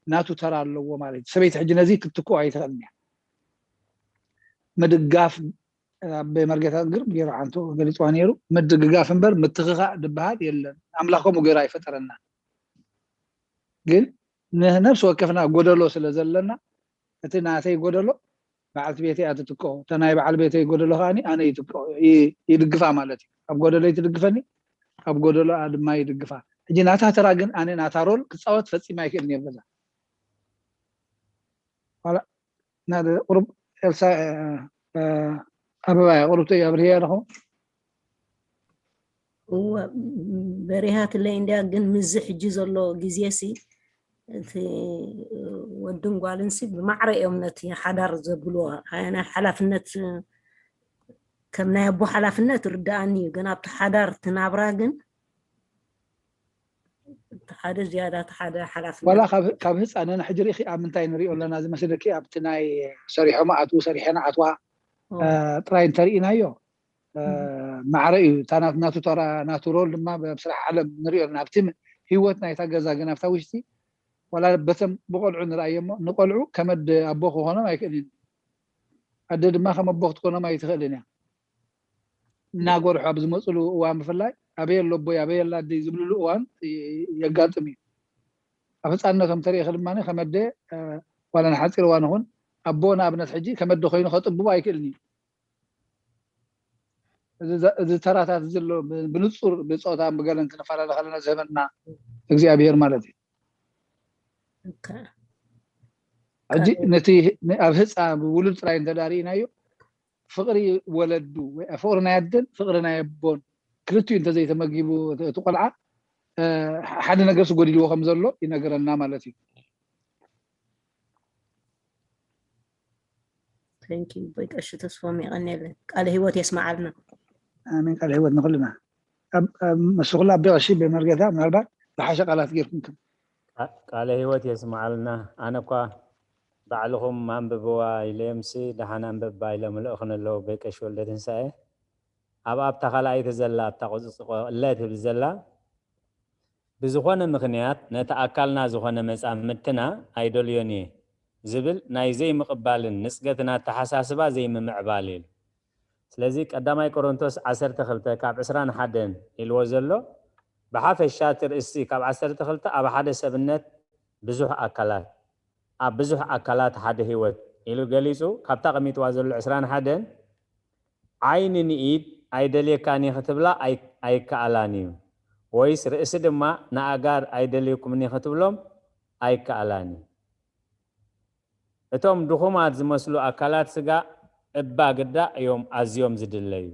ናቱ ተራ ኣለዎ ማለት እዩ። ሰበይቲ ሕጂ ነዚ ክትትክኦ ኣይትኽእልን እያ። ምድጋፍ ኣቦይ መርጌታ ግርም ገይሩ ዓንቶ ገሊፅዋ ነይሩ። ምድግጋፍ እምበር ምትኽኻእ ዝበሃል የለን። ኣምላኽ ከምኡ ገይሩ ኣይፈጠረና። ግን ንነፍሲ ወከፍና ጎደሎ ስለ ዘለና እቲ ናተይ ጎደሎ በዓልቲ ቤተይ እያ ትትክኦ፣ እታ ናይ በዓል ቤተይ ጎደሎ ከዓ ኣነ ይትክኦ ይድግፋ ማለት እዩ። ኣብ ጎደሎ ትድግፈኒ፣ ኣብ ጎደሎ ድማ ይድግፋ። ሕጂ ናታ ተራ ግን ኣነ ናታ ሮል ክፃወት ፈፂመ ኣይክእል ነይር ገዛ ቁሩብ ኤልሳ ኣበባ እያ ቁሩብ ተይ ኣብርህያ ኣለኹ። እወ በሪሃትለይ እንድያ። ግን ምዚ ሕጂ ዘሎ ግዜ ሲ እቲ ወድን ጓልን ሲ ብማዕረ እዮም ነቲ ሓዳር ዘብልዎ። ናይ ሓላፍነት ከም ናይ ኣቦ ሓላፍነት ርድኣኒ እዩ። ግን ኣብቲ ሓዳር እቲ ናብራ ግን ሓደ ዝያዳ፣ እቲ ሓደ ሓላፍነት። ዋላ ካብ ካብ ህፃን ንሕጂ ርኢኺ ኣብ ምንታይ ንሪኦ ኣለና ዝመስለኪ? ኣብቲ ናይ ሰሪሖም ኣትዉ ሰሪሐን ኣትዋ ኦ፣ እ፣ ጥራይ እንተርኢናዮ እ፣ እም፣ ማዕረ እዩ። እታ ናት- ናቱ ተራ ናቱ ሮል ድማ ኣብ ስራሕ ዓለም ንሪኦ ኣለና። ኣብቲ ም- ህይወት ናይታ ገዛ ግን ኣብታ ውሽጢ ዋላ በተም ብቆልዑ ንርኣዮ እሞ ንቆልዑ ከመድ ኣቦ ክኾኖም ኣይክእልን እዩ። ኣደ ድማ ከም ኣቦ ክትኮኖም ኣይትኽእልን እያ። እናጎርሑ ኣብ ዝመፅሉ እዋን ብፍላይ ኣበይ ኣሎ ኣቦይ ኣበይ ኣላ ኣደይ ዝብልሉ እዋን ይ- የጋጥም እዩ። ኣብ ህፃንነቶም ተሪእኺ ድማ ከመደ እ፣ ዋላ ንሓፂር እዋን ይኹን ኣቦ ንኣብነት ሕጂ ከመደ ኮይኑ ከጥብቦ ኣይክእልን እዩ። እዚ ዘ- እዚ ተራታት ዘሎ ብ- ብንፁር ብፆታ ብገለን ክንፈላለ ከለና ዝህበና እግዚኣብሔር ማለት እዩ። ኦኬ። ሕጂ ካልእ ነቲ ን- ኣብ ህፃ ውሉድ ጥራይ እንተዳርኢናዮ ፍቕሪ ወለዱ ወይ ፍቕሪ ናይ ኣደን ፍቕሪ ናይ ኣቦን ክልቲኡ እንተዘይተመጊቡ እቲ እቲ ቆልዓ እ፣ ሓደ ነገር ጎዲልዎ ከም ዘሎ ይነገረና ማለት እዩ። Thank you ኣቦይ ቀሺ ተስፎም፣ የቐንየለን። ቃለ ህይወት የስመዓልና። ኣሜን። ቃለ ህይወት ንኹልና። ኣብ- ኣብ- ምስ ኩሉ ኣቦይ ቀሺ ብመርጌታ ምናልባት ዝሓሸ ቃላት ጌርኩም ከም ቃ- ቃለ ህይወት የስመዓልና። ኣነ እኳ ባዕልኹም ኣንብብዋ ኢለዮምሲ ደሓን ኣንብባ ኢሎም ልእኹኒ ኣለዉ ኣቦይ ቀሺ ወልደ ትንሳኤ። ኣብ ኣብታ ካልኣይቲ ዘላ ኣብታ ቁፅፅቆ እለ ትብል ዘላ ብዝኾነ ምኽንያት ነቲ ኣካልና ዝኾነ መጻምድትና ኣይደልዮን እየ ዝብል ናይ ዘይምቕባልን ንጽገትን ኣተሓሳስባ ዘይምምዕባል እዩ። ስለዚ ቀዳማይ ቆሮንቶስ ዓሰርተ ክልተ ካብ ዕስራን ሓደን ኢልዎ ዘሎ ብሓፈሻ እቲ ርእሲ ካብ ዓሰርተ ክልተ ኣብ ሓደ ሰብነት ብዙሕ ኣካላት ኣብ ብዙሕ ኣካላት ሓደ ህይወት ኢሉ ገሊጹ ካብታ ቀሚጥዋ ዘሎ ዕስራን ሓደን ዓይኒ ንኢድ ኣይደልየካን እየ ክትብላ ኣይ- ኣይከኣላን እዩ ወይስ ርእሲ ድማ ንኣጋር ኣይደልየኩምን እየ ክትብሎም ኣይከኣላን እዩ። እቶም ድኹማት ዝመስሉ ኣካላት ስጋ እባ ግዳ እዮም ኣዝዮም ዝድለዩ።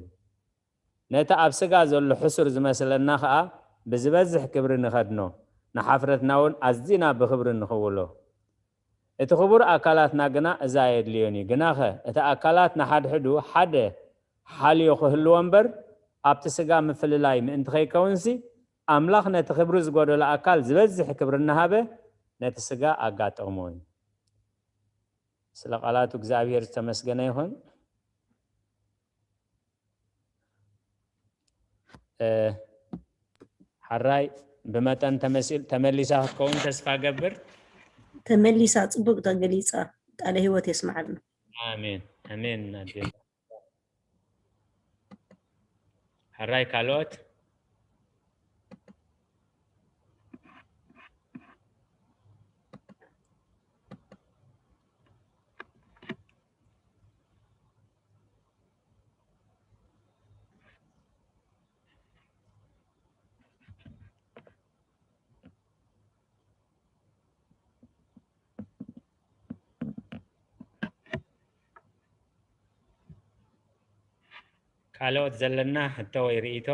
ነቲ ኣብ ስጋ ዘሎ ሕሱር ዝመስለና ኸኣ ብዝበዝሕ ክብሪ ንኸድኖ፣ ንሓፍረትና እውን ኣዚና ብኽብሪ ንኽውሎ። እቲ ክቡር ኣካላትና ግና እዛ ኣየድልዮን እዩ። ግናኸ እቲ ኣካላት ንሓድሕዱ ሓደ ሓልዮ ክህልዎ እምበር ኣብቲ ስጋ ምፍልላይ ምእንቲ ከይከውንሲ ኣምላኽ ነቲ ክብሪ ዝጎደሎ ኣካል ዝበዝሕ ክብሪ እናሃበ ነቲ ስጋ ኣጋጠሞ እዩ። ስለ ቃላቱ እግዚኣብሔር ዝተመስገነ ይኹን። እ፣ ሓራይ ብመጠን ተመሲል ተመሊሳ ክትከውን ተስፋ ገብር። ተመሊሳ ጽቡቅ ተገሊጻ። ቃለ ህይወት የስመዓልና። ኣሜን ኣሜን። ኣዴ ሓራይ ካልኦት ካልኦት ዘለና ሕቶ ወይ ርእይቶ?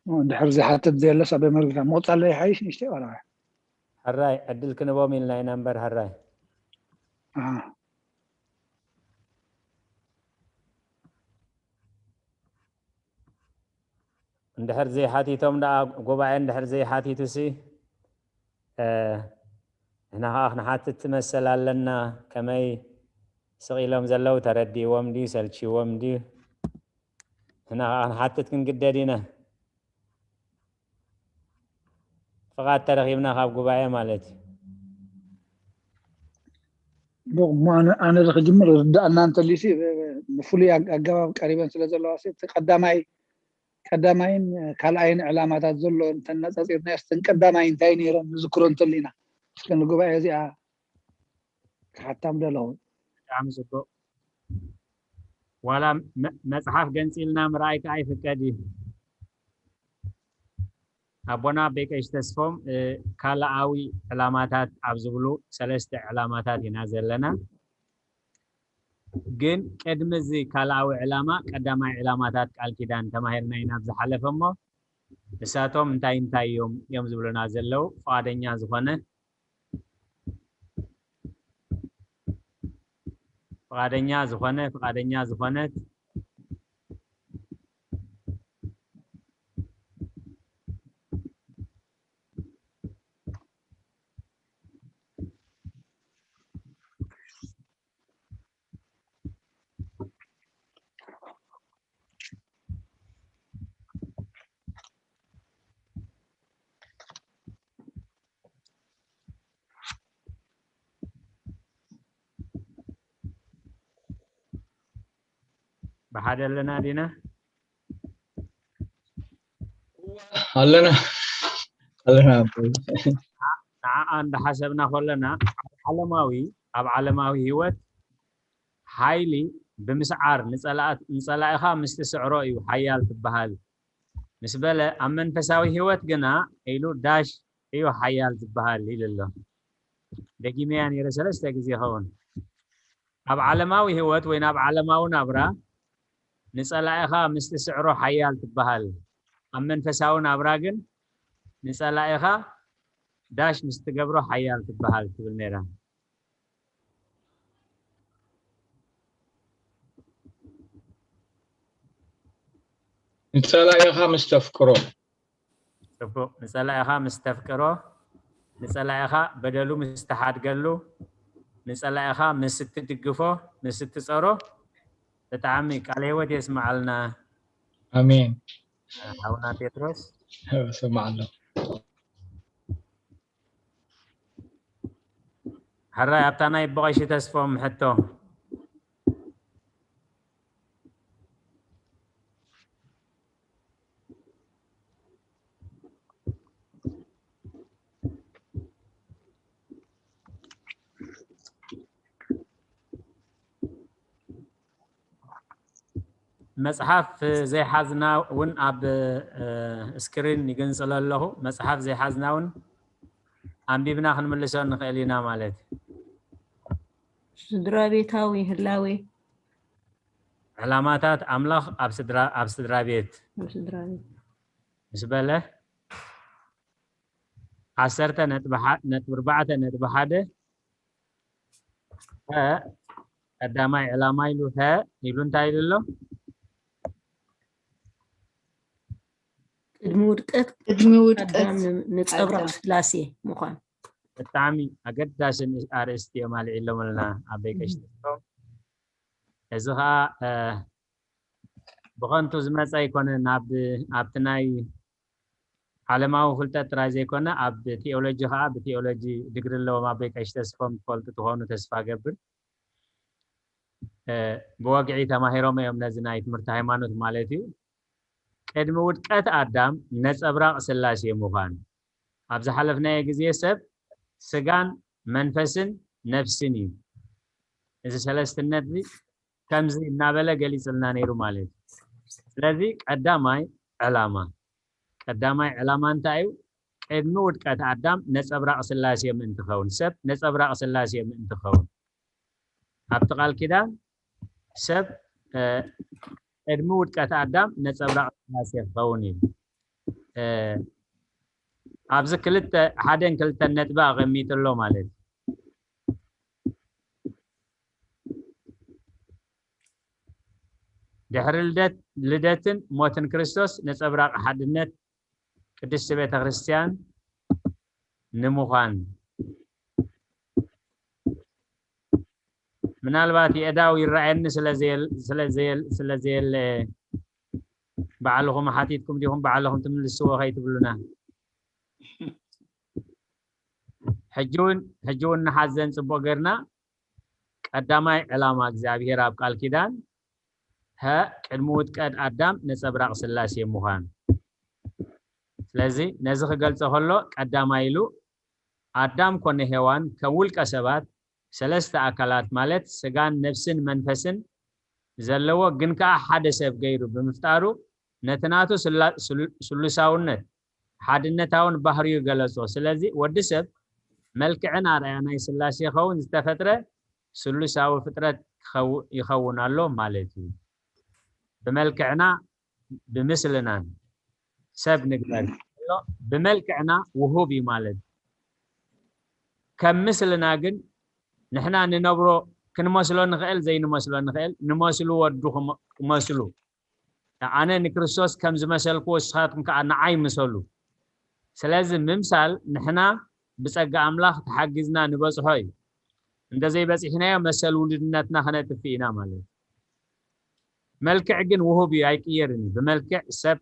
እንድሕር ዝሓትት ዘየለስ ኣበይ መርጊታ ምቕጻል ይሓይሽ ንሽተይ ቆልዓ። ሕራይ ዕድል ክንቦም ኢልና ኢና እምበር ሕራይ። እንድሕር ዘይሓቲቶም ደኣ ጉባኤ እንድሕር ዘይሓቲቱሲ ንሕና ከዓ ክንሓትት ትመሰል ኣለና። ከመይ ስቕ ኢሎም ዘለዉ ተረዲእዎም ድዩ ሰልችዎም ድዩ? ንሕና ከዓ ክንሓትት ክንግደድ ኢና። ፍቓድ ተረኺብና ካብ ጉባኤ ማለት እዩ። እሞ ኣነ ዶ ክጅምር? ርዳእና እንተልዩሲ ብፍሉይ ኣገባብ ቀሪበን ስለ ዘለዋ እቲ ቀዳማይ ቀዳማይን ካልኣይን ዕላማታት ዘሎ እንተነፃፂርናዮ እተን ቀዳማይ እንታይ ነይረን ንዝክሮ እንተሊና እስከ ንጉባኤ እዚኣ ክሓታም ደለኹ። ብጣዕሚ ፅቡቅ። ዋላ መፅሓፍ ገንፂልና ምርኣይ ከዓ ይፍቀድ እዩ። ኣቦና ኣቦይ ቀሺ ተስፎም፣ እ፣ ካልኣዊ ዕላማታት ኣብ ዝብሉ ሰለስተ ዕላማታት ኢና ዘለና። ግን ቅድሚ እዚ ካልኣዊ ዕላማ፣ ቀዳማይ ዕላማታት ቃል ኪዳን ተማሂርና ኢና ኣብ ዝሓለፈ። እሞ ንሳቶም እንታይ እንታይ እዮም እዮም ዝብሉና ዘለዉ? ፍቓደኛ ዝኾነ፣ ፍቓደኛ ዝኾነ፣ ፍቓደኛ ዝኾነት? ብሓደ ኣለና ዲና? ኣለና፣ ኣለና ኣቦይ። ንዓኣ እንዳሓሰብና ከለና፣ ኣብ ዓለማዊ፣ ኣብ ዓለማዊ ህይወት ሓይሊ ብምስዓር ንጸላእት-፣ ንጸላኢኻ ምስ ትስዕሮ እዩ ሓያል ትበሃል ምስ በለ፣ ኣብ መንፈሳዊ ህይወት ግና ኢሉ ዳሽ እዩ ሓያል ዝበሃል ኢሉ ኣሎ። ደጊመያ ነይረ ሰለስተ ግዜ ይኸውን። ኣብ ዓለማዊ ህይወት ወይ ናብ ዓለማዊ ናብራ ንጸላኢኻ ምስ ትስዕሮ ሓያል ትበሃል። ኣብ መንፈሳዊ ናብራ ግን ንጸላኢኻ ዳሽ ምስ ትገብሮ ሓያል ትበሃል ትብል ነይራ። ንጸላኢኻ ምስ ተፍቅሮ። ጽቡቕ። ንጸላኢኻ ምስ ተፍቅሮ፣ ንጸላኢኻ በደሉ ምስ ትሓድገሉ፣ ንጸላኢኻ ምስ እትድግፎ፣ ምስ እትጸሮ፣ ብጣዕሚ ቃለ ህይወት የስምዓልና። ኣሜን። ሓውና ጴጥሮስ። እሰምዓለሁ። ሕራይ ኣብታ ናይ ኣቦ ቀሺ ተስፎም ሕቶ። መጽሓፍ ዘይሓዝና እውን ኣብ፣ እ፣ ስክሪን ይግንጽሎ ኣለኹ። መጽሓፍ ዘይሓዝና እውን ኣንቢብና ክንምልሶ ንኽእል ኢና ማለት እዩ። ስድራ ቤታዊ ህላዌ። ዕላማታት ኣምላኽ ኣብ ስድራ፣ ኣብ ስድራ ቤት ኣብ ስድራ ቤት። ምስ በለ፣ ዓሰርተ ነጥቢ ሓ-፣ ነጥቢ ኣርባዕተ ነጥቢ ሓደ፣ ሀ፣ ቀዳማይ ዕላማ ኢሉ ሀ ኢሉ እንታይ ኢሉ ኣሎ? ቅድሚ ውድቀት ቅድሚ ውድቀት ኣዳም ን-፣ ንጸብራቕ ኣዳም። ስላሴ ምዃን። ብጣዕሚ ኣገዳሲ ን-፣ ኣርእስቲ እዮም ኣልዒሎምልና ኣቦይ ቀሺ ተስፎም። እዚ ኸኣ፣ እ፣ ብኸንቱ ዝመጸ ኣይኮነን። ኣብ፣ ኣብቲ ናይ ዓለማዊ ፍልጠት ጥራይ ዘይኮነ፣ ኣብ ቲኦሎጂ ኸኣ ብቲኦሎጂ ዲግሪ ኣለዎም ኣቦይ ቀሺ ተስፎም ትፈልጡ ትኾኑ ተስፋ እገብር። እ፣ ብወግዒ ተማሂሮም እዮም ነዚ ናይ ትምህርቲ ሃይማኖት ማለት እዩ። ቅድሚ ውድቀት ኣዳም ነጸብራቕ ስላሴ ምዃን። ኣብ ዝሓለፍናዮ ግዜ ሰብ ስጋን መንፈስን ነፍስን እዩ። እዚ ሰለስትነት እዚ ከምዚ እናበለ ገሊጽልና ነይሩ ማለት እዩ። ስለዚ ቀዳማይ ዕላማ፣ ቀዳማይ ዕላማ እንታይ እዩ? ቅድሚ ውድቀት ኣዳም ነጸብራቕ ስላሴ ምእንቲ ኸውን፣ ሰብ ነጸብራቕ ስላሴ ምእንቲ ኸውን። ኣብቲ ቃል ኪዳን ሰብ፣ እ፣ ቅድሚ ውድቀት ኣዳም ነጸብራቕ ስላሴ ክኸውን እዩ። እ፣ ኣብዚ ክልተ፣ ሓደን ክልተን ነጥቢ ኣቐሚጡ ኣሎ ማለት እዩ። ድሕሪ ልደት፣ ልደትን ሞትን ክርስቶስ ነጸብራቕ ሓድነት ቅድስቲ ቤተ ክርስቲያን ንምዃን፣ ምናልባት የእዳው ይረኣየኒ ስለ ዘየል-፣ ስለ ዘየል-፣ ስለ ዘየለ ባዕልኹም ሓቲትኩም ዲኹም ባዕልኹም ትምልስዎ ከይትብሉና። ሕጂ እውን፣ ሕጂ እውን ንሓዘን ጽቡቕ ጌርና። ቀዳማይ ዕላማ እግዚኣብሔር ኣብ ቃል ኪዳን ሀ ቅድሚ ውድቀት ኣዳም ነጸብራቕ ስላሴ ምዃን። ስለዚ ነዚ ክገልጾ ከሎ ቀዳማይ ኢሉ ኣዳም ኮነ ሄዋን ከም ውልቀ ሰባት ሰለስተ ኣካላት ማለት ስጋን ነፍስን መንፈስን ዘለዎ ግን ከኣ ሓደ ሰብ ገይሩ ብምፍጣሩ ነቲ ናቱ ስላ-፣ ስሉ-፣ ስሉሳውነት ሓድነታውን ባህሪኡ ገለጾ። ስለዚ ወዲ ሰብ መልክዕን ኣርኣያ ናይ ስላሴ ኸውን ዝተፈጥረ ስሉሳዊ ፍጥረት ክኸው- ይኸውን ኣሎ ማለት እዩ። ብመልክዕና ብምስልናን ሰብ ንግበር ኣሎ። ብመልክዕና ውሁብ እዩ ማለት እዩ። ከም ምስልና ግን ንሕና ንነብሮ ክንመስሎ ንኽእል ዘይንመስሎ ንኽእል። ንመስሉ ወዱ ክመ- ክመስሉ ኣነ ንክርስቶስ ከም ዝመሰልኩ ንስኻትኩም ከዓ ንዓይ ምሰሉ። ስለዚ ምምሳል ንሕና ብጸጋ ኣምላኽ ተሓጊዝና ንበጽሖ እዩ። እንተዘይበጺሕናዮ መሰል ውሉድነትና ክነጥፍእ ኢና ማለት እዩ። መልክዕ ግን ውሁብ እዩ፣ ኣይቅየርን እዩ። ብመልክዕ ሰብ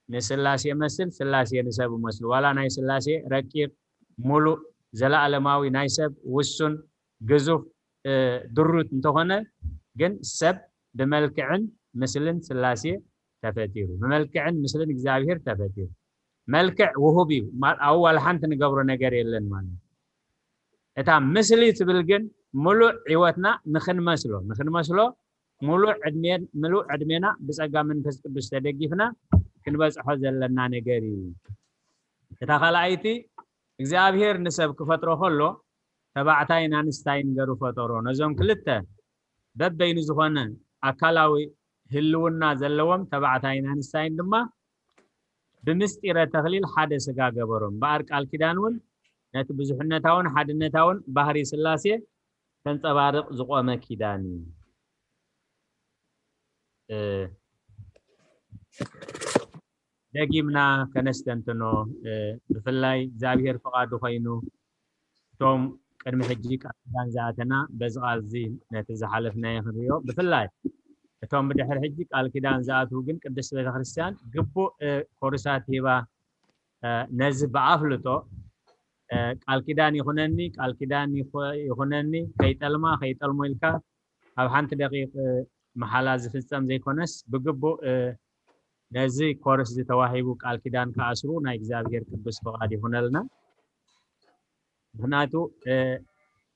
ንስላሴ መስል፣ ስላሴ ንሰብ መስል። ዋላ ናይ ስላሴ ረቂቕ፣ ሙሉእ፣ ዘለኣለማዊ፣ ናይ ሰብ ውሱን፣ ግዙፍ፣ ድሩት እንተኾነ ግን ሰብ ብመልክዕን ምስልን ስላሴ ተፈጢሩ፣ ብመልክዕን ምስልን እግዚኣብሔር ተፈጢሩ። መልክዕ ውሁብ እዩ። ኣብኡ ዋላ ሓንቲ ንገብሮ ነገር የለን ማለት እዩ። እታ ምስሊ ትብል ግን ሙሉእ ህይወትና ንክንመስሎ ንክንመስሎ ሙሉእ ዕድሜን ምሉእ ዕድሜና ብጸጋ መንፈስ ቅዱስ ተደጊፍና ክንበጽሖ ዘለና ነገር እዩ። እታ ካልኣይቲ እግዚኣብሔር ንሰብ ክፈጥሮ ከሎ ተባዕታይን ኣንስታይን ገሩ ፈጠሮ። ነዞም ክልተ በበይኑ ዝኾነ ኣካላዊ ህልውና ዘለዎም ተባዕታይን ኣንስታይን ድማ ብምስጢረ ተኽሊል ሓደ ስጋ ገበሮም። እምበኣር ቃል ኪዳን እውን ነቲ ብዙሕነታውን ሓድነታውን ባህሪ ስላሴ ተንጸባርቕ ዝቖመ ኪዳን እዩ። ደጊምና ከነስተንትኖ፣ ብፍላይ እግዚኣብሔር ፍቓዱ ኮይኑ እቶም ቅድሚ ሕጂ ቃል ኪዳን ዝኣተና በዚ ቃል እዚ ነቲ ዝሓለፍናዮ ክንሪኦ፣ ብፍላይ እቶም ብድሕሪ ሕጂ ቃል ኪዳን ዝኣትዉ ግን ቅድስት ቤተክርስትያን ግቡእ ኮርሳት ሂባ ነዚ ብኣፍልጦ ቃል ኪዳን ይኹነኒ ቃል ኪዳን ይኹነኒ ከይጠልማ ከይጠልሞ ኢልካ ኣብ ሓንቲ ደቂቕ መሓላ ዝፍጸም ዘይኮነስ ብግቡእ ነዚ ኮርስ ዝተዋሂቡ ቃል ኪዳን ክኣስሩ ናይ እግዚኣብሔር ቅዱስ ፍቓድ ይኹነልና። ምክንያቱ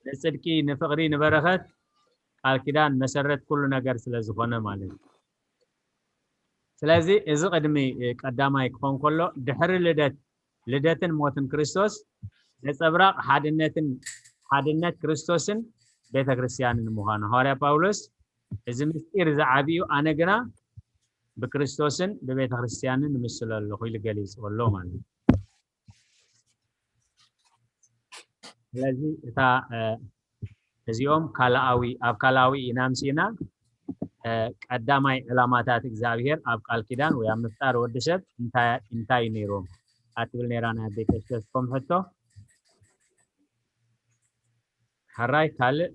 ንጽድቂ ንፍቕሪ ንበረኸት ቃል ኪዳን መሰረት ኩሉ ነገር ስለ ዝኾነ ማለት እዩ። ስለዚ እዚ ቅድሚ ቀዳማይ ክኾን ከሎ ድሕሪ ልደት ልደትን ሞትን ክርስቶስ ነጸብራቕ ሓድነትን ሓድነት ክርስቶስን ቤተ ክርስቲያንን ምዃኑ ሃዋርያ ጳውሎስ እዚ ምስጢር ዝዓብዩ ኣነ ግና ብክርስቶስን ብቤተ ክርስቲያንን ምስለ ኣለኹ ኢሉ ገሊጹ ኣሎ ማለት እዩ። ስለዚ እታ እዚኦም ካልኣዊ ኣብ ካልኣዊ ኢና ምሲና ቀዳማይ ዕላማታት እግዚኣብሔር ኣብ ቃል ኪዳን ወይ ኣብ ምፍጣር ወዲ ሰብ እንታይ ነይሮም ኣትብል ነይራ ናይ ኣቤ ቀሽተስኮም ሕቶ። ሕራይ ካልእ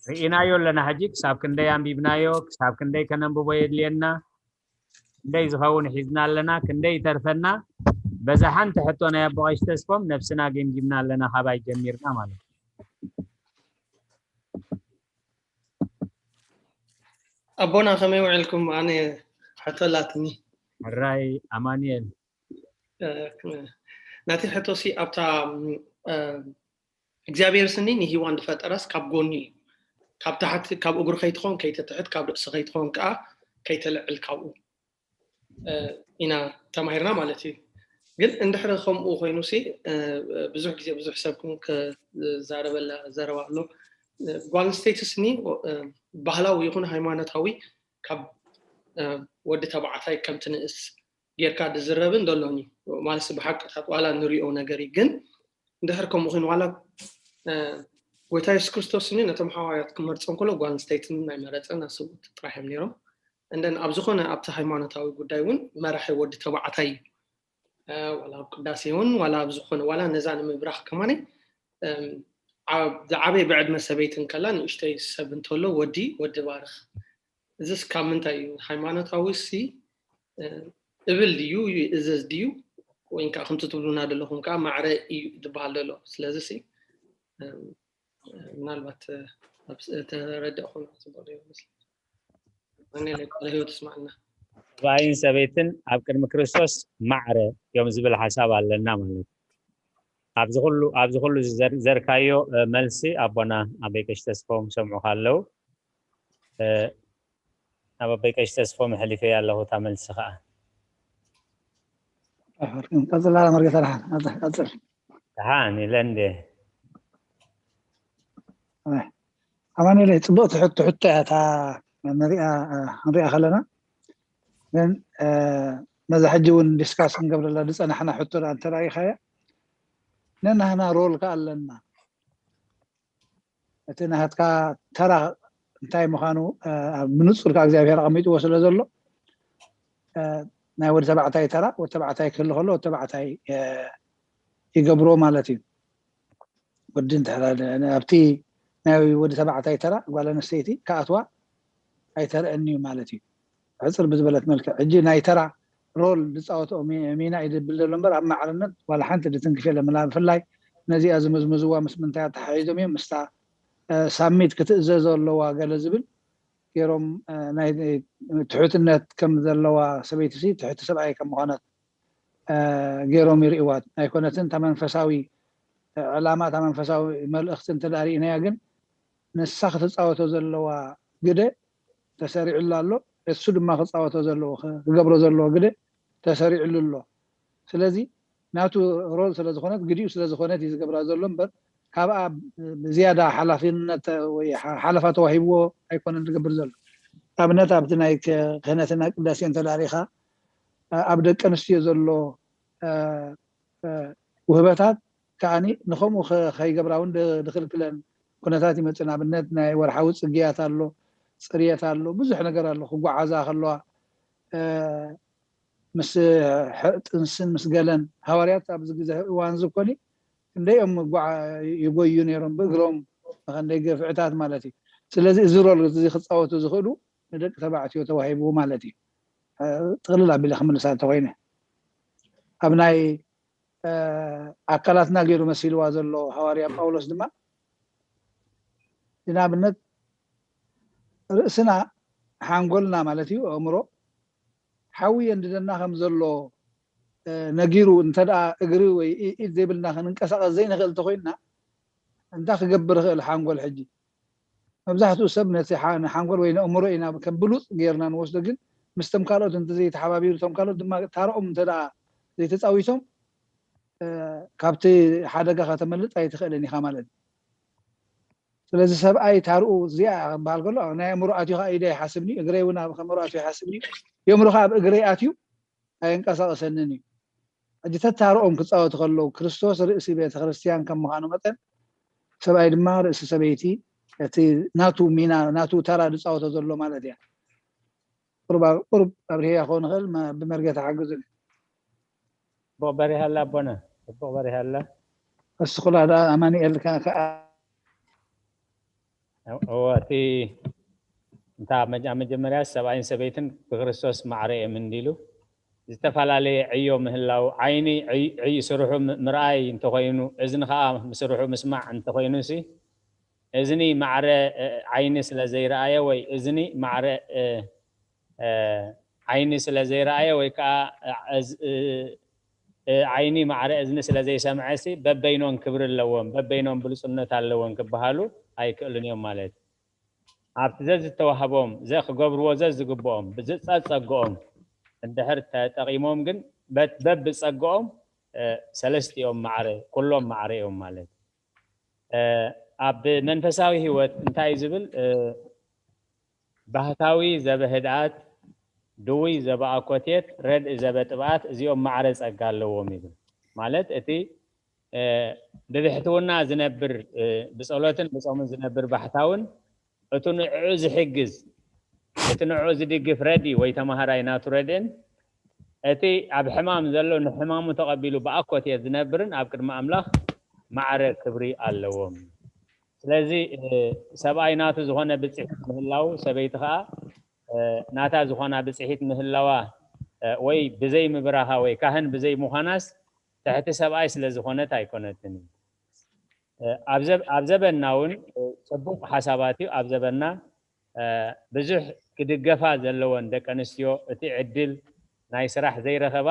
ርኢናዮ ኣለና። ሕጂ ክሳብ ክንደይ ኣንቢብናዮ፣ ክሳብ ክንደይ ከነንብቦ የድልየና፣ ክንደይ ዝኸውን ሒዝና ኣለና፣ ክንደይ ይተርፈና። በዛ ሓንቲ ሕቶ ናይ ኣቦ ቀሺ ተስፎም ነብስና ገምጊምና ኣለና፣ ካባይ ጀሚርና ማለት እዩ። ኣቦና ከመይ ውዕልኩም? ኣነ ሕቶ ኣላትኒ። ሕራይ ኣማኑኤል። ናቲ ሕቶሲ ኣብታ እግዚኣብሔር ስኒ ንሂዋን ዝፈጠራስ ካብ ጎኒ እዩ። ካብ ታሕቲ ካብ እግሩ ከይትኸውን ከይትትሕት ካብ ርእሲ ከይትኸውን ከዓ ከይተልዕል ካብኡ ኢና ተማሂርና ማለት እዩ። ግን እንድሕሪ ከምኡ ኮይኑ ሲ ብዙሕ ግዜ ብዙሕ ሰብ ክዛረበላ ዘረባ ኣሎ። ጓል ኣንስተይቲ ስኒ ባህላዊ ይኹን ሃይማኖታዊ ካብ ወዲ ተባዕታይ ከም ትንእስ ጌርካ ዝዝረብን ዘሎን እዩ። ማለት ብሓቅታት ዋላ ንሪኦ ነገር እዩ። ግን እንድሕር ከምኡ ኮይኑ ዋላ ጎይታ የሱስ ክርስቶስ ኒ ነቶም ሓዋርያት ክመርጾም ከሎ ጓል ኣንስተይትን ናይ መረጸን ኣሰብኡት ጥራሕ እዮም ነይሮም። እንደን ኣብ ዝኾነ ኣብቲ ሃይማኖታዊ ጉዳይ እውን መራሒ ወዲ ተባዕታይ እዩ። ዋላ ኣብ ቅዳሴ እውን ዋላ ኣብ ዝኾነ ዋላ ነዛ ንምብራኽ ከማነይ ዝዓበየ ብዕድመ ሰበይቲ እንከላ ንእሽተይ ሰብ እንተሎ ወዲ ወዲ ባርኽ። እዚስ ካብ ምንታይ እዩ? ሃይማኖታዊ ሲ እብል ድዩ ይእዘዝ ድዩ? ወይ ከዓ ከምቲ ትብሉና ዘለኹም ከዓ ማዕረ እዩ ዝበሃል ዘሎ። ስለዚ ሲ ምናልባት ተረዳእኹም ፅቡቅ ዶ ይመስል? ቃለ ህይወት እስማዕና። ሰብኣይን ሰበይትን ኣብ ቅድሚ ክርስቶስ ማዕረ እዮም ዝብል ሓሳብ ኣለና ማለት እዩ። ኣብዚ ኩሉ ኣብዚ ኩሉ ዘርካዮ መልሲ ኣቦና ኣበይ ቀሺ ተስፎም ሰምዑካ ኣለዉ። ናብ ኣቦይ ቀሺ ተስፎም ኣሕሊፈያ ኣለኹ እታ መልሲ ከዓ። ቀጽል ኣላ መርጌታ ደሓን ቀጽል። ደሓን ኢለ እንዴ? ኣማኑኤል፣ ጽቡቕቲ ሕቶ ሕቶ እያ እታ ንሪኣ ክንሪኣ ከለና፣ ግን ነዛ ሕጂ እውን ዲስካስ ክንገብረላ ዝጸናሕና ሕቶ ደኣ እንተ ርኢኻያ፣ ነናህና ሮል ከኣ ኣለና። እቲ ናህትካ ተራ እንታይ ምዃኑ ብንጹር ካብ እግዚኣብሔር ኣቐሚጥዎ ስለ ዘሎ፣ ናይ ወዲ ተባዕታይ ተራ ወዲ ተባዕታይ ክህሉ ከሎ ወዲ ተባዕታይ ይገብሮ ማለት እዩ። ወዲ ኣብቲ ናይ ወዲ ተባዕታይ ተራ ጓል ኣንስተይቲ ክኣትዋ ኣይተርእን እዩ ማለት እዩ። ሕፅር ብዝበለት መልክዕ ሕጂ ናይ ተራ ሮል ዝፃወትኦ ሚና እዩ ዝብል ዘሎ እምበር ኣብ ማዕርነት ዋላ ሓንቲ ድትንክፍ የለን። ብፍላይ ነዚኣ ዝምዝምዝዋ ምስ ምንታይ ኣተሓሒዞም እዮም ምስታ ሳሚት ክትእዘዞ ኣለዋ ገለ ዝብል ገይሮም ናይ ትሑትነት ከም ዘለዋ ሰበይቲ ትሕቲ ሰብኣይ ከም ምዃነት ገይሮም ይርእዋ ኣይኮነትን። እታ መንፈሳዊ ዕላማ እታ መንፈሳዊ መልእኽቲ እንተ ርኢናያ ግን ንሳ ክትፃወቶ ዘለዋ ግደ ተሰሪዕሉ ኣሎ። እሱ ድማ ክፃወቶ ዘለዎ ክገብሮ ዘለዎ ግደ ተሰሪዕሉ ኣሎ። ስለዚ ናቱ ሮል ስለዝኾነት ግዲኡ ስለዝኾነት እዩ ዝገብራ ዘሎ እምበር ካብኣ ዝያዳ ሓላፍነት ወይ ሓለፋ ተዋሂብዎ ኣይኮነን ዝገብር ዘሎ። ኣብነት ኣብቲ ናይ ክህነትና ቅዳሴ እንተዳሪኻ ኣብ ደቂ ኣንስትዮ ዘሎ ውህበታት ከዓኒ ንከምኡ ከይገብራ እውን ድክልክለን ኩነታት ይመፅእ። ንኣብነት ናይ ወርሓዊ ፅግያት ኣሎ፣ ፅርየት ኣሎ፣ ብዙሕ ነገር ኣሎ። ክጓዓዛ ከለዋ ምስ ጥንስን ምስ ገለን ሃዋርያት ኣብዚ ግዜ እዋን ዝኮኒ ክንደይ እዮም ይጎዩ ነይሮም ብእግሮም ንከንደይ ገፍዕታት ማለት እዩ። ስለዚ እዚ ሮል እዚ ክፃወቱ ዝኽእሉ ንደቂ ተባዕትዮ ተዋሂቡ ማለት እዩ። ጥቕልል ኣቢለ ክምልሳ እንተኮይነ ኣብ ናይ ኣካላትና ገይሩ መሲልዋ ዘሎ ሃዋርያ ጳውሎስ ድማ ንኣብነት ርእስና ሓንጎልና ማለት እዩ ኣእምሮ ሓዊ የንድደና ከም ዘሎ ነጊሩ እንተ ደኣ እግሪ ወይ ኢድ ዘይብልና ክንንቀሳቐስ ዘይንኽእል እንተኮይንና እንታይ ክገብር ይኽእል ሓንጎል ሕጂ? መብዛሕትኡ ሰብ ነቲ ንሓንጎል ወይ ንእምሮ ኢና ከም ብሉፅ ጌርና ንወስዶ፣ ግን ምስቶም ካልኦት እንተዘይተሓባቢሩ እቶም ካልኦት ድማ ታርኦም እንተ ደኣ ዘይተፃዊቶም ካብቲ ሓደጋ ከተመልጥ ኣይትኽእልን ኢኻ ማለት እዩ። ስለዚ ሰብኣይ ታርኡ እዚኣ ክበሃል ከሎ ናይ ኣእምሮ ኣትዩ ከዓ ኢደ ይሓስብኒ እግረይ እውን ኣብ ከመሮ ኣትዩ ይሓስብኒ የእምሮ ከዓ ኣብ እግረይ ኣትዩ ኣየንቀሳቀሰንን እዩ። ሕጂ ተታርኦም ክፃወቱ ከለዉ ክርስቶስ ርእሲ ቤተ ክርስቲያን ከም ምዃኑ መጠን ሰብኣይ ድማ ርእሲ ሰበይቲ እቲ ናቱ ሚና ናቱ ተራ ዝፃወቶ ዘሎ ማለት እያ። ቁሩብ ኣብርሄያ ክኸውን ይኽእል ብመርጌታ ሓግዙ። ጽቡቕ በሪሃላ ኣቦነ፣ ጽቡቕ በሪሃላ። እስኹላ ደኣ ኣማኑኤል ከኣ እወ እቲ እንታ ኣብ መጀመርያ ሰብኣይን ሰበይትን ብክርስቶስ ማዕረ እዮም እንዲሉ ዝተፈላለየ ዕዮ ምህላው ዓይኒ ዕይ ስርሑ ምርኣይ እንተኮይኑ እዝኒ ከዓ ምስርሑ ምስማዕ እንተኮይኑ ሲ እዝኒ ማዕረ ዓይኒ ስለ ዘይረኣየ ወይ እዝኒ ማዕረ ዓይኒ ስለ ዘይረኣየ ወይ ከዓ ዓይኒ ማዕረ እዝኒ ስለ ዘይሰምዐ ሲ በበይኖን ክብሪ ኣለዎም በበይኖን ብሉፅነት ኣለዎም ክበሃሉ ኣይክእሉን እዮም ማለት ኣብቲ ዘዝተዋህቦም ዘክገብርዎ ዘዝግብኦም ብዝፀፀግኦም እንድሕር ተጠቂሞም ግን በብፀግኦም ሰለስቲኦም ማዕረ ኩሎም ማዕረ እዮም ማለት ኣብ መንፈሳዊ ህይወት እንታይ ዝብል ባህታዊ ዘበህድኣት ድውይ ዘበኣኮቴት ረድእ ዘበጥብኣት እዚኦም ማዕረ ፀጋ ኣለዎም ይብል ማለት እቲ ብብሕትውና ዝነብር ብፀሎትን ብፆምን ዝነብር ባሕታውን እቱ ንዕዑ ዝሕግዝ እቲ ንዕዑ ዝድግፍ ረዲ ወይ ተማሃራይ ናቱ ረድእን እቲ ኣብ ሕማም ዘሎ ንሕማሙ ተቐቢሉ ብኣኮትየት ዝነብርን ኣብ ቅድሚ ኣምላኽ ማዕረ ክብሪ ኣለዎም። ስለዚ ሰብኣይ ናቱ ዝኾነ ብፅሒት ምህላው ሰበይቲ ከዓ ናታ ዝኾና ብፅሒት ምህላዋ ወይ ብዘይ ምብራኻ ወይ ካህን ብዘይ ምዃናስ ትሕቲ ሰብኣይ ስለ ዝኾነት ኣይኮነትን። ኣብ ዘበንና እውን ፅቡቕ ሓሳባት እዩ። ኣብ ዘበንና ብዙሕ ክድገፋ ዘለወን ደቂ ኣንስትዮ እቲ ዕድል ናይ ስራሕ ዘይረኸባ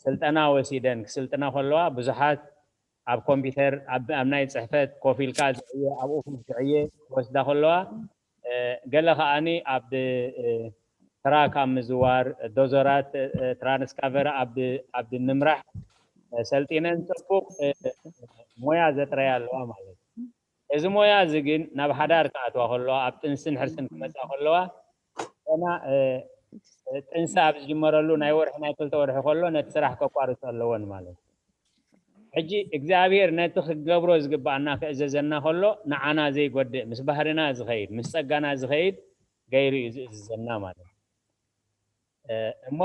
ስልጠና ወሲደን ክስልጥና ከለዋ ብዙሓት ኣብ ኮምፒተር ኣብ ናይ ፅሕፈት ኮፍ ኢልካ ዝዕየ ኣብኡ ክዕየ ክወስዳ ከለዋ ገለ ከዓኒ ኣብ ትራክ ኣብ ምዝዋር፣ ዶዘራት፣ ትራንስካቨር ኣብ ምምራሕ ሰልጢነን ጽቡቕ ሞያ ዘጥረያ ኣለዋ ማለት እዩ። እዚ ሞያ እዚ ግን ናብ ሓዳር ክኣትዋ ከለዋ፣ ኣብ ጥንስን ሕርስን ክመጻ ከለዋ፣ ገና ጥንሲ ኣብ ዝጅመረሉ ናይ ወርሒ፣ ናይ ክልተ ወርሒ ከሎ ነቲ ስራሕ ከቋርጾ ኣለወን ማለት እዩ። ሕጂ እግዚኣብሔር ነቲ ክገብሮ ዝግባኣና ክእዘዘና ከሎ ንዓና ዘይጎድእ፣ ምስ ባህርና ዝኸይድ፣ ምስ ጸጋና ዝኸይድ ገይሩ እዩ ዝእዝዘና ማለት እዩ። እሞ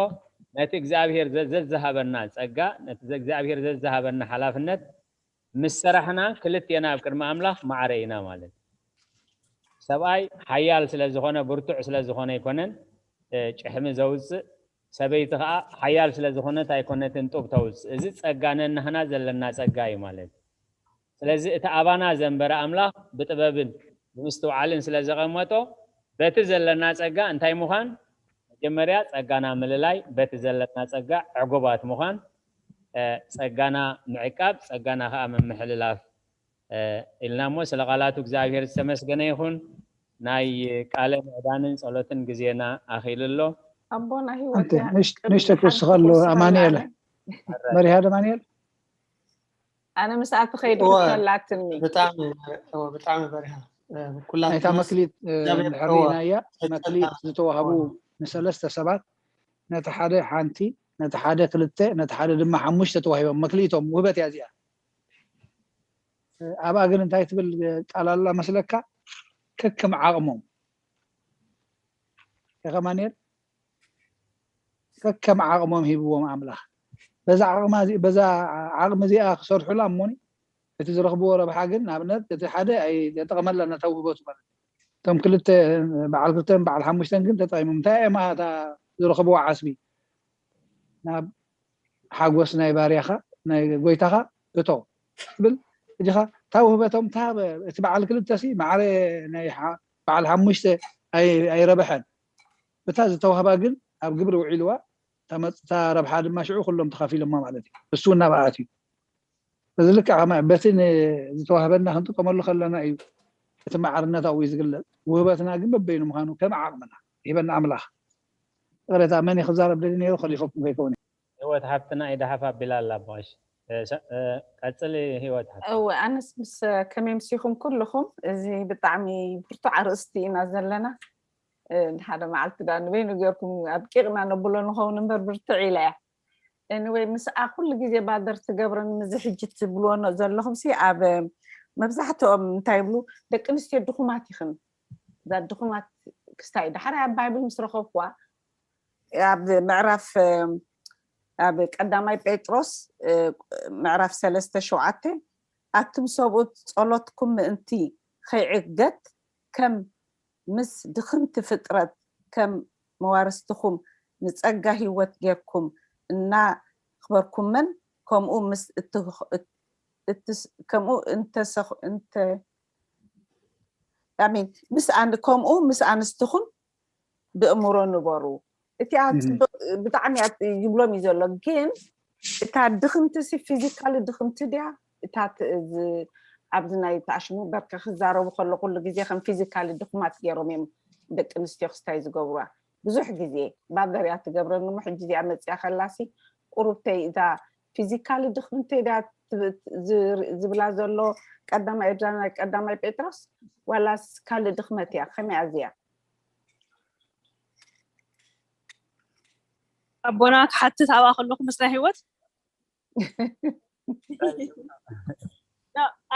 ነቲ እግዚኣብሔር ዘዘዝሃበና ጸጋ፣ ነቲ እግዚኣብሔር ዘዝሃበና ሓላፍነት ምስ ሰራሕና ክልቴና ኣብ ቅድሚ ኣምላኽ ማዕረ ኢና ማለት እዩ። ሰብኣይ ሓያል ስለ ዝኾነ፣ ብርቱዕ ስለ ዝኾነ ኣይኮነን ጭሕሚ ዘውፅእ፣ ሰበይቲ ከዓ ሓያል ስለ ዝኾነት ኣይኮነትን ጡብ ተውፅእ። እዚ ጸጋ ነናህና ዘለና ጸጋ እዩ ማለት እዩ። ስለዚ እቲ ኣባና ዘንበረ ኣምላኽ ብጥበብን ብምስትውዓልን ስለ ዘቐመጦ፣ በቲ ዘለና ጸጋ እንታይ ምዃን? መጀመርያ ጸጋና ምልላይ፣ በቲ ዘለና ጸጋ ዕጉባት ምዃን፣ ጸጋና ምዕቃብ፣ ጸጋና ከዓ ምምሕልላፍ ኢልና እሞ፣ ስለ ቃላቱ እግዚኣብሔር ዝተመስገነ ይኹን። ናይ ቃለ ምዕዳንን ጸሎትን ግዜና ኣኺሉ ኣሎ። ኣቦና ህይወት ንሽተ ክውስኸሉ ኣማንኤል፣ መሪሃ ኣማንኤል። ኣነ ምስኣ ትኸይድ ክፈላትኒ። ብጣዕሚ ብጣዕሚ በሪሃ። ኩላትና ናይታ መክሊት እንድሕር ርኢናያ፣ መክሊት ዝተዋህቡ ንሰለስተ ሰባት፣ ነቲ ሓደ ሓንቲ፣ ነቲ ሓደ ክልተ፣ ነቲ ሓደ ድማ ሓሙሽተ ተዋሂቦም። መክሊቶም ውህበት እያ እዚኣ። ኣብኣ ግን እንታይ ትብል ቃል ኣላ መስለካ? ከከም ዓቕሞም። ከማንኤል ከከም ዓቕሞም ሂብዎም ኣምላኽ። በዛ ዓቕማ እዚ በዛ ዓቕሚ እዚኣ ክሰርሑላ እሞኒ እቲ ዝረኽብዎ ረብሓ ግን ንኣብነት እቲ ሓደ ኣይጠቕመላ ነታ ውህበቱ ማለት እዩ። እቶም ክልተ በዓል ክልተን በዓል ሓሙሽተን ግን ተጠቒሞም እንታይ እዮም እታ ዝረኽብዎ ዓስቢ ናብ ሓጎስ ናይ ባርያኻ ናይ ጎይታኻ እቶ ትብል እጅኻ እታ ውህበቶም እታ እቲ በዓል ክልተ ሲ ማዕረ ናይ በዓል ሓሙሽተ ኣይረበሐን። እታ ዝተዋህባ ግን ኣብ ግብሪ ውዒልዋ እታ ረብሓ ድማ ሽዑ ኩሎም ተኻፊሎማ ማለት እዩ። እሱ እናበኣት እዩ። በዚ ልክዕ ከማይ በቲ ዝተዋህበና ክንጥቀመሉ ከለና እዩ እቲ ማዕርነት ኣብኡ እዩ ዝግለፅ። ውህበትና ግን በበይኑ ምዃኑ ከም ዓቕምና ሂበና ኣምላኽ። ይቕሬታ መን ክዛረብ ደሊ ነይሩ ከሊፈኩም ከይከውን። ህይወት ሓፍትና ኢዳ ሓፍ ኣቢላ ኣላ ብቐሽ። ቀፅሊ ህይወት ሓፍ። እወ ኣነስ ምስ ከመይ ምሲኹም ኩልኹም እዚ ብጣዕሚ ብርቱዕ ኣርእስቲ ኢና ዘለና። ሓደ መዓልቲ ዳ ንበይኑ ጌርኩም ኣድቂቕና ነብሎ ንኸውን እምበር ብርትዕ ኢላ እያ። Anyway ምስኣ ኩሉ ግዜ ባደር ትገብረን ምዚ ሕጂ ትብልዎ ዘለኹም ሲ ኣብ መብዛሕትኦም እንታይ ይብሉ ደቂ ኣንስትዮ ድኹማት ይኽን እዛ ድኹማት ክስታይ ዳሕራይ ኣብ ባይብል ምስ ረኸብኩዋ ኣብ ምዕራፍ ኣብ ቀዳማይ ጴጥሮስ ምዕራፍ ሰለስተ ሸውዓተ ኣቱም ሰብኡት ጸሎትኩም ምእንቲ ከይዕገት ከም ምስ ድኽምቲ ፍጥረት ከም መዋርስትኹም ንጸጋ ህይወት ጌርኩም እናኽበርኩመን ከምኡ ምስ ከምኡ እንተ ኣሚን ምስ ከምኡ ምስ ኣንስትኹም ብእምሮ ንበሩ። እቲኣ ብጣዕሚ ይብሎም እዩ ዘሎ ግን እታ ድኽምቲ ሲ ፊዚካሊ ድኽምቲ ድያ እታ ኣብዚ ናይ ተኣሽሙ በርከ ክዛረቡ ከሎ ኩሉ ግዜ ከም ፊዚካሊ ድኹማት ገይሮም እዮም ደቂ ኣንስትዮ ክስታይ ዝገብሩዋ ብዙሕ ግዜ ባገር እያ ትገብረኒ እሞ ሕጂ እዚኣ መፅያ ከላሲ ቁሩብተይ እዛ ፊዚካሊ ድኽምተይ ድያ ዝብላ ዘሎ ቀዳማይ እዛ ናይ ቀዳማይ ጴጥሮስ ዋላስ ካልእ ድኽመት እያ ከመይ እዚኣ ኣቦና ክሓትት ኣብኣ ከለኹ ምስ ናይ ህይወት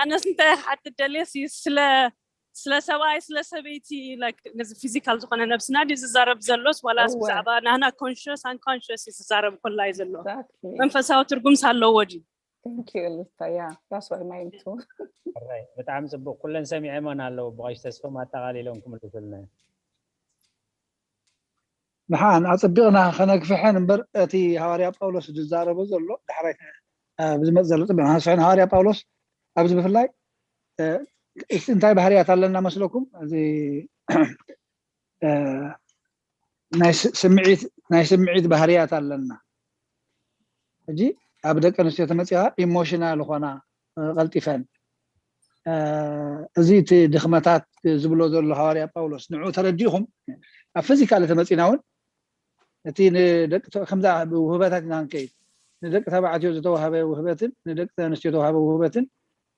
ኣነስ እንታይ ክሓትት ደልየ ስለ ስለ ሰብኣይ ስለ ሰበይቲ ነዚ ፊዚካል ዝኾነ ነብስና ድዩ ዝዛረብ ዘሎስ ዋላስ ብዛዕባ ናህና ኮንሽስ ኣንኮንሽስ እዩ ዝዛረብ ኮላ እዩ ዘሎ መንፈሳዊ ትርጉምስ ኣለዎ ድዩ ብጣዕሚ ፅቡቅ ኩለን ሰሚዐመን ኣለዉ ብቀሽ ተስፎም ኣጠቃሊሎም ክምልሱልና ንሓን ኣፅቢቕና ከነግፍሐን እምበር እቲ ሃዋርያ ጳውሎስ ዝዛረቦ ዘሎ ዳሕራይ ዝመፅ ዘሎ ፅቢቕና ከነስሕን ሃዋርያ ጳውሎስ ኣብዚ ብፍላይ እንታይ ባህርያት ኣለና መስለኩም እዚ ናይ ስምዒት ባህርያት ኣለና ሕጂ ኣብ ደቂ ኣንስትዮ ተመፂኻ ኢሞሽናል ኾና ቀልጢፈን እዚ እቲ ድኽመታት ዝብሎ ዘሎ ሃዋርያ ጳውሎስ። ንዑ ተረዲእኹም ኣብ ፊዚካል ተመፂና እውን እቲ ንደቂ ተ- ከምዛ ብውህበታት ኢና ክንከይድ። ንደቂ ተባዕትዮ ዝተዋህበ ውህበትን ንደቂ ኣንስትዮ ዝተዋህበ ውህበትን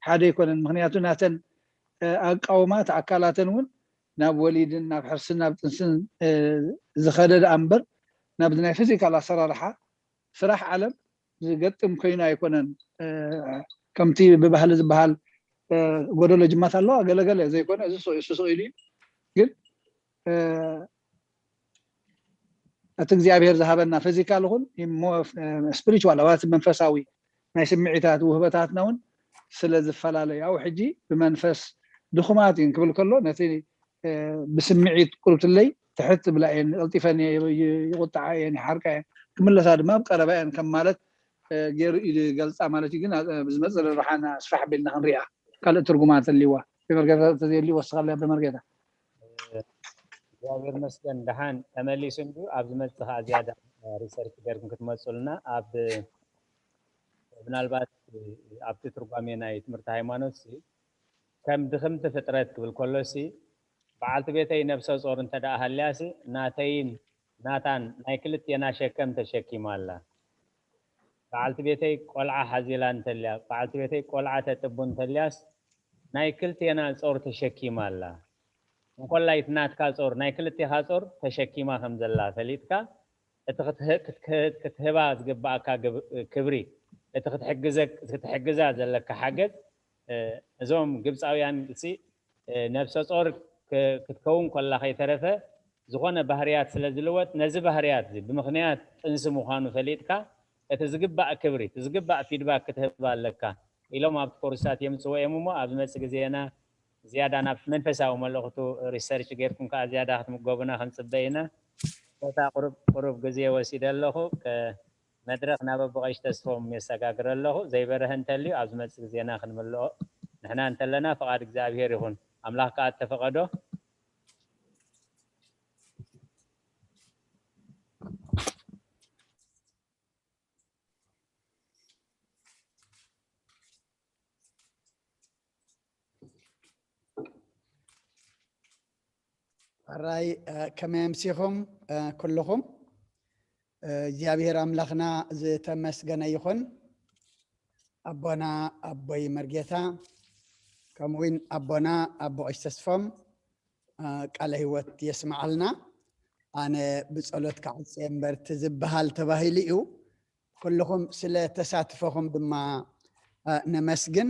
ሓደ ኣይኮነን። ምክንያቱ ናተን ኣቃውማት ኣካላተን እውን ናብ ወሊድን ናብ ሕርስን ናብ ጥንስን ዝኸደ ደኣ እምበር ናብዚ ናይ ፊዚካል ኣሰራርሓ ስራሕ ዓለም ዝገጥም ኮይኑ ኣይኮነን። ከምቲ ብባህሊ ዝበሃል ጎደሎ ጅማት ኣለዋ ገለገለ ዘይኮነ እዚ ስቕ ኢሉ እዩ። ግን እቲ እግዚኣብሔር ዝሃበና ፊዚካል ይኹን ስፒሪቹዋል ኣባቲ መንፈሳዊ ናይ ስምዒታት ውህበታትና እውን ስለ ዝፈላለዩ ኣብኡ ሕጂ ብመንፈስ ድኹማት እዩን ክብል ከሎ ነቲ ብስምዒት ቁርብትለይ ትሕት ዝብላ እየን፣ ቀልጢፈን ይቁጣዓ እየን፣ ይሓርቃ እየን፣ ክምለሳ ድማ ኣብ ቀረባ እየን ከም ማለት ገይሩ እዩ ዝገልፃ ማለት እዩ። ግን ዝመፅእ ረብሓና ስፋሕ ቢልና ክንሪኣ ካልእ ትርጉማ ተልዋ ብመርጌታ ተዘየሊ ወስኻለያ ብመርጌታ እግዚኣብሔር መስገን ደሓን ተመሊሱ እንዱ ኣብ ዝመፅእ ከዓ ዝያዳ ሪሰርች ገርኩም ክትመፁልና ኣብ ምናልባት ኣብቲ ትርጓሜ ናይ ትምህርቲ ሃይማኖት ሲ ከም ድኽምቲ ፍጥረት ክብል ከሎ ሲ በዓልቲ ቤተይ ነብሰ ጾር እንተ ደኣ ሃልያ ሲ ናተይን ናታን ናይ ክልቴና ሸከም ተሸኪማ ኣላ። በዓልቲ ቤተይ ቆልዓ ሓዚላ እንተልያ በዓልቲ ቤተይ ቆልዓ ተጥቡ እንተልያስ ናይ ክልቴና ጾር ተሸኪማ ኣላ። እንኮላይ እቲ ናትካ ጾር ናይ ክልቴኻ ጾር ተሸኪማ ከም ዘላ ፈሊጥካ እቲ ክትህባ ዝግባኣካ ክብሪ እቲ ክትሕግዛ ዘለካ ሓገዝ እዞም ግብፃውያን ሲ ነብሰ ጾር ክትከውን ኮላ ከይተረፈ ዝኾነ ባህርያት ስለ ዝልወጥ ነዚ ባህርያት እዚ ብምኽንያት ጥንሲ ምዃኑ ፈሊጥካ እቲ ዝግባእ ክብሪ እቲ ዝግባእ ፊድባክ ክትህባ ኣለካ ኢሎም ኣብቲ ኮርስታት የምፅዎ እዮም እሞ ኣብ ዝመፅእ ግዜና ዝያዳ ናብ መንፈሳዊ መልእኽቱ ሪሰርች ጌርኩም ከዓ ዝያዳ ክትምገቡና ክንፅበ ኢና። ቦታ ቁሩብ ቁሩብ ግዜ ወሲደ ኣለኹ። መድረኽ ናብ ኣቦ ቀሺ ተስፎም የሰጋግረ ኣለኹ። ዘይበረሀ እንተልዩ ኣብ ዝመፅእ ግዜና ክንምልኦ ንሕና እንተለና ፍቓድ እግዚኣብሔር ይኹን። ኣምላኽ ከዓ እተፈቐዶ ሕራይ ከመይ ኣምሲኹም ኩልኹም እግዚኣብሔር ኣምላኽና ዝተመስገነ ይኹን። ኣቦና ኣቦይ መርጌታ ከምኡውን ኣቦና ኣቦ ቀሽ ተስፎም ቃለ ህይወት የስምዓልና። ኣነ ብጸሎት ክዓጽ እየ እምበር እቲ ዝበሃል ተባሂሉ እዩ። ኩልኹም ስለ ተሳትፎኹም ድማ ነመስግን።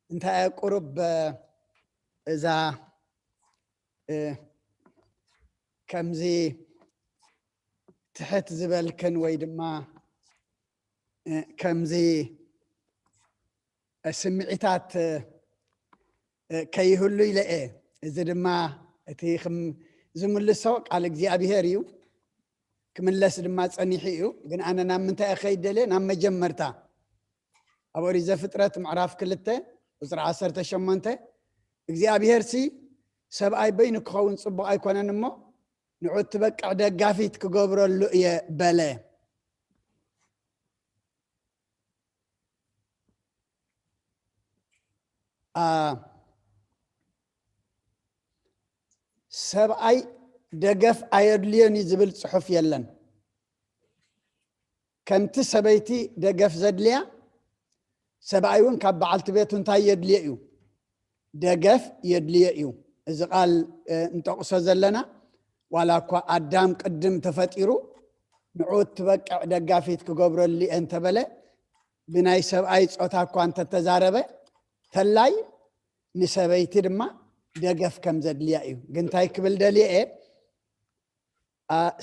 እንታይ ቁሩብ እዛ ከምዚ ትሕት ዝበልክን ወይ ድማ ከምዚ ስምዒታት ከይህሉ ኢለ እየ። እዚ ድማ እቲ ዝምልሶ ቃል እግዚኣብሔር እዩ። ክምለስ ድማ ጸኒሑ እዩ። ግን ኣነ ናብ ምንታይ እኸይድ ደልየ? ናብ መጀመርታ ኣብ ኦሪት ዘፍጥረት ምዕራፍ ክልተ ቁፅሪ ዓሰርተ ሸሞንተ እግዚኣብሔር ሲ ሰብኣይ በይኑ ክኸውን ፅቡቕ ኣይኮነን እሞ ንዑ ትበቅዕ ደጋፊት ክገብረሉ እየ በለ። ሰብኣይ ደገፍ ኣየድልዮን እዩ ዝብል ፅሑፍ የለን። ከምቲ ሰበይቲ ደገፍ ዘድልያ ሰብኣይ እውን ካብ በዓልቲ ቤቱ እንታይ የድልዮ እዩ? ደገፍ የድልዮ እዩ። እዚ ቃል እንጠቕሶ ዘለና ዋላ እኳ ኣዳም ቅድም ተፈጢሩ ንዑ ትበቅዕ ደጋፊት ክገብረሉ እየ እንተበለ ብናይ ሰብኣይ ጾታ እኳ እንተተዛረበ ተላይ ንሰበይቲ ድማ ደገፍ ከም ዘድልያ እዩ። ግን እንታይ ክብል ደልየ እየ?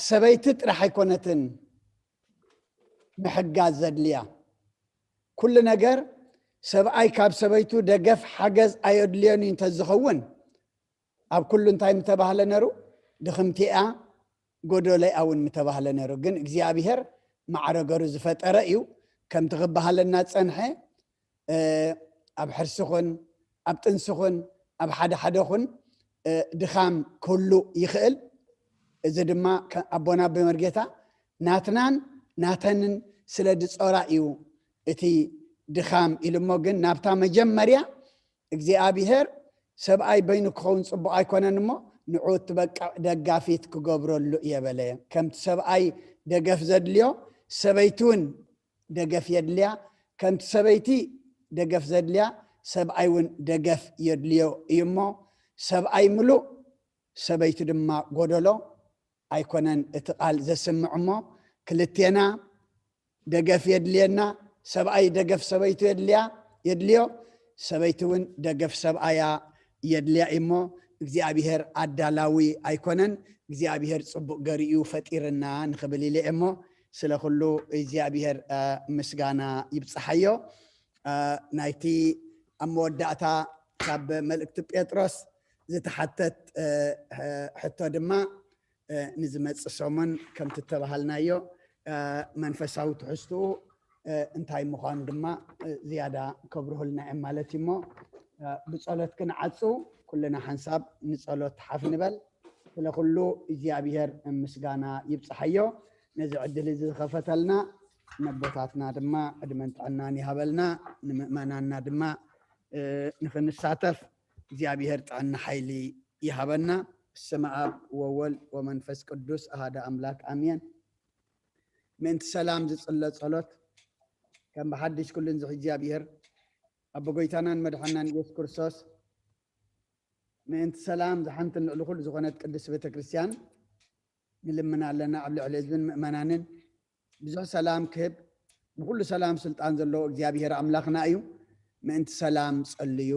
ሰበይቲ ጥራሕ ኣይኮነትን ምሕጋዝ ዘድልያ። ኩሉ ነገር ሰብኣይ ካብ ሰበይቱ ደገፍ ሓገዝ ኣየድልዮን እዩ እንተዝኸውን ኣብ ኩሉ እንታይ ምተባህለ ነሩ? ድኽምቲኣ ጎዶለይ እውን ምተባህለ ነሩ። ግን እግዚኣብሔር ማዕረገሩ ዝፈጠረ እዩ። ከምቲ ክበሃለና ጸንሐ ኣብ ሕርሲ ኹን ኣብ ጥንሲ ኹን ኣብ ሓደ ሓደ ኹን ድኻም ክህሉ ይኽእል። እዚ ድማ ኣቦና ብመርጌታ ናትናን ናተንን ስለ ድጾራ እዩ እቲ ድኻም ኢሉ እሞ ግን ናብታ መጀመርያ እግዚኣብሔር ሰብኣይ በይኑ ክኸውን ጽቡቕ ኣይኮነን እሞ፣ ንዑ እትበቅዕ ደጋፊት ክገብረሉ እየ በለ። ከምቲ ሰብኣይ ደገፍ ዘድልዮ፣ ሰበይቲ እውን ደገፍ የድልያ። ከምቲ ሰበይቲ ደገፍ ዘድልያ፣ ሰብኣይ እውን ደገፍ የድልዮ እዩ እሞ፣ ሰብኣይ ምሉእ፣ ሰበይቲ ድማ ጎደሎ ኣይኮነን እቲ ቃል ዘስምዕ እሞ፣ ክልቴና ደገፍ የድልየና። ሰብኣይ ደገፍ ሰበይቱ የድልያ፣ የድልዮ፣ ሰበይቲ እውን ደገፍ ሰብኣያ የድልያ እሞ፣ እግዚኣብሔር ኣዳላዊ ኣይኮነን፣ እግዚኣብሔር ጽቡቕ ገሪኡ ፈጢርና ንኽብል ኢለ እሞ፣ ስለ ኩሉ እግዚኣብሔር፣ እ፣ ምስጋና ይብጽሓዮ። እ፣ ናይቲ ኣብ መወዳእታ ካብ መልእክቲ ጴጥሮስ ዝተሓተት፣ እ፣ ሕ-፣ ሕቶ ድማ፣ እ፣ ንዝመጽእ ሰሙን ከምቲ እተባሃልናዮ፣ እ፣ መንፈሳዊ ትሕዝትኡ፣ እ፣ እንታይ ምዃኑ ድማ፣ እ፣ ዝያዳ ከብርሁልና እዮም ማለት እዩ እሞ፣ እ፣ ብጸሎት ክንዓጹ ኩልና ሓንሳብ ንጸሎት ሓፍ ንበል። ስለ ኩሉ እግዚኣብሔር ምስጋና ይብጽሓዮ። ነዚ ዕድል እዚ ዝኸፈተልና ነቦታትና ድማ ዕድመን ጥዕናን ይሃበልና። ንምእመናንና ድማ፣ እ፣ ንኽንሳተፍ እግዚኣብሔር ጥዕና ሓይሊ ይሃበና። በስመ አብ ወወልድ ወመንፈስ ቅዱስ አሐደ አምላክ አሜን። ምእንቲ ሰላም ዝጽለ ጸሎት ከም ብሓድሽ ኩሉ ንዝሕ እግዚኣብሔር ኣቦ ጎይታናን መድሓናን ኢየሱስ ክርስቶስ ምእንቲ ሰላም ዝሓንትን ልዕሊ ኩሉ ዝኾነት ቅድስት ቤተ ክርስቲያን ንልምን ኣለና። ኣብ ልዕሊ ህዝብን ምእመናንን ብዙሕ ሰላም ክህብ፣ ብኩሉ ሰላም ስልጣን ዘለዎ እግዚኣብሔር ኣምላኽና እዩ። ምእንቲ ሰላም ጸልዩ።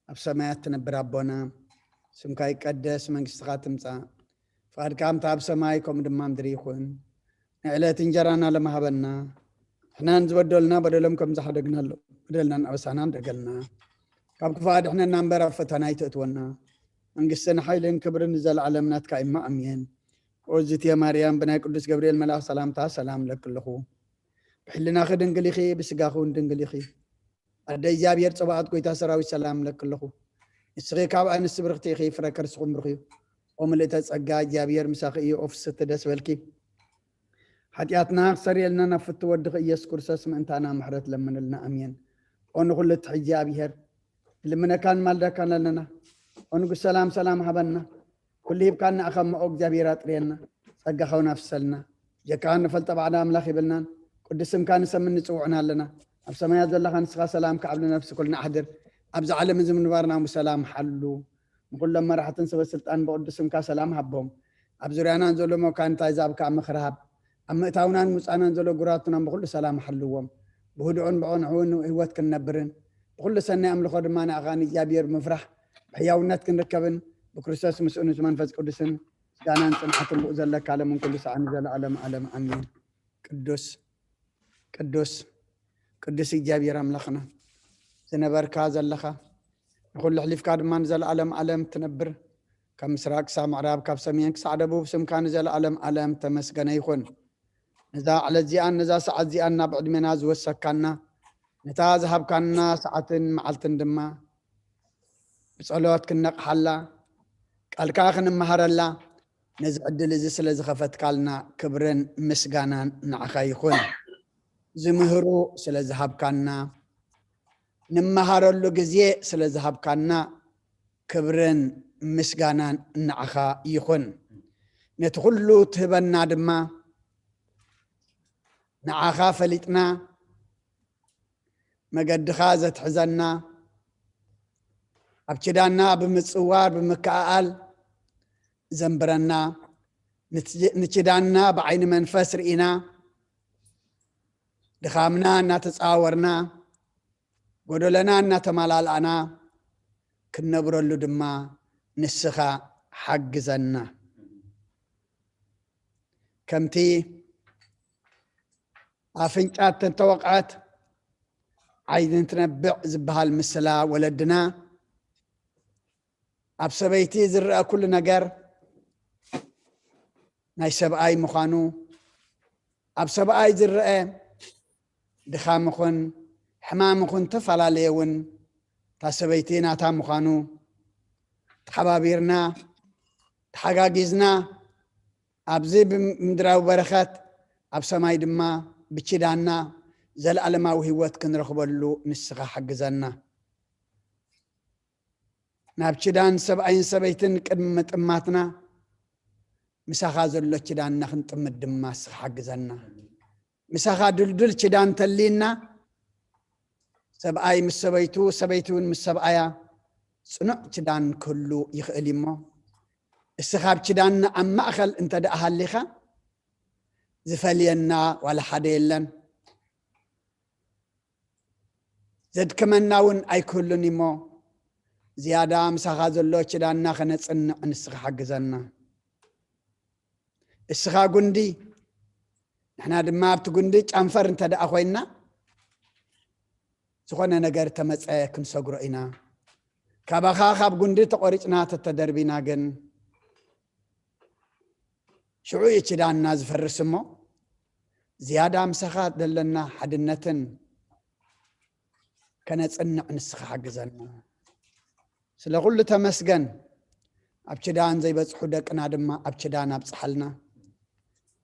ኣብ ሰማያት ትነብር ኣቦና፣ ስምካ ይቀደስ፣ መንግስትኻ ትምጻእ፣ ፍቓድካ ከምታ ኣብ ሰማይ ከምኡ ድማ ምድሪ ይኹን። ናይ ዕለት እንጀራና ለማሃበና፣ ንሕናን ዝበደሉና በደሎም ከም ዝሓደግናሎም በደልናን ኣበሳናን ደገልና፣ ካብ ክፉእ ኣድሕነና እምበር ኣብ ፈተና ኣይተእትወና። መንግስትን ሓይልን ክብርን ንዘለዓለም ናትካ እማ ኣሜን። ኦዝትየ ማርያም ብናይ ቅዱስ ገብርኤል መልኣኽ ሰላምታ ሰላም ለክልኹ። ብሕልናኺ ድንግል ኢኺ፣ ብስጋኺ እውን ድንግል ኢኺ። ኣደ እግዚኣብሔር ጸባኦት ጎይታ ሰራዊት ሰላም ለክልኹ። ንስኺ ካብ ኣንስቲ ብርኽቲ ኢኺ፣ ፍረ ከርስኹም ብሩኽ እዩ። ኦ ምልእተ ጸጋ እግዚኣብሔር ምሳኺ እዩ፣ ኦ ፍስሕቲ ደስ በልኪ። ሓጢኣትና ክሰርየልና ናብ ፍቱ ወድኺ ኢየሱስ ክርስቶስ ምእንታና ምሕረት ለምንልና። ኣሜን። ኦ ንኹሉ ትሕዚ እግዚኣብሔር፣ ልምነካን ማልዳካን ኣለና። ኦ ንጉስ ሰላም ሰላም ሃበና። ኩሉ ሂብካና ኢኻ እሞ ኦ እግዚኣብሔር ኣጥርየና። ጸጋኻ እውን ኣፍሰልና። ጀካ ንፈልጠ ባዕዳ ኣምላኽ ይብልናን ቅዱስ ስምካ ንሰምን ንጽውዕን ኣለና። ኣብ ሰማያት ዘለኻ ንስኻ ሰላም ከዓብ ንነፍሲ ኩልና ኣሕድር። ኣብዚ ዓለም እዚ ምንባርና ብሰላም ሓሉ። ንኹሎም መራሕትን ሰበ ስልጣን ብቅዱስ ስምካ ሰላም ሃቦም። ኣብ ዙርያናን ዘሎ መካንታ ዛብካ ምኽሪ ሃብ። ኣብ ምእታውናን ምውጻእናን ዘሎ ጉራቱናን ብኹሉ ሰላም ሓልዎም። ብህዱእን ብቕንዕውን ህይወት ክንነብርን ብኹሉ ሰናይ ኣምልኾ ድማ ንኣኻ ንእግዚኣብሔር ብምፍራሕ ብሕያውነት ክንርከብን ብክርስቶስ ምስኡን ምስ መንፈስ ቅዱስን ምስጋናን ጽንዓትን ብኡ ዘለካ ለምን ኩሉ ሰዓን ዘለዓለም ዓለም ኣሜን። ቅዱስ ቅዱስ ቅዱስ እግዚኣብሔር ኣምላኽና፣ ዝነበርካ ዘለኻ፣ ንኹሉ ኣሕሊፍካ ድማ ንዘለኣለም ኣለም ትነብር፣ ካብ ምስራቅ ክሳብ ምዕራብ፣ ካብ ሰሜን ክሳዕ ደቡብ ስምካ ንዘለኣለም ኣለም ተመስገነ ይኹን። ነዛ ዕለት እዚኣን ነዛ ሰዓት እዚኣን ናብ ዕድሜና ዝወሰካና፣ ነታ ዝሃብካና ሰዓትን መዓልትን ድማ ብጸሎት ክንነቕሓላ፣ ቃልካ ክንመሃረላ፣ ነዚ ዕድል እዚ ስለ ዝኸፈትካልና ክብርን ምስጋናን ንዓኻ ይኹን። ዝምህሩ ስለ ዝሃብካና፣ ንመሃረሉ ግዜ ስለ ዝሃብካና ክብርን ምስጋናን ንዓኻ ይኹን። ነቲ ኩሉ ትህበና ድማ ንዓኻ ፈሊጥና፣ መገድኻ ዘትሕዘና፣ ኣብ ኪዳንና ብምጽዋር ብምክኣኣል ዘንብረና፣ ንች-፣ ንኪዳንና ብዓይኒ መንፈስ ርኢና፣ ድኻምና እናተጻወርና፣ ጎደለና እናተማላልኣና ክንነብረሉ ድማ ንስኻ ሓግዘና። ከምቲ ኣፍንጫ ተተወቕዐት ዓይኒ ትነብዕ ዝበሃል ምስላ ወለድና፣ ኣብ ሰበይቲ ዝረአ ኩሉ ነገር ናይ ሰብኣይ ምዃኑ፣ ኣብ ሰብኣይ ዝረአ ድኻም ይኹን ሕማም ይኹን ተፈላለየ እውን እታ ሰበይቲ ናታ ምዃኑ፣ ተሓባቢርና፣ ተሓጋጊዝና፣ ኣብዚ ብምድራዊ በረኸት፣ ኣብ ሰማይ ድማ ብኪዳንና ዘለኣለማዊ ህይወት ክንረኽበሉ ንስኻ ሓግዘና። ናብ ችዳን ሰብኣይን ሰበይትን ቅድሚ ምጥማትና ምሳኻ ዘሎ ችዳንና ክንጥምት ድማ እስኻ ሓግዘና። ምሳኻ ድልዱል ችዳን ተሊና፣ ሰብኣይ ምስ ሰበይቱ፣ ሰበይቲ እውን ምስ ሰብኣያ ጽኑዕ ችዳን ክህሉ ይኽእል እሞ፣ እስኻ ኣብ ችዳንና ኣብ ማእኸል እንተ ደኣ ሃሊኻ፣ ዝፈልየና ዋላ ሓደ የለን። ዘድክመና እውን ኣይክህሉን እሞ፣ ዝያዳ ምሳኻ ዘሎ ችዳንና ከነጽንዕ ንስኻ ሓግዘና። እስኻ ጉንዲ፣ ንሕና ድማ ኣብቲ ጉንዲ ጨንፈር እንተ ደኣ ኮይንና፣ ዝኾነ ነገር ተመጸ ክንሰግሮ ኢና። ካባኻ ካብ ጉንዲ ተቖሪጽና ተተደርቢና ግን፣ ሽዑ እዩ ችዳንና ዝፈርስ እሞ፣ ዝያዳ ምሳኻ ዘለና ሓድነትን ከነጽንዕ ንስኻ ሓግዘና። ስለ ኩሉ ተመስገን። ኣብ ችዳን ዘይበጽሑ ደቅና ድማ ኣብ ችዳን ኣብጽሓልና።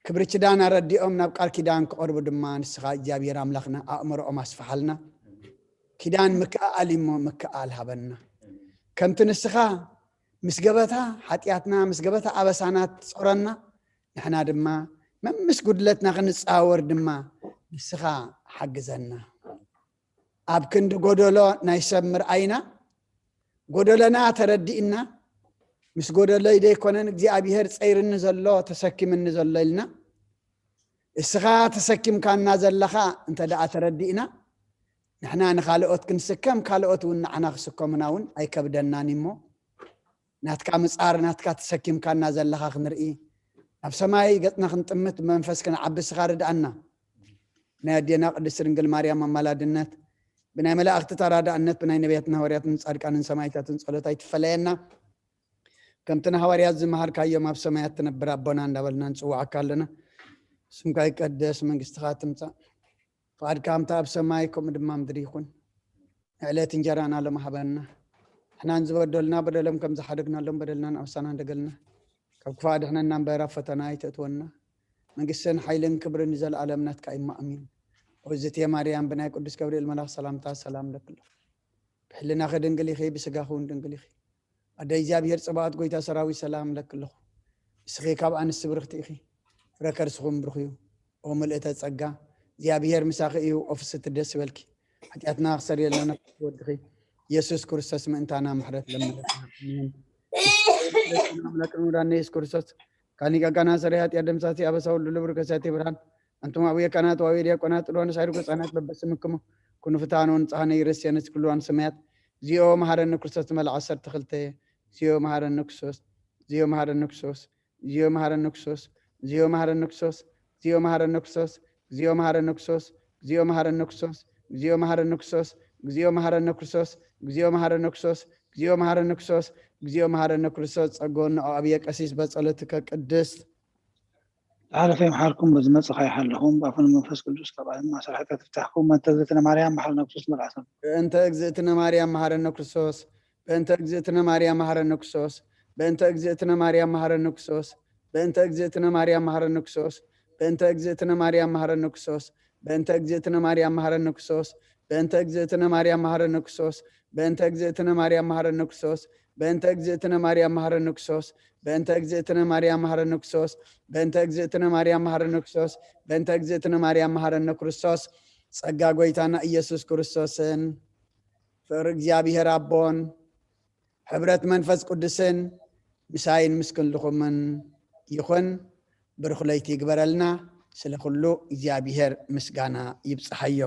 ክብሪ ችዳን ኣረዲኦም ናብ ቃል ኪዳን ክቐርቡ ድማ ንስኻ እግዚኣብሔር ኣምላኽና ኣእምሮኦም ኣስፍሓልና። ኪዳን ምክኣል እሞ ምክኣል ሃበና። ከምቲ ንስኻ ምስ ገበታ ሓጢኣትና፣ ምስ ገበታ ኣበሳና ትጾረና፣ ንሕና ድማ መምስ ጉድለትና ክንጻወር ድማ ንስኻ ሓግዘና። ኣብ ክንዲ ጎደሎ ናይ ሰብ ምርኣይና፣ ጎደለና ተረዲእና፣ ምስ ጎደሎይ ደይኮነን እግዚኣብሔር ጸይርኒ ዘሎ፣ ተሰኪምኒ ዘሎ ኢልና፣ እስኻ ተሰኪምካና ዘለኻ እንተ ደኣ ተረዲእና፣ ንሕና ንኻልኦት ክንስከም፣ ካልኦት እውን ንዓና ክስከሙና እውን ኣይከብደናን እሞ፣ ናትካ ምጻር፣ ናትካ ተሰኪምካና ዘለኻ ክንርኢ፣ ናብ ሰማይ ገጽና ክንጥምት፣ ብመንፈስ ክንዓቢ እስኻ ርድኣና። ናይ ኣዴና ቅድስት ድንግል ማርያም ኣማላድነት፣ ብናይ መላእኽቲ ተራዳእነት፣ ብናይ ነቢያትን ሃዋርያትን ጻድቃንን ሰማዕታትን ጸሎት ኣይትፈለየና። ከምቲ ንሃዋርያት ዝመሃርካዮም፣ ኣብ ሰማያት ትነብር ኣቦና እንዳበልና ንጽውዓካ ኣለና። ስምካ ይቀደስ፣ መንግስትኻ ትምጻእ፣ ፍቓድካ ከምቲ ኣብ ሰማይ ከምኡ ድማ ምድሪ ይኹን። ንዕለት እንጀራና ሎም ሃበና። ንሕናን ዝበደሉና በደሎም ከም ዝሓደግናሎም በደልናን ኣበሳናን ደገልና። ካብ ክፉእ ኣድሕነና እምበር፣ ኣብ ፈተና ኣይተእትወና። መንግስትን ሓይልን ክብርን ንዘለኣለም ናትካ እዩ፣ ኣሜን። እግዝእትየ ማርያም፣ ብናይ ቅዱስ ገብርኤል መልኣኽ ሰላምታ ሰላም ለኪ ኣለኹ። ብሕልናኺ ድንግል ኢኺ፣ ብስጋኺ እውን ድንግል ኢኺ። ኣደ እግዚኣብሔር ጽባኦት፣ ጎይታ ሰራዊት፣ ሰላም ለኪ ኣለኹ። ንስኺ ካብ ኣንስቲ ብርኽቲ ኢኺ፣ ፍረ ከርስኹም ብሩኽ እዩ። ኦ ምልእተ ጸጋ፣ እግዚኣብሔር ምሳኺ እዩ። ኦ ፍስሕቲ ደስ ይበልኪ፣ ሓጢኣትና ክሰርየልና ናብቲ ወድኺ ኢየሱስ ክርስቶስ ምእንታና ምሕረት ለምነልና። ኣሜን። ኣምላክ ንውዳነ ኢየሱስ ክርስቶስ፣ ካሊቀ ካህናት ሰሪያ ኃጢአት ደምሳሲ አበሳ ሁሉ ልብር ከሳቴ ብርሃን፣ አንቱም አቡየ ካህናት ወአቡየ ዲያቆናት ጥሎን ሳይሩ ገጻናት በበስምክሙ ኩኑ ፍትሐነ ወንጽሐነ ይረስየነ ኩሉ ሰማያት። እግዚኦ መሐረነ ክርስቶስ መልአ ዓሰርተ ክልተ። እግዚኦ መሐረነ ክርስቶስ፣ እግዚኦ መሐረነ ክርስቶስ፣ እግዚኦ መሐረነ ክርስቶስ፣ እግዚኦ መሐረነ ክርስቶስ፣ እግዚኦ መሐረነ ክርስቶስ፣ እግዚኦ መሐረነ ክርስቶስ፣ እግዚኦ መሐረነ ክርስቶስ፣ እግዚኦ መሐረነ ክርስቶስ፣ እግዚኦ መሐረነ ክርስቶስ፣ እግዚኦ መሐረነ ክርስቶስ፣ ጸጎ ንኦ አብየ ቀሲስ በጸሎትከ ቅድስት። ዝሓለፈ ይምሓርኩም፣ ብዝመጽእ ከይሓልኹም፣ ብኣፉን መንፈስ ቅዱስ ካብ ዓለም ማእሰር ሓጢኣት ይፍታሕኩም። በእንተ እግዝእትነ ማርያም መሓረነ ክርስቶስ መልኣሰ። በእንተ እግዝእትነ ማርያም መሓረነ ክርስቶስ፣ በእንተ እግዝእትነ ማርያም መሓረነ ክርስቶስ፣ በእንተ እግዝእትነ ማርያም መሓረነ ክርስቶስ፣ በእንተ እግዝእትነ ማርያም መሓረነ ክርስቶስ፣ በእንተ እግዝእትነ ማርያም መሓረነ ክርስቶስ፣ በእንተ እግዝእትነ ማርያም መሓረነ ክርስቶስ፣ በእንተ እግዝእትነ ማርያም መሓረነ ክርስቶስ፣ በእንተ እግዝእትነ ማርያም መሓረነ ክርስቶስ፣ በእንተ እግዝእትነ ማርያም መሓረነ ክርስቶስ፣ በእንተ እግዝእትነ ማርያም መሓረነ ክርስቶስ፣ በእንተ እግዝእትነ ማርያም መሓረነ ክርስቶስ፣ በእንተ እግዝእትነ ማርያም መሓረነ ክርስቶስ። ጸጋ ጎይታና ኢየሱስ ክርስቶስን ፍቅሪ እግዚኣብሔር ኣቦን ሕብረት መንፈስ ቅዱስን ምሳይን ምስ ኩልኹምን ይኹን። ብሩኽ ለይቲ ይግበረልና። ስለ ኩሉ እግዚኣብሔር ምስጋና ይብጽሓዮ።